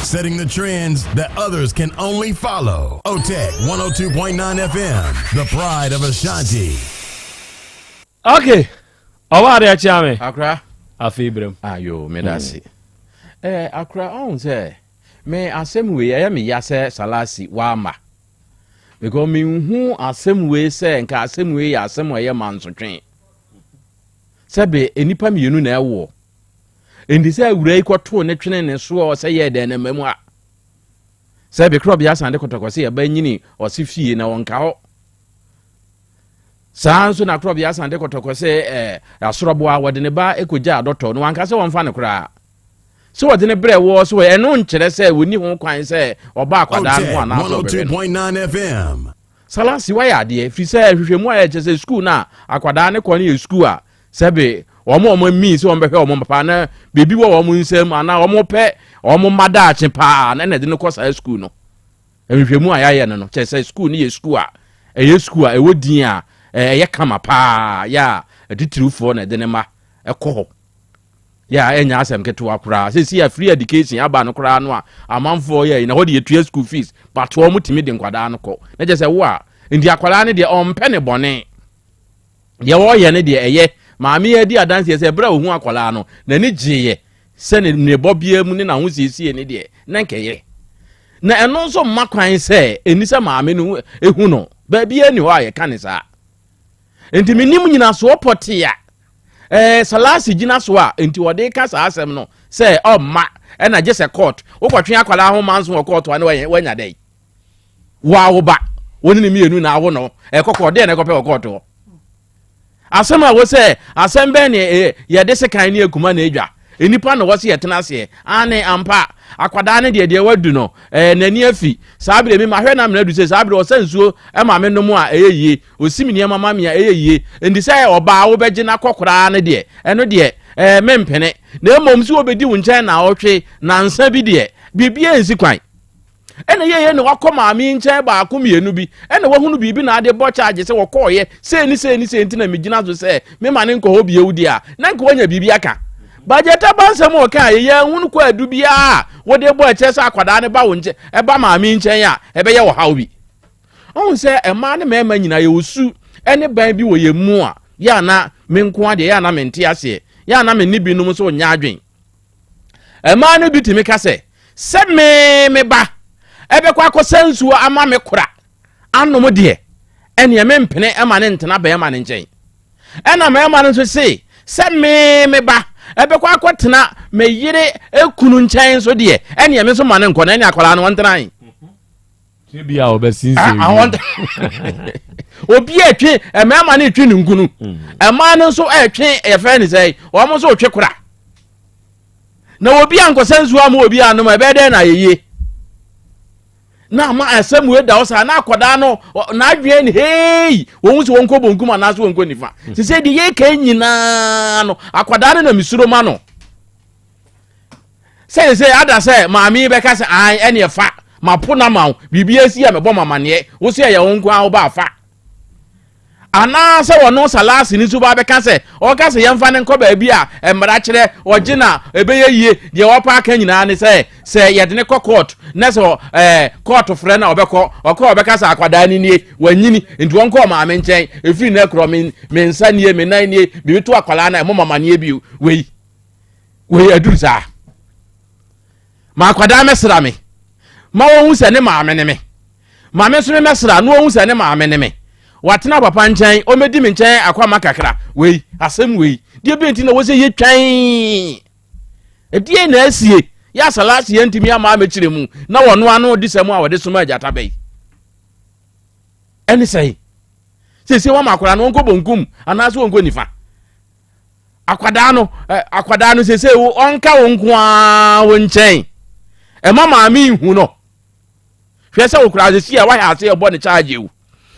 Setting the trends that others can only follow. OTEC 102.9 FM, the pride of Ashanti. Okay. Ọwa ade akyia me. Akra. Afei brem. Ayo, me da se. Eh, akra ɔn sɛ me asɛm wei ɛyɛ me ya sɛ Salasi wama. Because me nhu asɛm wei sɛ nka asɛm wei yɛ asɛm a ɛyɛ mansotwe. Sɛbe nnipa mmienu na ɛwoɔ. Enti sɛ awuraa yi kɔtoo ne twene ne soɔ sɛ yɛɛ dɛn na mmamu a, sɛ bekorɔ bea san de kɔtɔkɔ sɛ yɛba nyini ɔse fie na ɔnka hɔ. Saa nso na korɔ bea san de kɔtɔkɔ sɛ ɛɛ asorɔboa wɔde ne ba kɔgya adɔtɔ no wanka sɛ wɔmfa no koraa. Sɛ wɔde no brɛ woɔ so ɛno nkyerɛ sɛ wɔnni ho kwan sɛ ɔba akwadaa no ho anaasɛ ɔbɛhwɛ no. 102.9 FM. Salasi wayɛ adeɛ firi sɛ nhwehwɛmu a yɛkyerɛ sɛ sukuu no a akwadaa no kɔ no yɛ sukuu a sɛbe wɔn a wɔn mii sɛ wɔn bɛhwɛ wɔn papa na biribi wɔ wɔn nsam anaa wɔn pɛ wɔn mma daakye paa na ɛna ɛde no kɔ saa sukuu no. Nhwehwɛmu a yɛayɛ no no kyerɛ sɛ sukuu no yɛ sukuu a ɛyɛ sukuu a ɛwɔ din a ɛyɛ kama paa yɛ a atitiriwfoɔ na ɛde ne mma kɔ hɔ. Yɛ a ɛnyɛ asɛm ketewa koraa. Seesei a free education aba no koraa no a amanfoɔ yɛ na hɔ de yɛtua school fees but wɔn tumi de nkwadaa no kɔ. Na kyerɛ sɛ wo a nti akwadaa no deɛ ɔmpɛ ne bɔne. Deɛ wɔreyɛ no deɛ ɛyɛ. Maame yi adi adanseɛ sɛ berɛ a ɔhuu akwadaa no, n'ani gyeeɛ sɛ ne ne bɔbea mu ne n'ahosiesie no deɛ, na nka ɛyɛ. Na ɛno nso mma kwan sɛ ɛni sɛ maame no hu no. Baabiara nni hɔ a yɛka ne saa. Nti mennim nyinasoɔ pɔtee a ɛɛ Salasi gyina so a nti ɔde ka saa asɛm no sɛ ɔmma ɛna gye sɛ court. Wokɔtwe akwadaa ho manso wɔ court a na wanya dɛn? Wo a wo ba, wo ne ne mmienu na awo no, ɛkɔ kɔɔ, deɛ na ɛkɔpɛ wɔ kɔɔto hɔ? Asɛm a wɔ sɛ, asɛm bɛn ne yɛde sekan ne akuma na adwa? Nnipa na wɔ se yɛtena aseɛ. Aane, ampa, akwadaa no deɛ deɛ wadu no, ɛɛ, n'ani afi. Saa berɛ mi mahwɛ no amena adu sɛ saa berɛ ɔsa nsuo ma me nom a ɛyɛ yie, ɔsi me nneɛma ma me a ɛyɛ yie. Enti sɛ ɔbaa wobɛgye no akɔ koraa no deɛ, ɛno deɛ, ɛɛ, mempene. Na mmom sɛ wɔbɛdi wo nkyɛn naawɔtwe, nansa bi deɛ, biribiara nsi kwan. Ɛna yɛyɛ na wakɔ maame yi nkyɛn baako mmienu bi ɛna wahunu biribi na ade bɔ charge sɛ wɔkɔɔyɛ sei ne sei ne sei nti na megyina so sɛ mema ne nkɔ hɔ bio deɛ a na nka wanya biribi aka. Bagyata ba nsɛm a ɔka a yɛyɛ ahunu kɔ adu biara a wode bɔ ɛkyerɛ sɛ akwadaa no ba wo nkyɛn ɛba maame yi nkyɛn a ɛbɛyɛ ɔhaw bi. Ɔhu sɛ mmaa ne mmarima nyinaa yɛwɔ su ne ban bi wɔ yɛn mu a yɛ ana me nko adeɛ yɛ ana mente aseɛ yɛ ana me ne binom nso nyɛ adwen. Mmaa no bi tumi ka sɛ, Sɛ me me ba bɛkɔ akɔsa nsuo ama me kora anom deɛ, ɛneɛ mempene ma ne ntena barima no nkyɛn. Ɛna mmarima no nso se, Sɛ me me ba bɛkɔ akɔtena me yere kunu nkyɛn nso deɛ, ɛneɛ me nso ma no nkɔ, na ɛne akwadaa no ɔntena he? Ebi a ɔbɛsinsin ah, ah, obi a ɛtwe mmarima no retwe ne nkunu mmaa no nso ɛretwe yɛfrɛ ne sɛ wɔn nso retwe kora na obi ankɔsɛ nsuo ama obi anom ɛbɛyɛ dɛn na ayɛ na ama asɛm wei da hɔ saa na akwadaa no n'adwene ne hei wɔn sɛ wɔn kɔ bonkum anaasɛ wɔn kɔ nifa sɛ sɛ deɛ yɛka nyinaa no akwadaa no na mesuro ma no Sɛ sɛ ada sɛ maame yi bɛka sɛ an ɛne ɛfa mapo no ama wo biribi asi a mɛbɔ mamaneɛ wo sɛ ɛyɛ wo nko a woba afa anaasɛ wɔno salase no nso ba bɛka sɛ ɔka sɛ yɛmfa no nkɔ baabi a mmara kyerɛ ɔgye na ɛbɛyɛ yie deɛ wɔpa aka nyinaa ne sɛ sɛ yɛde ne kɔ court na sɛ ɛɛ court frɛ na ɔbɛkɔ ɔkɔ ɔbɛka sɛ akwadaa no nie wanyini nti wɔnkɔ maame nkyɛn ɛfiri no korɔ me me nsa nie me nan nie biribi to akwadaa no a ɛmɔ mamaneɛ bio wei Wei aduru saa. Ma akwadaa mɛsra me. Ma wɔn hu sɛ ne maame ne me. Ma me nso me mɛsra na wɔn hu sɛ ne maame ne me. Watena papa nkyɛn, ɔmɛdi me nkyɛn akwama kakra. Wei, asɛm wei. Deɛ bɛn ti na wɔsɛ yɛ twɛn. Ɛdeɛ na asie. Yɛ asalaase yɛ ntumi ama amɛkyerɛ mu na wɔn ano de sɛm a wɔde soma agyata bɛyi. Ɛne sɛn? Sɛsɛ wɔn akwadaa no wɔnkɔ bonkum anaasɛ wɔnkɔ nifa. Akwadaa no, akwadaa no sese wo ɔnka wo nko ara wo nkyɛn. Ɛma maame nhu no. Hwɛ sɛ wokura sisi a wayɛ ase ɛbɔ ne charge o.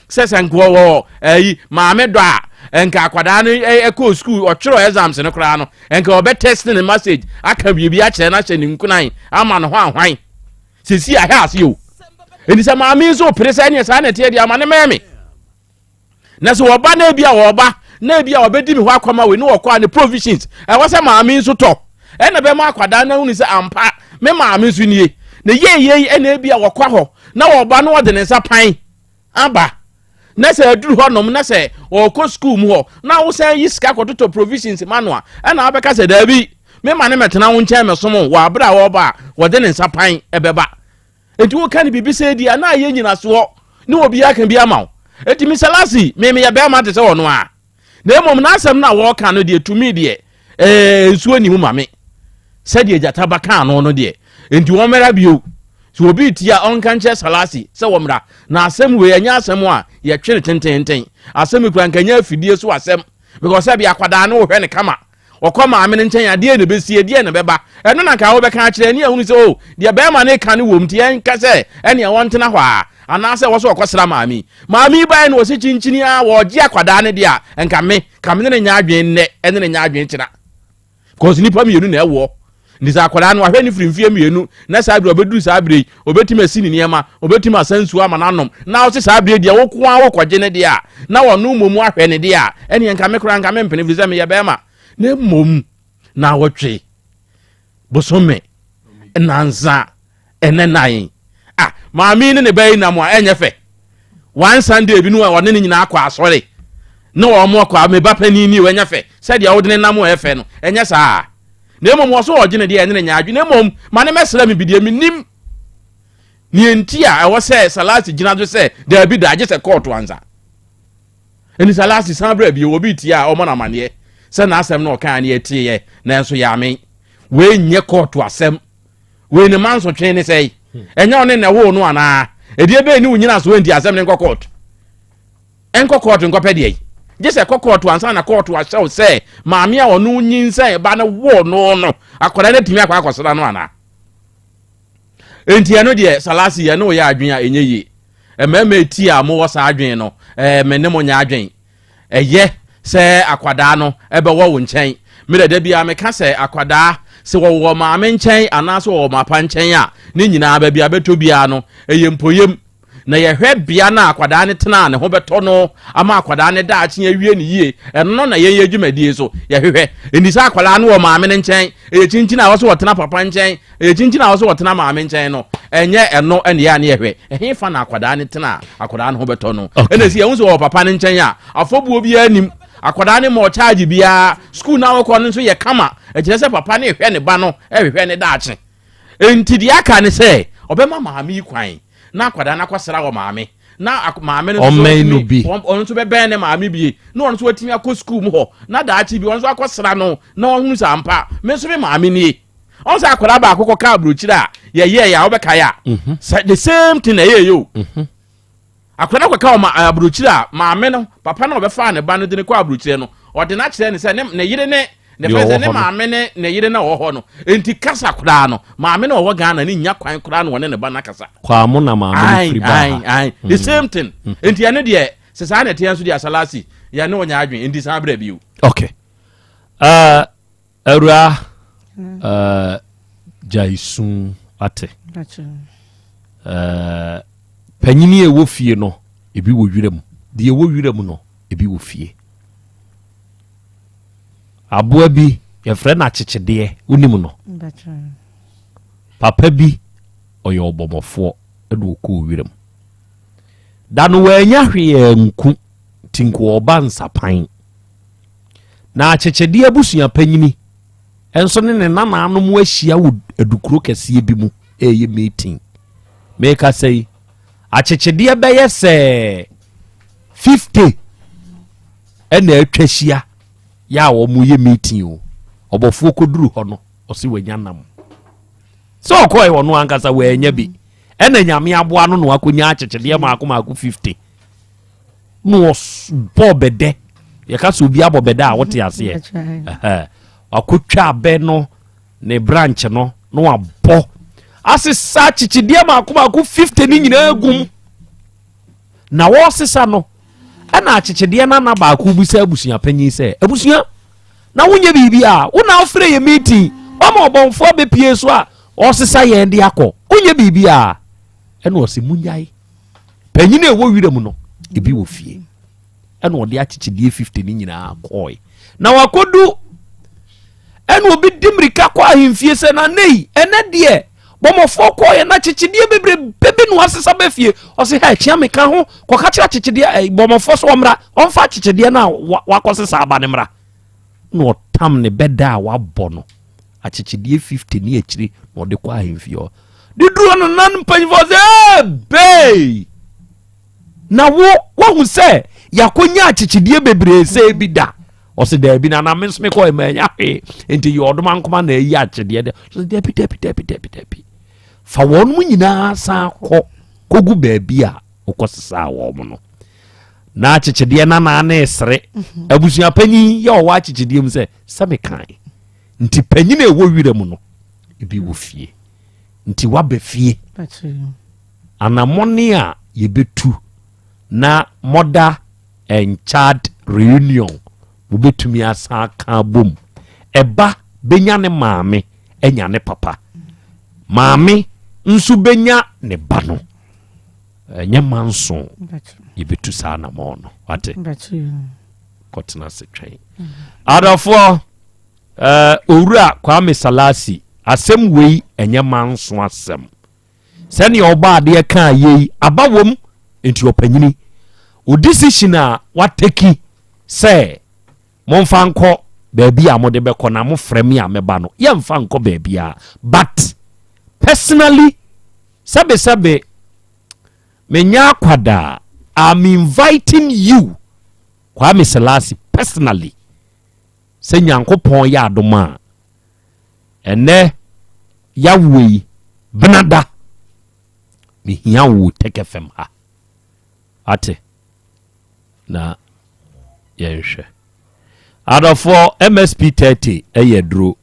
Sɛ sɛ nka wɔ ɛyi maame dɔ a nka akwadaa no ɛkɔ school ɔtwerɛ exams no koraa no nka ɔbɛ test ne message aka biribi akyerɛ no ahyɛ ne nkunan ama ne ho ahwan. Sisi ahɛ ase o. Enti sɛ maame nso pere sɛ ɛneɛ saa na ɛteɛ deɛ ama ne mɛmi. Na sɛ wɔba na ebi a wɔba na ebi a wɔbɛdi me hɔ akɔma wei ne wɔkɔ a ne provisions ɛwɔ sɛ maame nso tɔ ɛna bɛma akwadaa no ahunu sɛ ampa me maame nso nie na yie yie ɛna ebi a wɔkɔ hɔ na wɔba na wɔde ne nsa pan aba na sɛ aduru hɔ nom na sɛ wɔkɔ sukuu mu hɔ na wosan yi sika kɔtotɔ provisions ma no a ɛna wabɛka sɛ daabi me ma ne mɛtena wo nkyɛn mɛsom wɔ abere a wɔba a wɔde ne nsa pan ɛbɛba. Enti woka no biribi sɛ di a na ayɛ nyinasoɔ ne obiara ka bi ama wo. Enti Mr. Lassie, me meyɛ bɛrima te sɛ ɔno a. Na mmom n'asɛm no a wɔreka no deɛ tumi deɛ ɛɛ nsuo nni mu ma me. Sɛdeɛ gyata ba kaa no no deɛ. Enti wɔmmra bio. Sɛ obi retie a ɔnka nkyerɛ Salasi sɛ wɔmmra. Na asɛm wei ɛnyɛ asɛm a yɛtwe no tententen. Asɛm yi koraa nka ɛnyɛ afidie so asɛm. Because sɛbi akwadaa no wohwɛ no kama. Ɔkɔ maame no nkyɛn a, deɛn na ɛbɛsie, deɛn na ɛbɛba? Ɛno na nka wobɛka akyerɛ ne ahunu sɛ, o, deɛ bɛrima no reka no wom, nti yɛnka sɛ ɛnea wɔntena hɔ a, anaasɛ wɔ sɛ ɔkɔsra maame yi. Maame yi baeɛ na wɔsi kyinkyini a wɔregye akwadaa no deɛ a, nka me, ka me ne no nyɛ adwene nnɛ, ɛne no nyɛ adwene kyena. Because nnipa mmienu na ɛwoɔ. Nti sɛ akwadaa no wahwɛ no firi mfeɛ mmienu na saa berɛ ɔbɛduru saa berɛ yi, ɔbɛtumi asi ne nneɛma, ɔbɛtumi asa nsuo ama no anom, na wose saa berɛ deɛ wo ko ara wokɔgye ne deɛ a, na ɔno mmom ahwɛ ne deɛ a, ɛneɛ nka me koraa nka mempene firi sɛ meyɛ bɛrima. Na mmom naawɔtwe, bosome, nnansa, ɛnɛ nan a maame yi ne ne ba yi nam a ɛnyɛ fɛ. One Sunday bi no a ɔne ne nyinaa kɔ asɔre na wɔn akɔ a me ba panin ni ɛnyɛ fɛ sɛdeɛ wode ne nam a ɛfɛ no ɛnyɛ saa. Na mmom wɔ so ɔgye ne deɛ ɛne ne nyɛ adwene na mmom ma ne mɛsrɛ me bi deɛ menim neɛ nti a ɛwɔ sɛ Salasi gyina so sɛ daabi da agye sɛ kɔɔto ansa. Ɛni Salasi san berɛ bio obi tie a ɔmmɔ no amaneɛ sɛ n'asɛm no ɔkaa ne yɛtieɛ nanso yɛamen. Wei nyɛ kɔɔto asɛm. Wei ne mansotwe ne sɛe. Ɛnyɛ ɔne na ɛwoo no anaa? Ɛdeɛ bɛn ne wo nyinasoɔ nti asɛm no nkɔ kɔɔto? Ɛnkɔ kɔɔto nkɔpɛ deɛ yi. Gye sɛ ɛkɔ kɔɔto ansa na kɔɔto ahyɛ wo sɛ maame a ɔno nyinsɛn ba no woo no no, akwadaa no atumi akɔ akɔsra no anaa? Enti ɛno deɛ Salasi yɛne wo yɛ adwene a ɛnyɛ yie. Mmarima eti a mowɔ saa adwene no, ɛɛ me ne mo nyɛ adwene. Ɛyɛ sɛ akwadaa no bɛwɔ wo nkyɛn. Me dɛ da biara meka sɛ akwadaa, sɛ wɔwɔ maame nkyɛn anaasɛ wɔwɔ mapa nkyɛn a, ne nyinaa baabi a bɛtɔ biara no, ɛyɛ mpoyam. Na yɛhwɛ bea no a akwadaa no tena a ne ho bɛtɔ no ama akwadaa no daakye awie no yie, ɛno no na yɛn yɛ dwumadie so yɛhwehwɛ. Ɛnni sɛ akwadaa no wɔ maame no nkyɛn, ɛyɛ kyinkyin a ɛwɔ sɛ ɔtena papa nkyɛn, Ɛyɛ kyinkyin a wɔsɛ wɔtena maame nkyɛn no, ɛnyɛ ɛno ɛne yɛ a ne yɛhwɛ. Ɛhe fa na akwadaa no tena a akwadaa no ho bɛtɔ no? Ɛna esi yɛn ho sɛ wɔ papa no nkyɛn a, afɔbuo biara nim. Akwadaa no ma ɔkyaagye biara. Sukuu no a wɔkɔ no nso yɛ kama. Ɛkyerɛ sɛ papa no rehwɛ ne ba no, ɛrehwehwɛ ne daakye. Enti deɛ aka ne sɛ, ɔbɛma maame yi kwan na akwadaa no akɔsra wɔ maame. Na maame no nso Ɔmmɛn no bi. Ɔno nso bɛbɛn ne maame bie. Na ɔno nso watumi akɔ sukuu mu hɔ. Na daakye bi ɔno nso akɔsra no na wahunu sɛ ampa, me nso me maame nie. Ɔn sɛ akwadaa baako kɔ kaa aburokyire a yɛyɛɛ yɛ a wobɛkae a mhm. sɛ the same thing na ɛyɛ yɛ o mhm. akwadaa no kɔka ɔma aburokyire a maame no papa no ɔbɛfa ne ba no de ne kɔ aburokyire no ɔde no akyerɛ ne sɛ ne ne yere ne ne fɛ sɛ ne maame ne ne yere na ɔwɔ hɔ no nti kasa koraa no maame no ɔwɔ Ghana ne nya kwan koraa no wɔne ne ba no akasa. Kwamo na maame no firi ba ha. Ayi the mm. same thing mm. nti ɛno deɛ sɛ saa na ɛteɛ nso deɛ asalasi yɛne ɔnyɛ adwene nti saa berɛ bio. Okay. Uh, Awuraa uh, gyae su ate. Uh, panyini a ɛwɔ fie no ebi wɔ wira mu deɛ ɛwɔ wira mu no ebi wɔ fie. Aboa bi yɛfrɛ no akyekyedeɛ wonim no. Papa bi ɔyɛ ɔbɔmmɔfoɔ ɛna ɔkɔɔ wira mu. Da no wannya hwee anku nti nka ɔba nsapan. Na Akyekyedeɛ abusua panyini nso ne ne nananom ahyia wɔ adukuro kɛseɛ bi mu ɛreyɛ meeting. Mekasa yi, akyekyedeɛ bɛyɛ sɛ 50 ɛna atwa ahyia yɛ a wɔyɛ meeting o. Ɔbɔfoɔ kɔduru hɔ no, ɔse wanya nam. Sɛ ɔkɔɛ ɔno ankasa wanya bi. Ɛna Nyame aboa no na wakɔnya akyekyedeɛ maako maako 50. na ɔbɔɔ bɛdɛ yɛka sɛ obi abɔ bɛdɛ a wote aseɛ wakɔtwa abɛ no ne branch no na wabɔ asesa kyekyedeɛ maako maako 50 ne nyinaa gum na wɔresesa no ɛna akyekyedeɛ no ana baako bisa abusua panyin sɛ abusua na wonyɛ biribi a wo na wofrɛ yɛ meeting wama ɔbɔnfoɔ abɛpie so a ɔresesa yɛn de akɔ wonyɛ biribi a ɛna ɔsɛ munyae Panyin a ɛwɔ wira mu no, ebi wɔ fie. Ɛna ɔde akyekyedeɛ 50 no nyinaa kɔɔe. Na wakɔdu ɛna obi di mmirika kɔ ahemfie sɛ na nei ɛnɛ deɛ bɔmmɔfoɔ kɔɔeɛ na akyekyedeɛ bebrebe bi na wasesa bɛ fie. Ɔse ha kyea meka ho kɔka kyerɛ akyekyedeɛ eh, bɔmmɔfoɔ sɛ ɔmmra ɔmfa akyekyedeɛ no a wakɔsesa aba no mmra. Na ɔtam ne bɛda a wabɔ no akyekyedeɛ 50 ne akyire na ɔde kɔ ahemfie hɔ. De duro no nan mpanyinfoɔ sɛ ebei na wo wahu sɛ yɛakɔnya akyekyedeɛ bebree sɛ bi da ɔsɛ daabi na na me nso mekɔ ɛma anya hwee nti yɛ ɔdoma nkoma na ayi akyekyedeɛ dɛ ɔsɛ daabi daabi daabi daabi daabi fa wɔn mu nyinaa san kɔ kɔgu baabi a wokɔsesaa wɔn no. Na akyekyedeɛ nanaa ne resere. Abusua panyin yɛ ɔwɔ akyekyedeɛ mu sɛ sɛ mekan. Nti panyin a ɛwɔ wira mu no, ebi wɔ fie. Nti waba fie. Anamɔne a yɛbɛtu na mother and child reunion mobɛtumi asan aka abom. Ɛba bɛnya ne maame anya ne papa. Maame nso bɛnya ne ba no. Ɛnyɛ manso yɛbɛtu saa anamɔ no. Wate? Kɔtena ase twɛn. Adɔfoɔ, Owura Kwame Salasi, asɛm wei ɛnyɛ manso asɛm. Sɛnea ɔbɔ adeɛ kaa yei, aba wom, nti ɔpanyini. O decision a watake sɛ momfa nkɔ baabi a mode bɛkɔ na mofrɛ me a mɛba no, yɛmfa nkɔ baabi a. But personally, sɛbesɛbe, menya akwadaa, I'm inviting you, Kwame Selasi, personally, sɛ Nyankopɔn yɛ adom a, ɛnɛ yawo yi benada mehia wo Tech FM ha ate na yɛnhwɛ. Adɔfoɔ, MSP 30 ɛyɛ duro.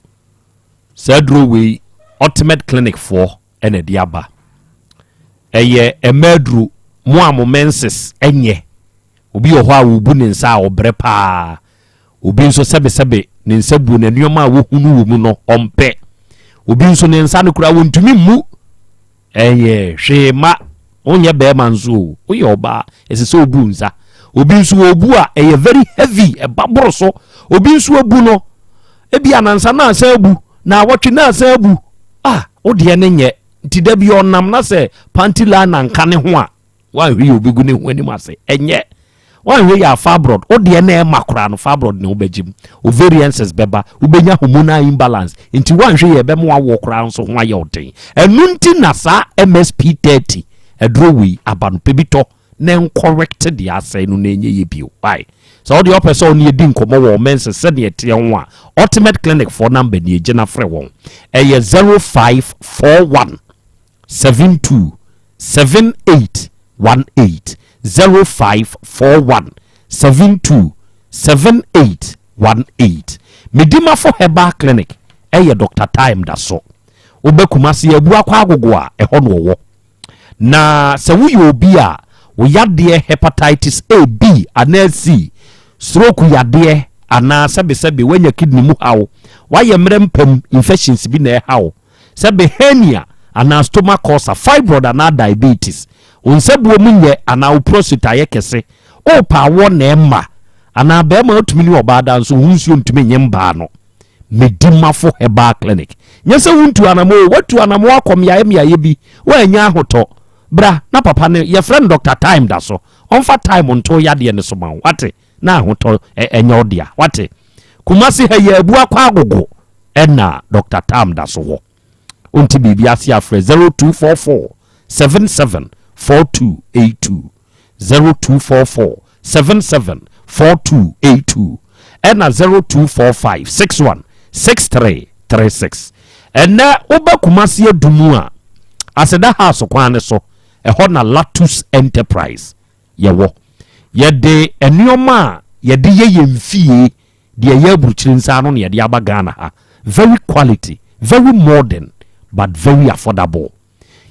Saa duro wei, Ultimate Clinic foɔ ɛna ɛde aba. Ɛyɛ ɛmɛ duro mo a mo menses ɛnyɛ. Obi wɔ hɔ a wɔbu ne nsa a ɔbrɛ paa. Obi nso, sɛbesɛbe, ne nsa bu na nneɛma a wɔhunu wɔ mu no ɔmpɛ. Obi nso ne nsa no koraa wɔntumi mmu. Ɛyɛ hwee ma wonyɛ bɛrima nso o, woyɛ ɔbaa, ɛsɛ sɛ obu nsa. Obi nso obu a ɛyɛ very heavy, ɛba boro so. Obi nso abu no ebi anansa na asan abu na awɔtwe na asan abu a wodeɛ ne nyɛ. Nti da bi ɔnam na sɛ panty line nka ne ho a, wanhwɛ yɛ obi gu ne ho anim ase. Ɛnyɛ wanhwɛ yɛ a, fibroid wodeɛ na ɛma koraa no, fibroid ne wobɛgye mu, ovarian cyst bɛba, wobɛnya hormonal imbalance. Nti wanhwɛ yɛ ɛbɛma wawoɔ koraa nso ho ayɛ ɔden. Ɛno nti na saa MSP 30 ɛduro wei aba no. Pɛ bi tɔ na ncorrect deɛ asɛe no na ɛnyɛ yɛ bio. Why sɛ wode ɔpɛ sɛ ɔne yɛdi nkɔmmɔ wɔ menses sɛdeɛ ɛteɛ ho a, Ultimate Clinic foɔ number ni, ɛgyina frɛ wɔn, ɛyɛ 0541 72 78 18, 0541 72 78 18. Medimafo Herbal Clinic ɛyɛ Dr Time da so. Wobɛ Kumase abu akɔ Agogo a, ɛhɔ no ɔwɔ. Na sɛ woyɛ obi a wo yadeɛ hepatitis A, B anaa C, stroke yadeɛ, anaa sɛbesɛbe woanya kidney mu haw, woayɛ mmerɛ mpam infections bi na ɛhaw, sɛbe hernia anaa stomach ulcer, fibroid anaa diabetes, wo nsabuo mu nyɛ anaa wo prostate ayɛ kɛse, wopa awɔ na ɛma anaa bɛrima wotumi ne ɔbaa da nso wo nsuo ntumi nye mbaa no, Medimafo Herbal Clinic. Nyɛ sɛ wontu anamo o, watu anamo akɔ mmeaeɛ mmeaeɛ bi woanya ahotɔ, bra na papa no yɛfrɛ no Dr Time da so, ɔmfa time nto yadeɛ no so ma wo. Wate? Na ahotɔ ɛnyɛ wo dea. Wate? Kumase ha yɛ abu akɔ Agogo ɛna Dr Time da so wɔ. Wonti biribi ase afrɛ 0244 77 4282, 0244 77 4282 ɛna 0245 61 63 36. Ɛnɛ wobɛ Kumase Adumu a, Aseda House kwan ne so, ɛhɔ na Latus Enterprise yɛwɔ. Yɛde nneɛma a yɛde yɛ yɛn fie deɛ ɛyɛ aburukyire nsa ano na yɛde aba Ghana ha. Very quality, very modern but very affordable.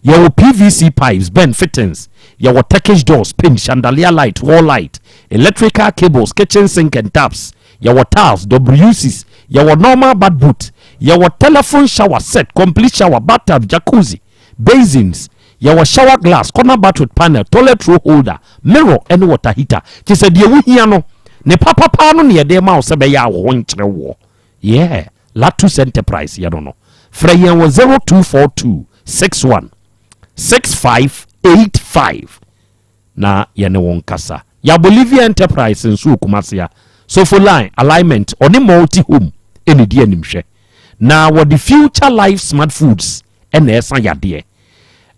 Yɛwɔ PVC pipes, bend fittings, yɛwɔ Turkish doors, paint, chandelier light, wall light, electrical cables, kitchen sink and taps, yɛwɔ tiles, WCs, yɛwɔ normal bath boot, yɛwɔ telephone shower set, complete shower, bathtub, jacuzzi, basins, yɛwɔ shower glass, corner bath with panel, toilet roll holder, mirror ɛne water heater. Kyɛ sɛ deɛ wohia no ne papapaa no ne yɛde ma wo sɛ bɛyɛ a wo ho nkyerɛ woɔ. Yeah, Latus Enterprise yɛ no. Frɛ yɛn wɔ 0242 61 6585 na yɛne wɔn kasa. Ya Bolivia Enterprise nso wɔ Kumase a Sofo Line alignment, ɔne Multi Home ɛne di animhwɛ na wɔde Future Life Smart Foods ɛna ɛsa yadeɛ.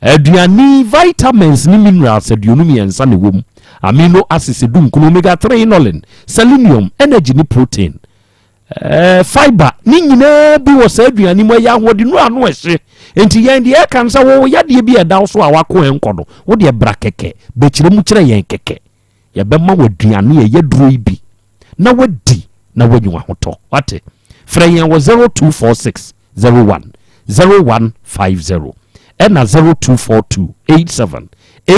Aduane vitamins ne minerals 23 na ɛwɔ mu, amino acids 19, omega 3, inulin, selenium, energy ne protein, fiber ne nyinaa bi wɔ saa aduane mu. Ɛyɛ ahoɔden ano ɛhye. Nti yɛn deɛ ɛka no sɛ wɔwɔ yadeɛ bi a ɛda wo so a wako ɛ nkɔ no, wodeɛ bra kɛkɛ bɛkyerɛ mu kyerɛ yɛn kɛkɛ. Yɛbɛma wo aduane a ɛyɛ duro yi bi na wadi na woanya w'ahotɔ. Wate? Frɛ yɛn wɔ 0246 01 0150 ɛna 0242 87 8.